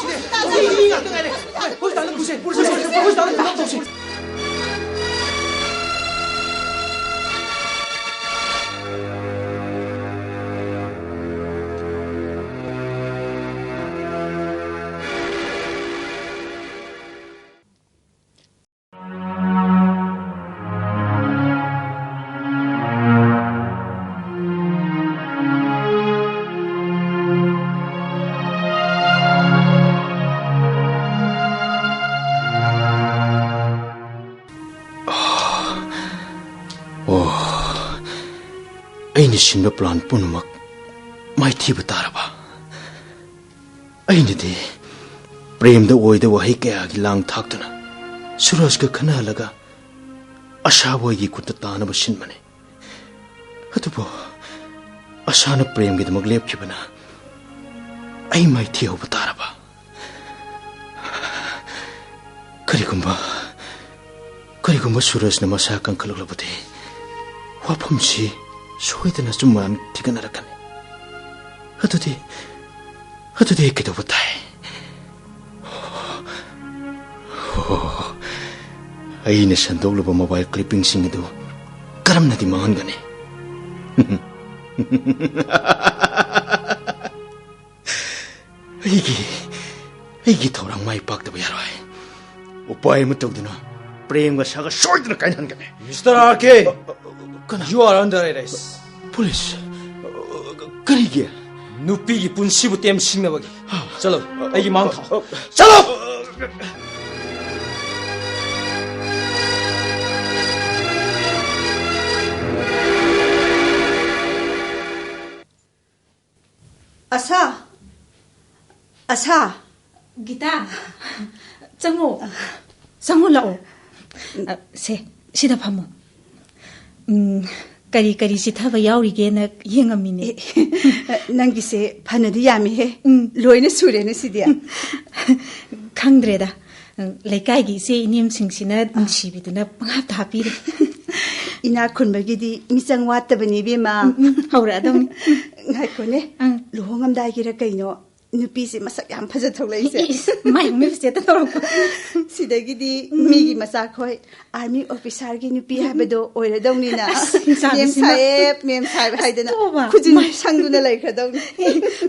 ꯑꯣ, ꯑꯩꯅ ꯁꯤꯟꯕ plan ꯄꯨꯝꯅꯃꯛ ꯃꯥꯏꯊꯤꯕ ꯇꯥꯔꯕ? ꯑꯩꯅꯗꯤ ꯄ꯭ꯔꯦꯝꯗ ꯑꯣꯏꯗ ꯋꯥꯍꯩ ꯀꯌꯥꯒꯤ ꯂꯥꯡ ꯊꯥꯛꯇꯨꯅ ꯁꯨꯔꯖꯀ ꯈꯟꯅꯍꯜꯂꯒ ꯑꯁꯥꯕꯨ ꯑꯩꯒꯤ ꯈꯨꯠꯇ ꯇꯥꯅꯕ ꯁꯤꯟꯕꯅꯤ꯫ ꯑꯗꯨꯕꯨ ꯑꯁꯥꯅ ꯄ꯭ꯔꯦꯝꯒꯤꯗꯃꯛ ꯂꯦꯞꯈꯤꯕꯅ ꯑꯩ ꯃꯥꯏꯊꯤꯍꯧꯕ ꯇꯥꯔꯕ? ꯀꯔꯤꯒꯨꯝꯕ, ꯀꯔꯤꯒꯨꯝꯕ ꯁꯨꯔꯖꯅ ꯃꯁꯥ ꯀꯟꯈꯠꯂꯛꯂꯕꯗꯤ ꯋꯥꯐꯝꯁꯤ ꯁꯣꯏꯗꯅ ꯑꯆꯨꯝꯕ ꯊꯤꯒꯠꯅꯔꯛꯀꯅꯤ꯫ ꯑꯗꯨꯗꯤ, ꯑꯗꯨꯗꯤ ꯑꯩ ꯀꯩꯗꯧꯕ ꯇꯥꯏ? ꯑꯩꯅ ꯁꯟꯗꯣꯛꯂꯨꯕ mobile clippingꯁꯤꯡ ꯑꯗꯨ ꯀꯔꯝꯅꯗꯤ ꯃꯥꯡꯍꯟꯒꯅꯤ? ꯑꯩꯒꯤ, ꯑꯩꯒꯤ ꯊꯧꯔꯥꯡ ꯃꯥꯏ ꯄꯥꯛꯇꯕ ꯌꯥꯔꯣꯏ꯫ ꯎꯄꯥꯏ ꯑꯃ ꯇꯧꯗꯨꯅ ꯄ꯭ꯔꯦꯝꯒ ꯁꯥꯒ ꯁꯣꯏꯗꯅ ꯀꯥꯏꯅꯍꯟꯒꯅꯤ꯫ Mister R K, ꯀꯅꯥ? You are under arrest. Police? ꯀꯔꯤꯒꯤ? ꯅꯨꯄꯤꯒꯤ ꯄꯨꯟꯁꯤꯕꯨ ꯇꯦꯝꯁꯤꯡꯅꯕꯒꯤ꯫ ꯆꯠꯂꯣ, ꯑꯩꯒꯤ ꯃꯥꯡ ꯊꯥꯎ꯫ ꯆꯠꯂꯣ! ꯑꯁꯥ! ꯑꯁꯥ! ꯒꯤꯇꯥ, ꯆꯪꯉꯣ꯫ ꯆꯪꯉꯣ ꯂꯥꯛꯑꯣ꯫ ꯑ, ꯁꯦ, ꯁꯤꯗ ꯐꯝꯃꯣ꯫ ꯎꯝ, ꯀꯔꯤ ꯀꯔꯤ ꯆꯤꯊꯕ ꯌꯥꯎꯔꯤꯒꯦꯅ ꯌꯦꯡꯉꯝꯃꯤꯅꯦ꯫ ꯅꯪꯒꯤꯁꯦ ꯐꯅꯗꯤ ꯌꯥꯝꯃꯤꯍꯦ꯫ ꯎꯝ꯫ ꯂꯣꯏꯅ ꯁꯨꯔꯦꯅꯦ ꯁꯤꯗꯤ꯫ ꯈꯪꯗ꯭ꯔꯦꯗ꯫ ꯂꯩꯀꯥꯏꯒꯤ ꯏꯆꯦ ꯏꯅꯦꯝꯁꯤꯡꯁꯤꯅ ꯅꯨꯡꯁꯤꯕꯤꯗꯨꯅ ꯄꯪꯍꯥꯞꯇ ꯍꯥꯞꯄꯤꯔꯦ꯫ ꯏꯅꯥꯛ ꯈꯨꯟꯕꯒꯤꯗꯤ ꯃꯤꯆꯪ ꯋꯥꯠꯇꯕꯅꯤ, ꯏꯕꯦꯝꯃ꯫ ꯎꯝ, ꯎꯝ, ꯍꯧꯔꯛꯑꯗꯧꯅꯤ꯫ ꯉꯥꯏꯈꯣꯅꯦ꯫ ꯑꯪ꯫ ꯂꯨꯍꯣꯡꯉꯝꯗꯥꯏꯒꯤꯔ ꯀꯩꯅꯣ ꯅꯨꯄꯤꯁꯦ ꯃꯁꯛ ꯌꯥꯝ ꯐꯖ ꯊꯣꯛꯂꯛꯏꯁꯦ꯫ ꯏꯁ, ꯃꯥꯏ ꯍꯧꯅꯕꯤꯁꯦ ꯍꯦꯛꯇ ꯇꯧꯔꯛꯄ꯫ ꯁꯤꯗꯒꯤꯗꯤ ꯃꯤꯒꯤ ꯃꯆꯥꯈꯣꯏ ꯑꯥꯔꯃꯤ ꯑꯣꯐꯤꯁꯥꯔꯒꯤ ꯅꯨꯄꯤ ꯍꯥꯏꯕꯗꯣ ꯑꯣꯏꯔꯗꯧꯅꯤꯅ꯫ ꯑꯁ, ꯏꯆꯥꯅꯨꯄꯤꯁꯤꯅ꯫ "ꯃꯦꯝ ꯁꯥꯍꯦꯕ, ꯃꯦꯝ ꯁꯥꯍꯦꯕ" ꯍꯥꯏꯗꯅ ꯇꯣꯛꯑꯣꯕ꯫ ꯈꯨꯖꯤꯟ ꯃꯥꯏ- ꯁꯪꯗꯨꯅ ꯂꯩꯈ꯭ꯔꯗꯧꯅꯤ꯫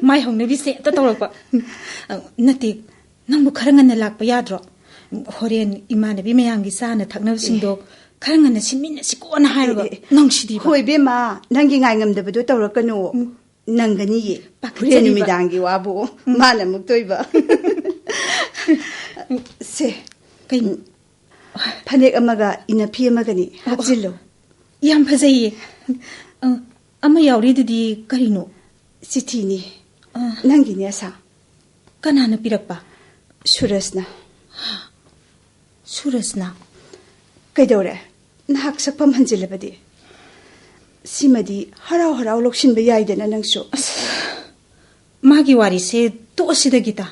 ꯃꯥꯏ ꯍꯧꯅꯕꯤꯁꯦ ꯍꯦꯛꯇ ꯇꯧꯔꯛꯄ꯫ ꯎꯝ, ꯑ, ꯅꯠꯇꯦ, ꯅꯪꯕꯨ ꯈꯔ ꯉꯟꯅ ꯂꯥꯛꯄ ꯌꯥꯗ꯭ꯔꯣ? ꯍꯣꯔꯦꯟ ꯏꯃꯥꯟꯅꯕꯤ ꯃꯌꯥꯝꯒꯤ ꯆꯥꯅ ꯊꯛꯅꯕꯁꯤꯡꯗꯣ ꯈꯔ ꯉꯟꯅ ꯁꯤꯟꯃꯤꯟꯅꯁꯤꯀꯣꯅ ꯍꯥꯏꯔꯒ꯫ ꯑꯦ, ꯑꯦ, ꯅꯪꯁꯤꯗꯤꯕ꯫ ꯍꯣꯏ ꯏꯕꯦꯝꯃ, ꯅꯪꯒꯤ ꯉꯥꯏꯉꯝꯗꯕꯗꯣ ꯇꯧꯔꯛꯀꯅꯨ꯫ ꯅꯪꯒꯅꯤꯌꯦ꯫ ꯄꯥꯈꯠꯆꯔꯤꯕ꯫ ꯍꯣꯔꯦꯟ ꯅꯨꯃꯤꯗꯥꯡꯒꯤ ꯋꯥꯕꯨ ꯃꯥꯅ ꯑꯃꯨꯛ ꯇꯣꯏꯕ꯫ ꯁꯦ, ꯀꯩꯅꯣ? ꯐꯅꯦꯛ ꯑꯃꯒ ꯏꯅꯐꯤ ꯑꯃꯒꯅꯤ, ꯍꯥꯞꯆꯤꯜꯂꯨ꯫ ꯌꯥꯝ ꯐꯖꯩꯌꯦ꯫ ꯑ, ꯑꯃ ꯌꯥꯎꯔꯤꯗꯨꯗꯤ ꯀꯔꯤꯅꯣ? ꯆꯤꯊꯤꯅꯤ꯫ ꯑ, ꯅꯪꯒꯤꯅꯦ, ꯑꯁꯥ꯫ ꯀꯅꯥꯅ ꯄꯤꯔꯛꯄ? ꯁꯨꯔꯖꯅ꯫ ꯁꯨꯔꯖꯅ? ꯀꯩꯗꯧꯔꯦ? ꯅꯍꯥꯛ ꯁꯛꯐꯝ ꯍꯟꯖꯤꯜꯂꯕꯗꯤ? ꯁꯤꯃꯗꯤ ꯍꯔꯥꯎ ꯍꯔꯥꯎ ꯂꯧꯁꯤꯟꯕ ꯌꯥꯏꯗꯅ ꯅꯪꯁꯨ꯫ ꯃꯥꯒꯤ ꯋꯥꯔꯤꯁꯦ ꯇꯣꯛꯑꯁꯤꯗ, ꯒꯤꯇꯥ꯫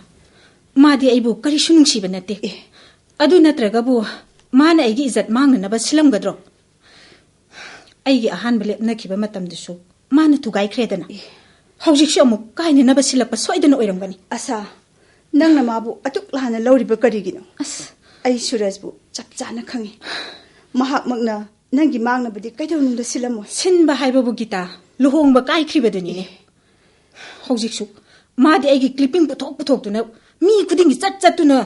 ꯃꯥꯗꯤ ꯑꯩꯕꯨ ꯀꯔꯤꯁꯨ ꯅꯨꯡꯁꯤꯕ ꯅꯠꯇꯦ꯫ ꯑꯦ꯫ ꯑꯗꯨ ꯅꯠꯇ꯭ꯔꯒꯕꯨ ꯃꯥꯅ ꯑꯩꯒꯤ ꯏꯖꯠ ꯃꯥꯡꯅꯅꯕ ꯁꯤꯜꯂꯝꯒꯗ꯭ꯔꯣ? ꯑꯩꯒꯤ ꯑꯍꯥꯟꯕ ꯂꯦꯞꯅꯈꯤꯕ ꯃꯇꯝꯗꯁꯨ ꯃꯥꯅ ꯊꯨꯒꯥꯏꯈ꯭ꯔꯦꯗꯅ꯫ ꯍꯧꯖꯤꯛꯁꯨ ꯑꯃꯨꯛ ꯀꯥꯏꯅꯅꯕ ꯁꯤꯜꯂꯛꯄ ꯁꯣꯏꯗꯅ ꯑꯣꯏꯔꯝꯒꯅꯤ꯫ ꯑꯁꯥ, ꯅꯪꯅ ꯃꯥꯕꯨ ꯑꯗꯨꯛ ꯂꯥꯟꯅ ꯂꯧꯔꯤꯕ ꯀꯔꯤꯒꯤꯅꯣ? ꯑꯁ꯫ ꯑꯩ ꯁꯨꯔꯖꯕꯨ ꯆꯞ ꯆꯥꯅ ꯈꯪꯉꯤ꯫ ꯃꯍꯥꯛꯃꯛꯅ ꯅꯪꯒꯤ ꯃꯥꯡꯅꯕꯗꯤ ꯀꯩꯗꯧꯅꯨꯡꯗ ꯁꯤꯜꯂꯝꯃꯣꯏ꯫ ꯁꯤꯟꯕ ꯍꯥꯏꯕꯕꯨ, ꯒꯤꯇꯥ, ꯂꯨꯍꯣꯡꯕ ꯀꯥꯏꯈ꯭ꯔꯤꯕꯗꯨꯅꯤꯅꯦ꯫ ꯍꯧꯖꯤꯛꯁꯨ ꯃꯥꯗꯤ ꯑꯩꯒꯤ ꯀ꯭ꯂꯤꯞꯄꯤꯡ ꯄꯨꯊꯣꯛ ꯄꯨꯊꯣꯛꯇꯨꯅ, ꯃꯤ ꯈꯨꯗꯤꯡꯒꯤ ꯆꯠ ꯆꯠꯇꯨꯅ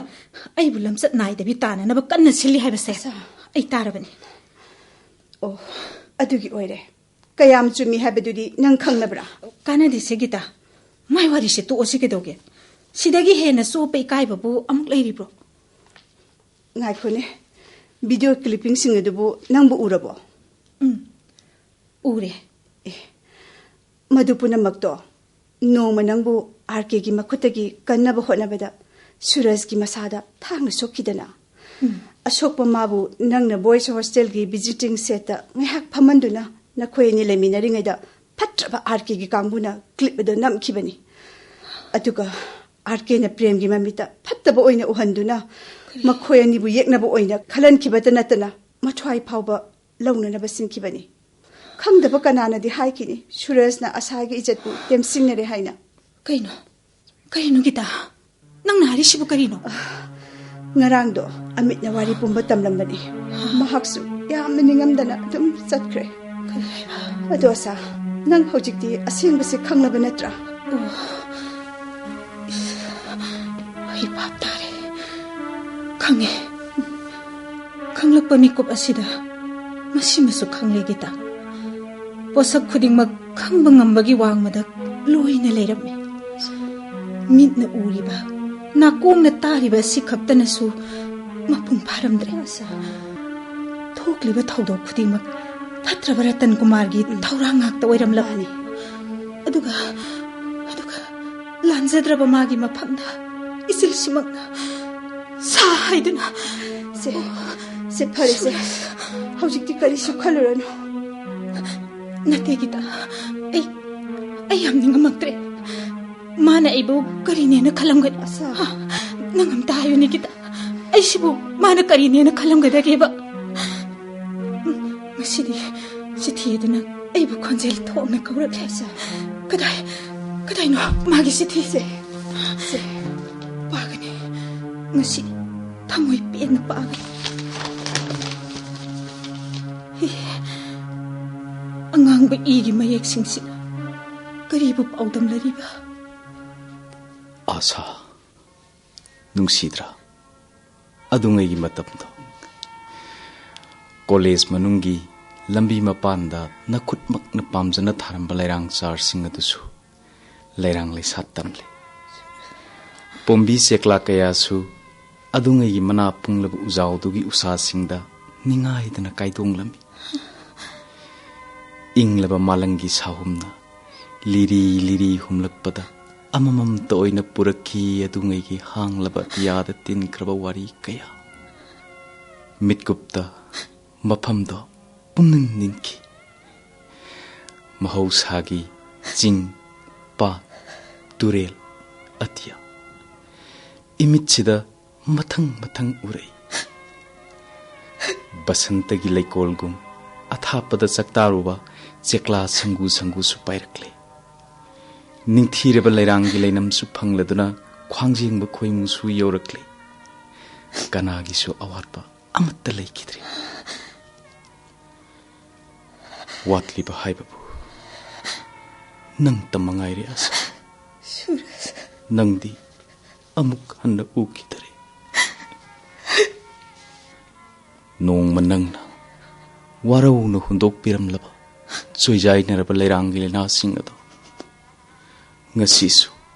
ꯑꯩꯕꯨ ꯂꯝꯆꯠ ꯅꯥꯏꯗꯕꯤ ꯇꯥꯅꯅꯕ ꯀꯟꯅ ꯁꯤꯜꯂꯤ ꯍꯥꯏꯕꯁꯦ ꯑꯁꯥ꯫ ꯑꯩ ꯇꯥꯔꯕꯅꯤ꯫ ꯑꯣ, ꯑꯗꯨꯒꯤ ꯑꯣꯏꯔꯦ꯫ ꯀꯌꯥꯝ ꯆꯨꯝꯃꯤ ꯍꯥꯏꯕꯗꯨꯗꯤ ꯅꯪ ꯈꯪꯅꯕ꯭ꯔꯥ? ꯀꯥꯟꯅꯗꯦꯁꯦ, ꯒꯤꯇꯥ꯫ ꯃꯥꯏ ꯋꯥꯔꯤꯁꯦ ꯇꯣꯛꯑꯁꯤ ꯀꯩꯗꯧꯒꯦ? ꯁꯤꯗꯒꯤ ꯍꯦꯟꯅ ꯆꯣꯞꯄ ꯏꯀꯥꯏꯕꯕꯨ ꯑꯃꯨꯛ ꯂꯩꯔꯤꯕ꯭ꯔꯣ? ꯉꯥꯏꯈꯣꯅꯦ, ꯚꯤꯗꯤꯑꯣ ꯀ꯭ꯂꯤꯞꯄꯤꯡꯁꯤꯡ ꯑꯗꯨꯕꯨ ꯅꯪꯕꯨ ꯎꯔꯕꯣ? ꯎꯝ, ꯎꯔꯦ꯫ ꯃꯗꯨ ꯄꯨꯝꯅꯃꯛꯇꯣ ꯅꯣꯡꯃ ꯅꯪꯕꯨ ꯑꯥꯔ ꯀꯦꯒꯤ ꯃꯈꯨꯠꯇꯒꯤ ꯀꯟꯅꯕ ꯍꯣꯠꯅꯕꯗ ꯁꯨꯔꯖꯀꯤ ꯃꯁꯥꯗ ꯊꯥꯡꯅ ꯁꯣꯛꯈꯤꯗꯅ꯫ ꯑꯁꯣꯛꯄ ꯃꯥꯕꯨ ꯅꯪꯅ ꯕꯣꯏꯁ ꯍꯣꯁꯇꯦꯜꯒꯤ ꯚꯤꯖꯤꯇꯤꯡ ꯁꯦꯠꯇ ꯉꯥꯏꯍꯥꯛ ꯐꯝꯍꯟꯗꯨꯅ ꯅꯈꯣꯏ ꯑꯅꯤ ꯂꯩꯃꯤꯟꯅꯔꯤꯉꯩꯗ ꯐꯠꯇ꯭ꯔꯕ ꯑꯥꯔ ꯀꯦꯒꯤ ꯀꯥꯡꯕꯨꯅ ꯀ꯭ꯂꯤꯞ ꯑꯗꯨ ꯅꯝꯈꯤꯕꯅꯤ꯫ ꯑꯗꯨꯒ ꯑꯥꯔ ꯀꯦꯅ ꯄ꯭ꯔꯦꯝꯒꯤ ꯃꯃꯤꯠꯇ ꯐꯠꯇꯕ ꯑꯣꯏꯅ ꯎꯍꯟꯗꯨꯅ ꯃꯈꯣꯏ ꯑꯅꯤꯕꯨ ꯌꯦꯛꯅꯕ ꯑꯣꯏꯅ ꯈꯜꯍꯟꯈꯤꯕꯇ ꯅꯠꯇꯅ ꯃꯊ꯭ꯋꯥꯏ ꯐꯥꯎꯕ ꯂꯧꯅꯅꯕ ꯁꯤꯟꯈꯤꯕꯅꯤ꯫ ꯈꯪꯗꯕ ꯀꯅꯥꯅꯗꯤ ꯍꯥꯏꯈꯤꯅꯤ ꯁꯨꯔꯖꯅ ꯑꯁꯥꯒꯤ ꯏꯖꯠꯄꯨ ꯇꯦꯝꯁꯤꯡꯅꯔꯦ ꯍꯥꯏꯅ꯫ ꯀꯩꯅꯣ? ꯀꯩꯅꯣ ꯒꯤꯇꯥ? ꯅꯪꯅ ꯍꯥꯏꯔꯤꯁꯤꯕꯨ ꯀꯔꯤꯅꯣ? ꯉꯔꯥꯡꯗꯣ ꯑꯃꯤꯠꯅ ꯋꯥꯔꯤ ꯄꯨꯝꯕ ꯇꯝꯂꯝꯕꯅꯤ꯫ ꯃꯍꯥꯛꯁꯨ ꯌꯥꯝꯅ ꯅꯤꯡꯉꯝꯗꯅ ꯑꯗꯨꯝ ꯆꯠꯈ꯭ꯔꯦ꯫ ꯀꯔꯤ ꯍꯥꯏꯕ? ꯑꯗꯣ ꯑꯁꯥ, ꯅꯪ ꯍꯧꯖꯤꯛꯇꯤ ꯑꯁꯦꯡꯕꯁꯦ ꯈꯪꯂꯕ ꯅꯠꯇ꯭ꯔꯥ? ꯑꯣ, ꯑꯩ ꯚꯥꯞ ꯇꯥꯔꯦ꯫ ꯈꯪꯉꯦ꯫ ꯈꯪꯂꯛꯄ ꯃꯤꯀꯨꯞ ꯑꯁꯤꯗ ꯃꯁꯤꯃꯁꯨ ꯈꯪꯂꯦ ꯒꯤꯇꯥ꯫ ꯄꯣꯠꯁꯛ ꯈꯨꯗꯤꯡꯃꯛ ꯈꯪꯕ ꯉꯝꯕꯒꯤ ꯋꯥꯡꯃꯗ ꯂꯣꯏꯅ ꯂꯩꯔꯝꯃꯤ꯫ ꯃꯤꯠꯅ ꯎꯔꯤꯕ, ꯅꯥꯀꯣꯡꯅ ꯇꯥꯔꯤꯕ ꯑꯁꯤ ꯈꯛꯇꯅꯁꯨ ꯃꯄꯨꯡ ꯐꯥꯔꯝꯗ꯭ꯔꯦ꯫ ꯊꯣꯛꯂꯤꯕ ꯊꯧꯗꯣꯛ ꯈꯨꯗꯤꯡꯃꯛ ꯐꯠꯇ꯭ꯔꯕ ꯔꯇꯟ ꯀꯨꯃꯥꯔꯒꯤ ꯊꯧꯔꯥꯡ ꯉꯥꯛꯇ ꯑꯣꯏꯔꯝꯂꯕꯅꯤ꯫ ꯑꯗꯨꯒ, ꯑꯗꯨꯒ ꯂꯥꯟꯖꯗ꯭ꯔꯕ ꯃꯥꯒꯤ ꯃꯐꯝꯗ ꯏꯆꯤꯜꯁꯤꯃꯛꯅ ꯁꯥ ꯍꯥꯏꯗꯨꯅ꯫ ꯁꯦ, ꯁꯦ, ꯐꯔꯦꯁꯦ꯫ ꯍꯧꯖꯤꯛꯇꯤ ꯀꯔꯤꯁꯨ ꯈꯜꯂꯨꯔꯅꯨ꯫ ꯅꯠꯇꯦ ꯒꯤꯇꯥ, ꯑꯩ, ꯑꯩ ꯌꯥꯝ ꯅꯤꯡꯉꯝꯃꯛꯇ꯭ꯔꯦ꯫ ꯃꯥꯅ ꯑꯩꯕꯨ ꯀꯔꯤꯅꯦꯅ ꯈꯜꯂꯝꯒꯅꯤ? ꯑꯁꯥ꯫ ꯍꯥ? ꯅꯪ ꯑꯝꯇ ꯍꯥꯏꯌꯨꯅꯦ ꯒꯤꯇꯥ, ꯑꯩꯁꯤꯕꯨ ꯃꯥꯅ ꯀꯔꯤꯅꯦꯅ ꯈꯜꯂꯝꯒꯗꯒꯦꯕ? ꯉꯁꯤꯗꯤ ꯆꯤꯊꯤ ꯑꯗꯨꯅ ꯑꯩꯕꯨ ꯈꯣꯟꯖꯦꯜ ꯊꯣꯛꯅ ꯀꯧꯔꯛꯂꯦ꯫ ꯀꯗꯥꯏ, ꯀꯗꯥꯏꯅꯣ ꯃꯥꯒꯤ ꯆꯤꯊꯤꯁꯦ? ꯁꯦ, ꯄꯥꯒꯅꯤ꯫ ꯉꯁꯤ ꯊꯃꯣꯏ ꯄꯦꯟꯅ ꯄꯥꯒꯅꯤ꯫ ꯍꯤ, ꯑꯉꯥꯡꯕ ꯏꯒꯤ ꯃꯌꯦꯛꯁꯤꯡꯁꯤꯅ ꯀꯔꯤꯕꯨ ꯄꯥꯎꯗꯝꯂꯔꯤꯕ? ꯑꯥꯁꯥ, ꯅꯨꯡꯁꯤꯗ꯭ꯔꯥ? ꯑꯗꯨꯉꯩꯒꯤ ꯃꯇꯝꯗꯣ꯫ ꯀꯣꯂꯦꯖ ꯃꯅꯨꯡꯒꯤ ꯂꯝꯕꯤ ꯃꯄꯥꯟꯗ ꯅꯈꯨꯠꯃꯛꯅ ꯄꯥꯝꯖꯅ ꯊꯥꯔꯝꯕ ꯂꯩꯔꯥꯡ ꯆꯥꯔꯁꯤꯡ ꯑꯗꯨꯁꯨ ꯂꯩꯔꯥꯡ ꯂꯩꯁꯥꯠ ꯇꯝꯂꯦ꯫ ꯄꯣꯝꯕꯤ ꯆꯦꯛꯂꯥ ꯀꯌꯥꯁꯨ ꯑꯗꯨꯉꯩꯒꯤ ꯃꯅꯥ ꯄꯨꯡꯂꯕ ꯎꯖꯥꯎꯗꯨꯒꯤ ꯎꯁꯥꯁꯤꯡꯗ ꯅꯤꯡꯉꯥꯏꯗꯅ ꯀꯥꯏꯗꯣꯡꯂꯝꯃꯤ꯫ ꯏꯪꯂꯕ ꯃꯥꯂꯪꯒꯤ ꯁꯥꯍꯨꯝꯅ ꯂꯤꯔꯤ ꯂꯤꯔꯤ ꯍꯨꯝꯂꯛꯄꯗ ꯑꯃꯃꯝꯇ ꯑꯣꯏꯅ ꯄꯨꯔꯛꯈꯤ ꯑꯗꯨꯉꯩꯒꯤ ꯍꯥꯡꯂꯕ ꯑꯇꯤꯌꯥꯗ ꯇꯤꯟꯈ꯭ꯔꯕ ꯋꯥꯔꯤ ꯀꯌꯥ꯫ ꯃꯤꯠꯀꯨꯞꯇ ꯃꯐꯝꯗꯣ ꯄꯨꯝꯅꯤꯡ ꯅꯤꯡꯈꯤ꯫ ꯃꯍꯧꯁꯥꯒꯤ ꯆꯤꯡ, ꯄꯥꯠ, ꯇꯨꯔꯦꯜ, ꯑꯇꯤꯌꯥ, ꯏꯃꯤꯠꯁꯤꯗ ꯃꯊꯪ ꯃꯊꯪ ꯎꯔꯛꯏ꯫ ꯕꯁꯟꯇꯒꯤ ꯂꯩꯀꯣꯜꯒꯨꯝ ꯑꯊꯥꯞꯄꯗ ꯆꯥꯛꯇꯥꯔꯨꯕ ꯆꯦꯛꯂꯥ ꯁꯪꯒꯨ ꯁꯪꯒꯨꯁꯨ ꯄꯥꯏꯔꯛꯂꯦ꯫ ꯅꯤꯡꯊꯤꯔꯕ ꯂꯩꯔꯥꯡꯒꯤ ꯂꯩꯅꯝꯁꯨ ꯐꯪꯂꯗꯨꯅ ꯈ꯭ꯋꯥꯡꯖꯦꯡꯕ ꯈꯣꯏꯃꯨꯁꯨ ꯌꯧꯔꯛꯂꯦ꯫ ꯀꯅꯥꯒꯤꯁꯨ ꯑꯋꯥꯠꯄ ꯑꯃꯠꯇ ꯂꯩꯈꯤꯗ꯭ꯔꯦ꯫ ꯋꯥꯠꯂꯤꯕ ꯍꯥꯏꯕꯕꯨ ꯅꯪꯇ ꯃꯉꯥꯏꯔꯦ ꯑꯁꯥ꯫ ꯁꯨꯔꯖ꯫ ꯅꯪꯗꯤ ꯑꯃꯨꯛ ꯍꯟꯅ ꯎꯈꯤꯗꯔꯦ꯫ ꯅꯣꯡꯃ ꯅꯪꯅ ꯋꯥꯔꯧꯅ ꯍꯨꯟꯗꯣꯛꯄꯤꯔꯝꯂꯕ ꯆꯣꯏꯖꯥꯏꯅꯔꯕ ꯂꯩꯔꯥꯡꯒꯤ ꯂꯩꯅꯥꯁꯤꯡ ꯑꯗꯣ ꯉꯁꯤꯁꯨ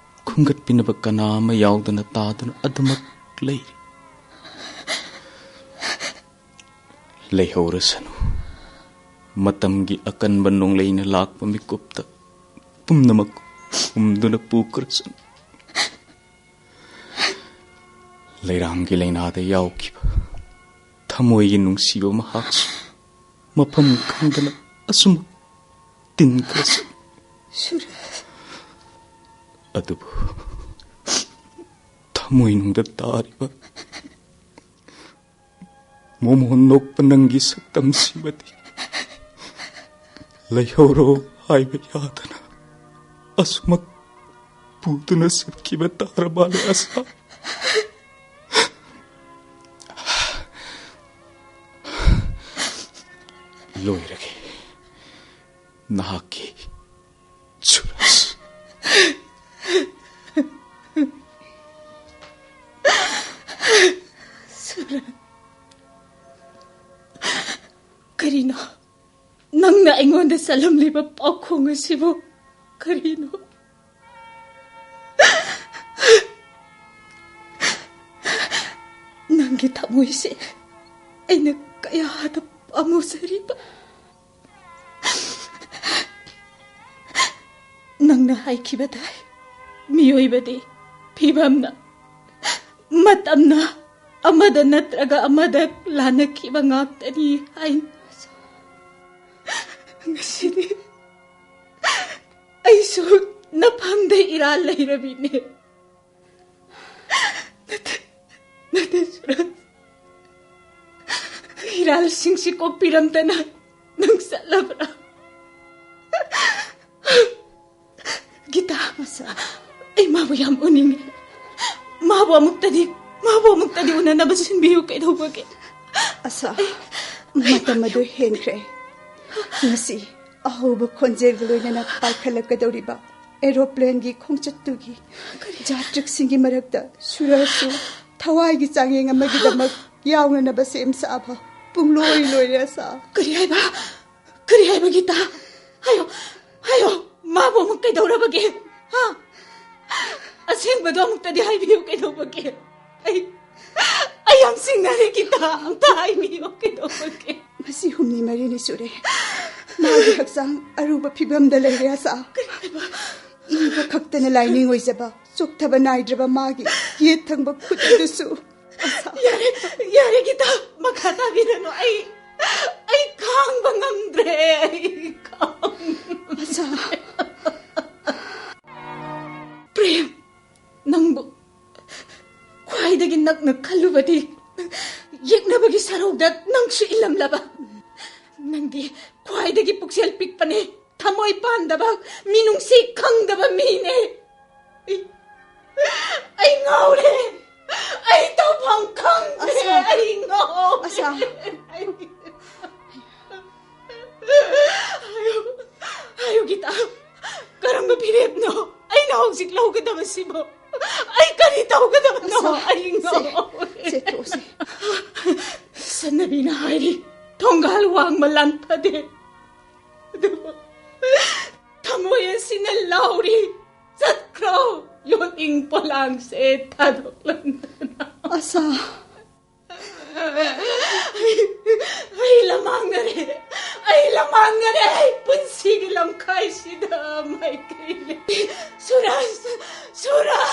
ꯈꯨꯝꯒꯠꯄꯤꯅꯕ ꯀꯅꯥ ꯑꯃ ꯌꯥꯎꯗꯅ ꯇꯥꯗꯨꯅ ꯑꯗꯨꯃꯛ ꯂꯩꯔꯤ꯫ ꯂꯩꯍꯧꯔꯁꯅꯨ꯫ ꯃꯇꯝꯒꯤ ꯑꯀꯟꯕ ꯅꯣꯡꯂꯩꯅ ꯂꯥꯛꯄ ꯃꯤꯀꯨꯞꯇ ꯄꯨꯝꯅꯃꯛ ꯍꯨꯝꯗꯨꯅ ꯄꯨꯈ꯭ꯔꯁꯅꯨ꯫ ꯂꯩꯔꯥꯡꯒꯤ ꯂꯩꯅꯥꯗ ꯌꯥꯎꯈꯤꯕ ꯊꯃꯣꯏꯒꯤ ꯅꯨꯡꯁꯤꯕ ꯃꯍꯥꯛꯁꯨ ꯃꯐꯝ ꯈꯪꯗꯅ ꯑꯁꯨꯝ ꯇꯤꯟꯈ꯭ꯔꯁꯅꯨ꯫ ꯁꯨꯔꯖ꯫ ꯑꯗꯨꯕꯨ ꯊꯃꯣꯏꯅꯨꯡꯗ ꯇꯥꯔꯤꯕ ꯃꯣꯃꯣꯟ ꯅꯣꯛꯄ ꯅꯪꯒꯤ ꯁꯛꯇꯝꯁꯤꯃꯗꯤ ꯂꯩꯍꯧꯔꯣ ꯍꯥꯏꯕ ꯌꯥꯗꯅ ꯑꯁꯨꯃꯛ ꯄꯨꯗꯨꯅ ꯆꯠꯈꯤꯕ ꯇꯥꯔ ꯃꯥꯜꯂꯦ ꯑꯁꯥ꯫ ꯂꯣꯏꯔꯒꯦ ꯅꯍꯥꯛꯀꯤ ꯁꯨꯔꯖ꯫ ꯁꯨꯔꯖ꯫ ꯀꯔꯤꯅꯣ? ꯅꯪꯅ ꯑꯩꯉꯣꯟꯗ ꯆꯠꯂꯝꯂꯤꯕ ꯄꯥꯎꯈꯣꯡ ꯑꯁꯤꯕꯨ ꯀꯔꯤꯅꯣ? ꯅꯪꯒꯤ ꯊꯃꯣꯏꯁꯦ ꯑꯩꯅ ꯀꯌꯥꯗ ꯄꯥꯝꯃꯨꯖꯔꯤꯕ꯫ ꯅꯪꯅ ꯍꯥꯏꯈꯤꯕꯗ ꯃꯤꯑꯣꯏꯕꯗꯤ ꯐꯤꯕꯝꯅ, ꯃꯇꯝꯅ ꯑꯃꯗ ꯅꯠꯇ꯭ꯔꯒ ꯑꯃꯗ ꯂꯥꯟꯅꯈꯤꯕ ꯉꯥꯛꯇꯅꯤ ꯍꯥꯏꯅ꯫ ꯉꯁꯤꯗꯤ ꯁꯨ ꯅꯐꯝꯗ ꯏꯔꯥꯜ ꯂꯩꯔꯕꯤꯅꯦ꯫ ꯅꯠꯇꯦ, ꯅꯠꯇꯦ, ꯁꯨꯔꯖ꯫ ꯏꯔꯥꯜꯁꯤꯡꯁꯤ ꯀꯣꯛꯄꯤꯔꯝꯗꯅ ꯅꯪ ꯆꯠꯂꯕ꯭ꯔꯥ? ꯒꯤꯇꯥ, ꯑꯁꯥ꯫ ꯑꯩ ꯃꯥꯕꯨ ꯌꯥꯝ ꯎꯅꯤꯡꯉꯦ꯫ ꯃꯥꯕꯨ ꯑꯃꯨꯛꯇꯗꯤ, ꯃꯥꯕꯨ ꯑꯃꯨꯛꯇꯗꯤ ꯎꯅꯅꯕ ꯁꯤꯟꯕꯤꯌꯨ, ꯀꯩꯗꯧꯕꯒꯦ? ꯑꯁꯥ, ꯃꯇꯝ ꯑꯗꯨ ꯍꯦꯟꯈ꯭ꯔꯦ꯫ ꯉꯁꯤ ꯑꯍꯧꯕ ꯈꯣꯟꯖꯦꯜꯒ ꯂꯣꯏꯅꯅ ꯄꯥꯏꯈꯠꯂꯛꯀꯗꯧꯔꯤꯕ ꯑꯦꯔꯣꯄ꯭ꯂꯦꯟꯒꯤ ꯈꯣꯡꯆꯠꯇꯨꯒꯤ ꯖꯥꯇ꯭ꯔꯤꯛꯁꯤꯡꯒꯤ ꯃꯔꯛꯇ ꯁꯨꯔꯖꯁꯨ ꯊꯋꯥꯏꯒꯤ ꯆꯥꯡꯌꯦꯡ ꯑꯃꯒꯤꯗꯃꯛ ꯌꯥꯎꯅꯅꯕ ꯁꯦꯝ ꯁꯥꯕ ꯄꯨꯡꯂꯣꯏ ꯂꯣꯏꯔꯦ, ꯑꯁꯥ꯫ ꯀꯔꯤ ꯍꯥꯏꯕ? ꯀꯔꯤ ꯍꯥꯏꯕ, ꯒꯤꯇꯥ? ꯍꯥꯏꯌꯣ, ꯍꯥꯏꯌꯣ, ꯃꯥꯕꯨ ꯑꯃꯨꯛ ꯀꯩꯗꯧꯔꯕꯒꯦ? ꯍꯥ? ꯑꯁꯦꯡꯕꯗꯣ ꯑꯃꯨꯛꯇꯗꯤ ꯍꯥꯏꯕꯤꯌꯨ, ꯀꯩꯗꯧꯕꯒꯦ? ꯑꯩ, ꯑꯩ ꯌꯥꯝ ꯆꯤꯡꯅꯔꯦ, ꯒꯤꯇꯥ꯫ ꯑꯝꯇ ꯍꯥꯏꯕꯤꯌꯨ, ꯀꯩꯗꯧꯕꯒꯦ? ꯉꯁꯤ ꯍꯨꯝꯅꯤ ꯃꯔꯤꯅꯤ ꯁꯨꯔꯦ꯫ ꯃꯥꯒꯤ ꯍꯛꯆꯥꯡ ꯑꯔꯨꯕ ꯐꯤꯕꯝꯗ ꯂꯩꯔꯦ, ꯑꯁꯥ꯫ ꯀꯔꯤ ꯍꯥꯏꯕ? ꯏꯕ ꯈꯛꯇꯅ ꯂꯥꯏꯅꯤꯡ ꯑꯣꯏꯖꯕ, ꯆꯣꯛꯊꯕ ꯅꯥꯏꯗ꯭ꯔꯕ ꯃꯥꯒꯤ ꯌꯦꯠ ꯊꯪꯕ ꯈꯨꯠ ꯑꯗꯨꯁꯨ, ꯑꯁꯥ꯫ ꯌꯥꯔꯦ, ꯌꯥꯔꯦ, ꯒꯤꯇꯥ, ꯃꯈꯥ ꯇꯥꯕꯤꯔꯅꯨ꯫ ꯑꯩ, ꯑꯩ ꯈꯥꯡꯕ ꯉꯝꯗ꯭ꯔꯦ, ꯑꯩ ꯈꯥꯡꯕ ꯑꯁꯥ꯫ ꯄ꯭ꯔꯦꯝ, ꯅꯪꯕꯨ ꯈ꯭ꯋꯥꯏꯗꯒꯤ ꯅꯛꯅ ꯈꯜꯂꯨꯕꯗꯤ ꯌꯦꯛꯅꯕꯒꯤ ꯁꯔꯧꯗ ꯅꯪꯁꯨ ꯏꯜꯂꯝꯂꯕ꯫ ꯅꯪꯗꯤ ꯈ꯭ꯋꯥꯏꯗꯒꯤ ꯄꯨꯛꯆꯦꯜ ꯄꯤꯛꯄꯅꯦ, ꯊꯃꯣꯏ ꯄꯥꯟꯗꯕ, ꯃꯤꯅꯨꯡꯁꯤ ꯈꯪꯗꯕ ꯃꯤꯅꯦ꯫ ꯑꯩ, ꯑꯩ ꯉꯥꯎꯔꯦ꯫ ꯑꯩ ꯇꯧꯐꯝ ꯈꯪꯗ꯭ꯔꯦ꯫ ꯑꯁꯥ꯫ ꯑꯩ ꯉꯥꯎꯔꯦ꯫ ꯑꯁꯥ꯫ ꯑꯩ ꯍꯥꯏꯌꯨ, ꯍꯥꯏꯌꯨ, ꯒꯤꯇꯥ, ꯀꯔꯝꯕ ꯐꯤꯔꯦꯞꯅꯣ ꯑꯩꯅ ꯍꯧꯖꯤꯛ ꯂꯧꯒꯗꯕꯁꯤꯕꯣ? ꯑꯩ ꯀꯔꯤ ꯇꯧꯒꯗꯕꯅꯣ? ꯑꯁꯥ, ꯑꯩ ꯁꯦ, ꯉꯥꯎꯔꯦ꯫ ꯁꯦ, ꯇꯣꯛꯑꯁꯤ꯫ ꯆꯠꯅꯕꯤꯅ ꯍꯥꯏꯔꯤ, ꯊꯣꯡꯒꯥꯜ ꯋꯥꯡꯃ ꯂꯥꯟ ꯐꯗꯦ꯫ ꯑꯗꯨꯕꯨ ꯊꯃꯣꯏ ꯑꯁꯤꯅ ꯂꯥꯎꯔꯤ, "ꯆꯠꯈ꯭ꯔꯣ, ꯌꯣꯠꯂꯤꯡ ꯄꯣꯂꯥꯡꯁꯦ ꯊꯥꯗꯣꯛꯂꯝꯗꯅ!" ꯑꯁꯥ꯫ ꯑꯩ, ꯑꯩ ꯂꯃꯥꯡꯅꯔꯦ, ꯑꯩ ꯂꯃꯥꯡꯅꯔꯦ, ꯑꯩ ꯄꯨꯟꯁꯤꯒꯤ ꯂꯝꯈꯥꯏꯁꯤꯗ ꯃꯥꯏꯀꯩ ꯂꯩ꯫ ꯁꯨꯔꯖ, ꯁꯨꯔꯖ!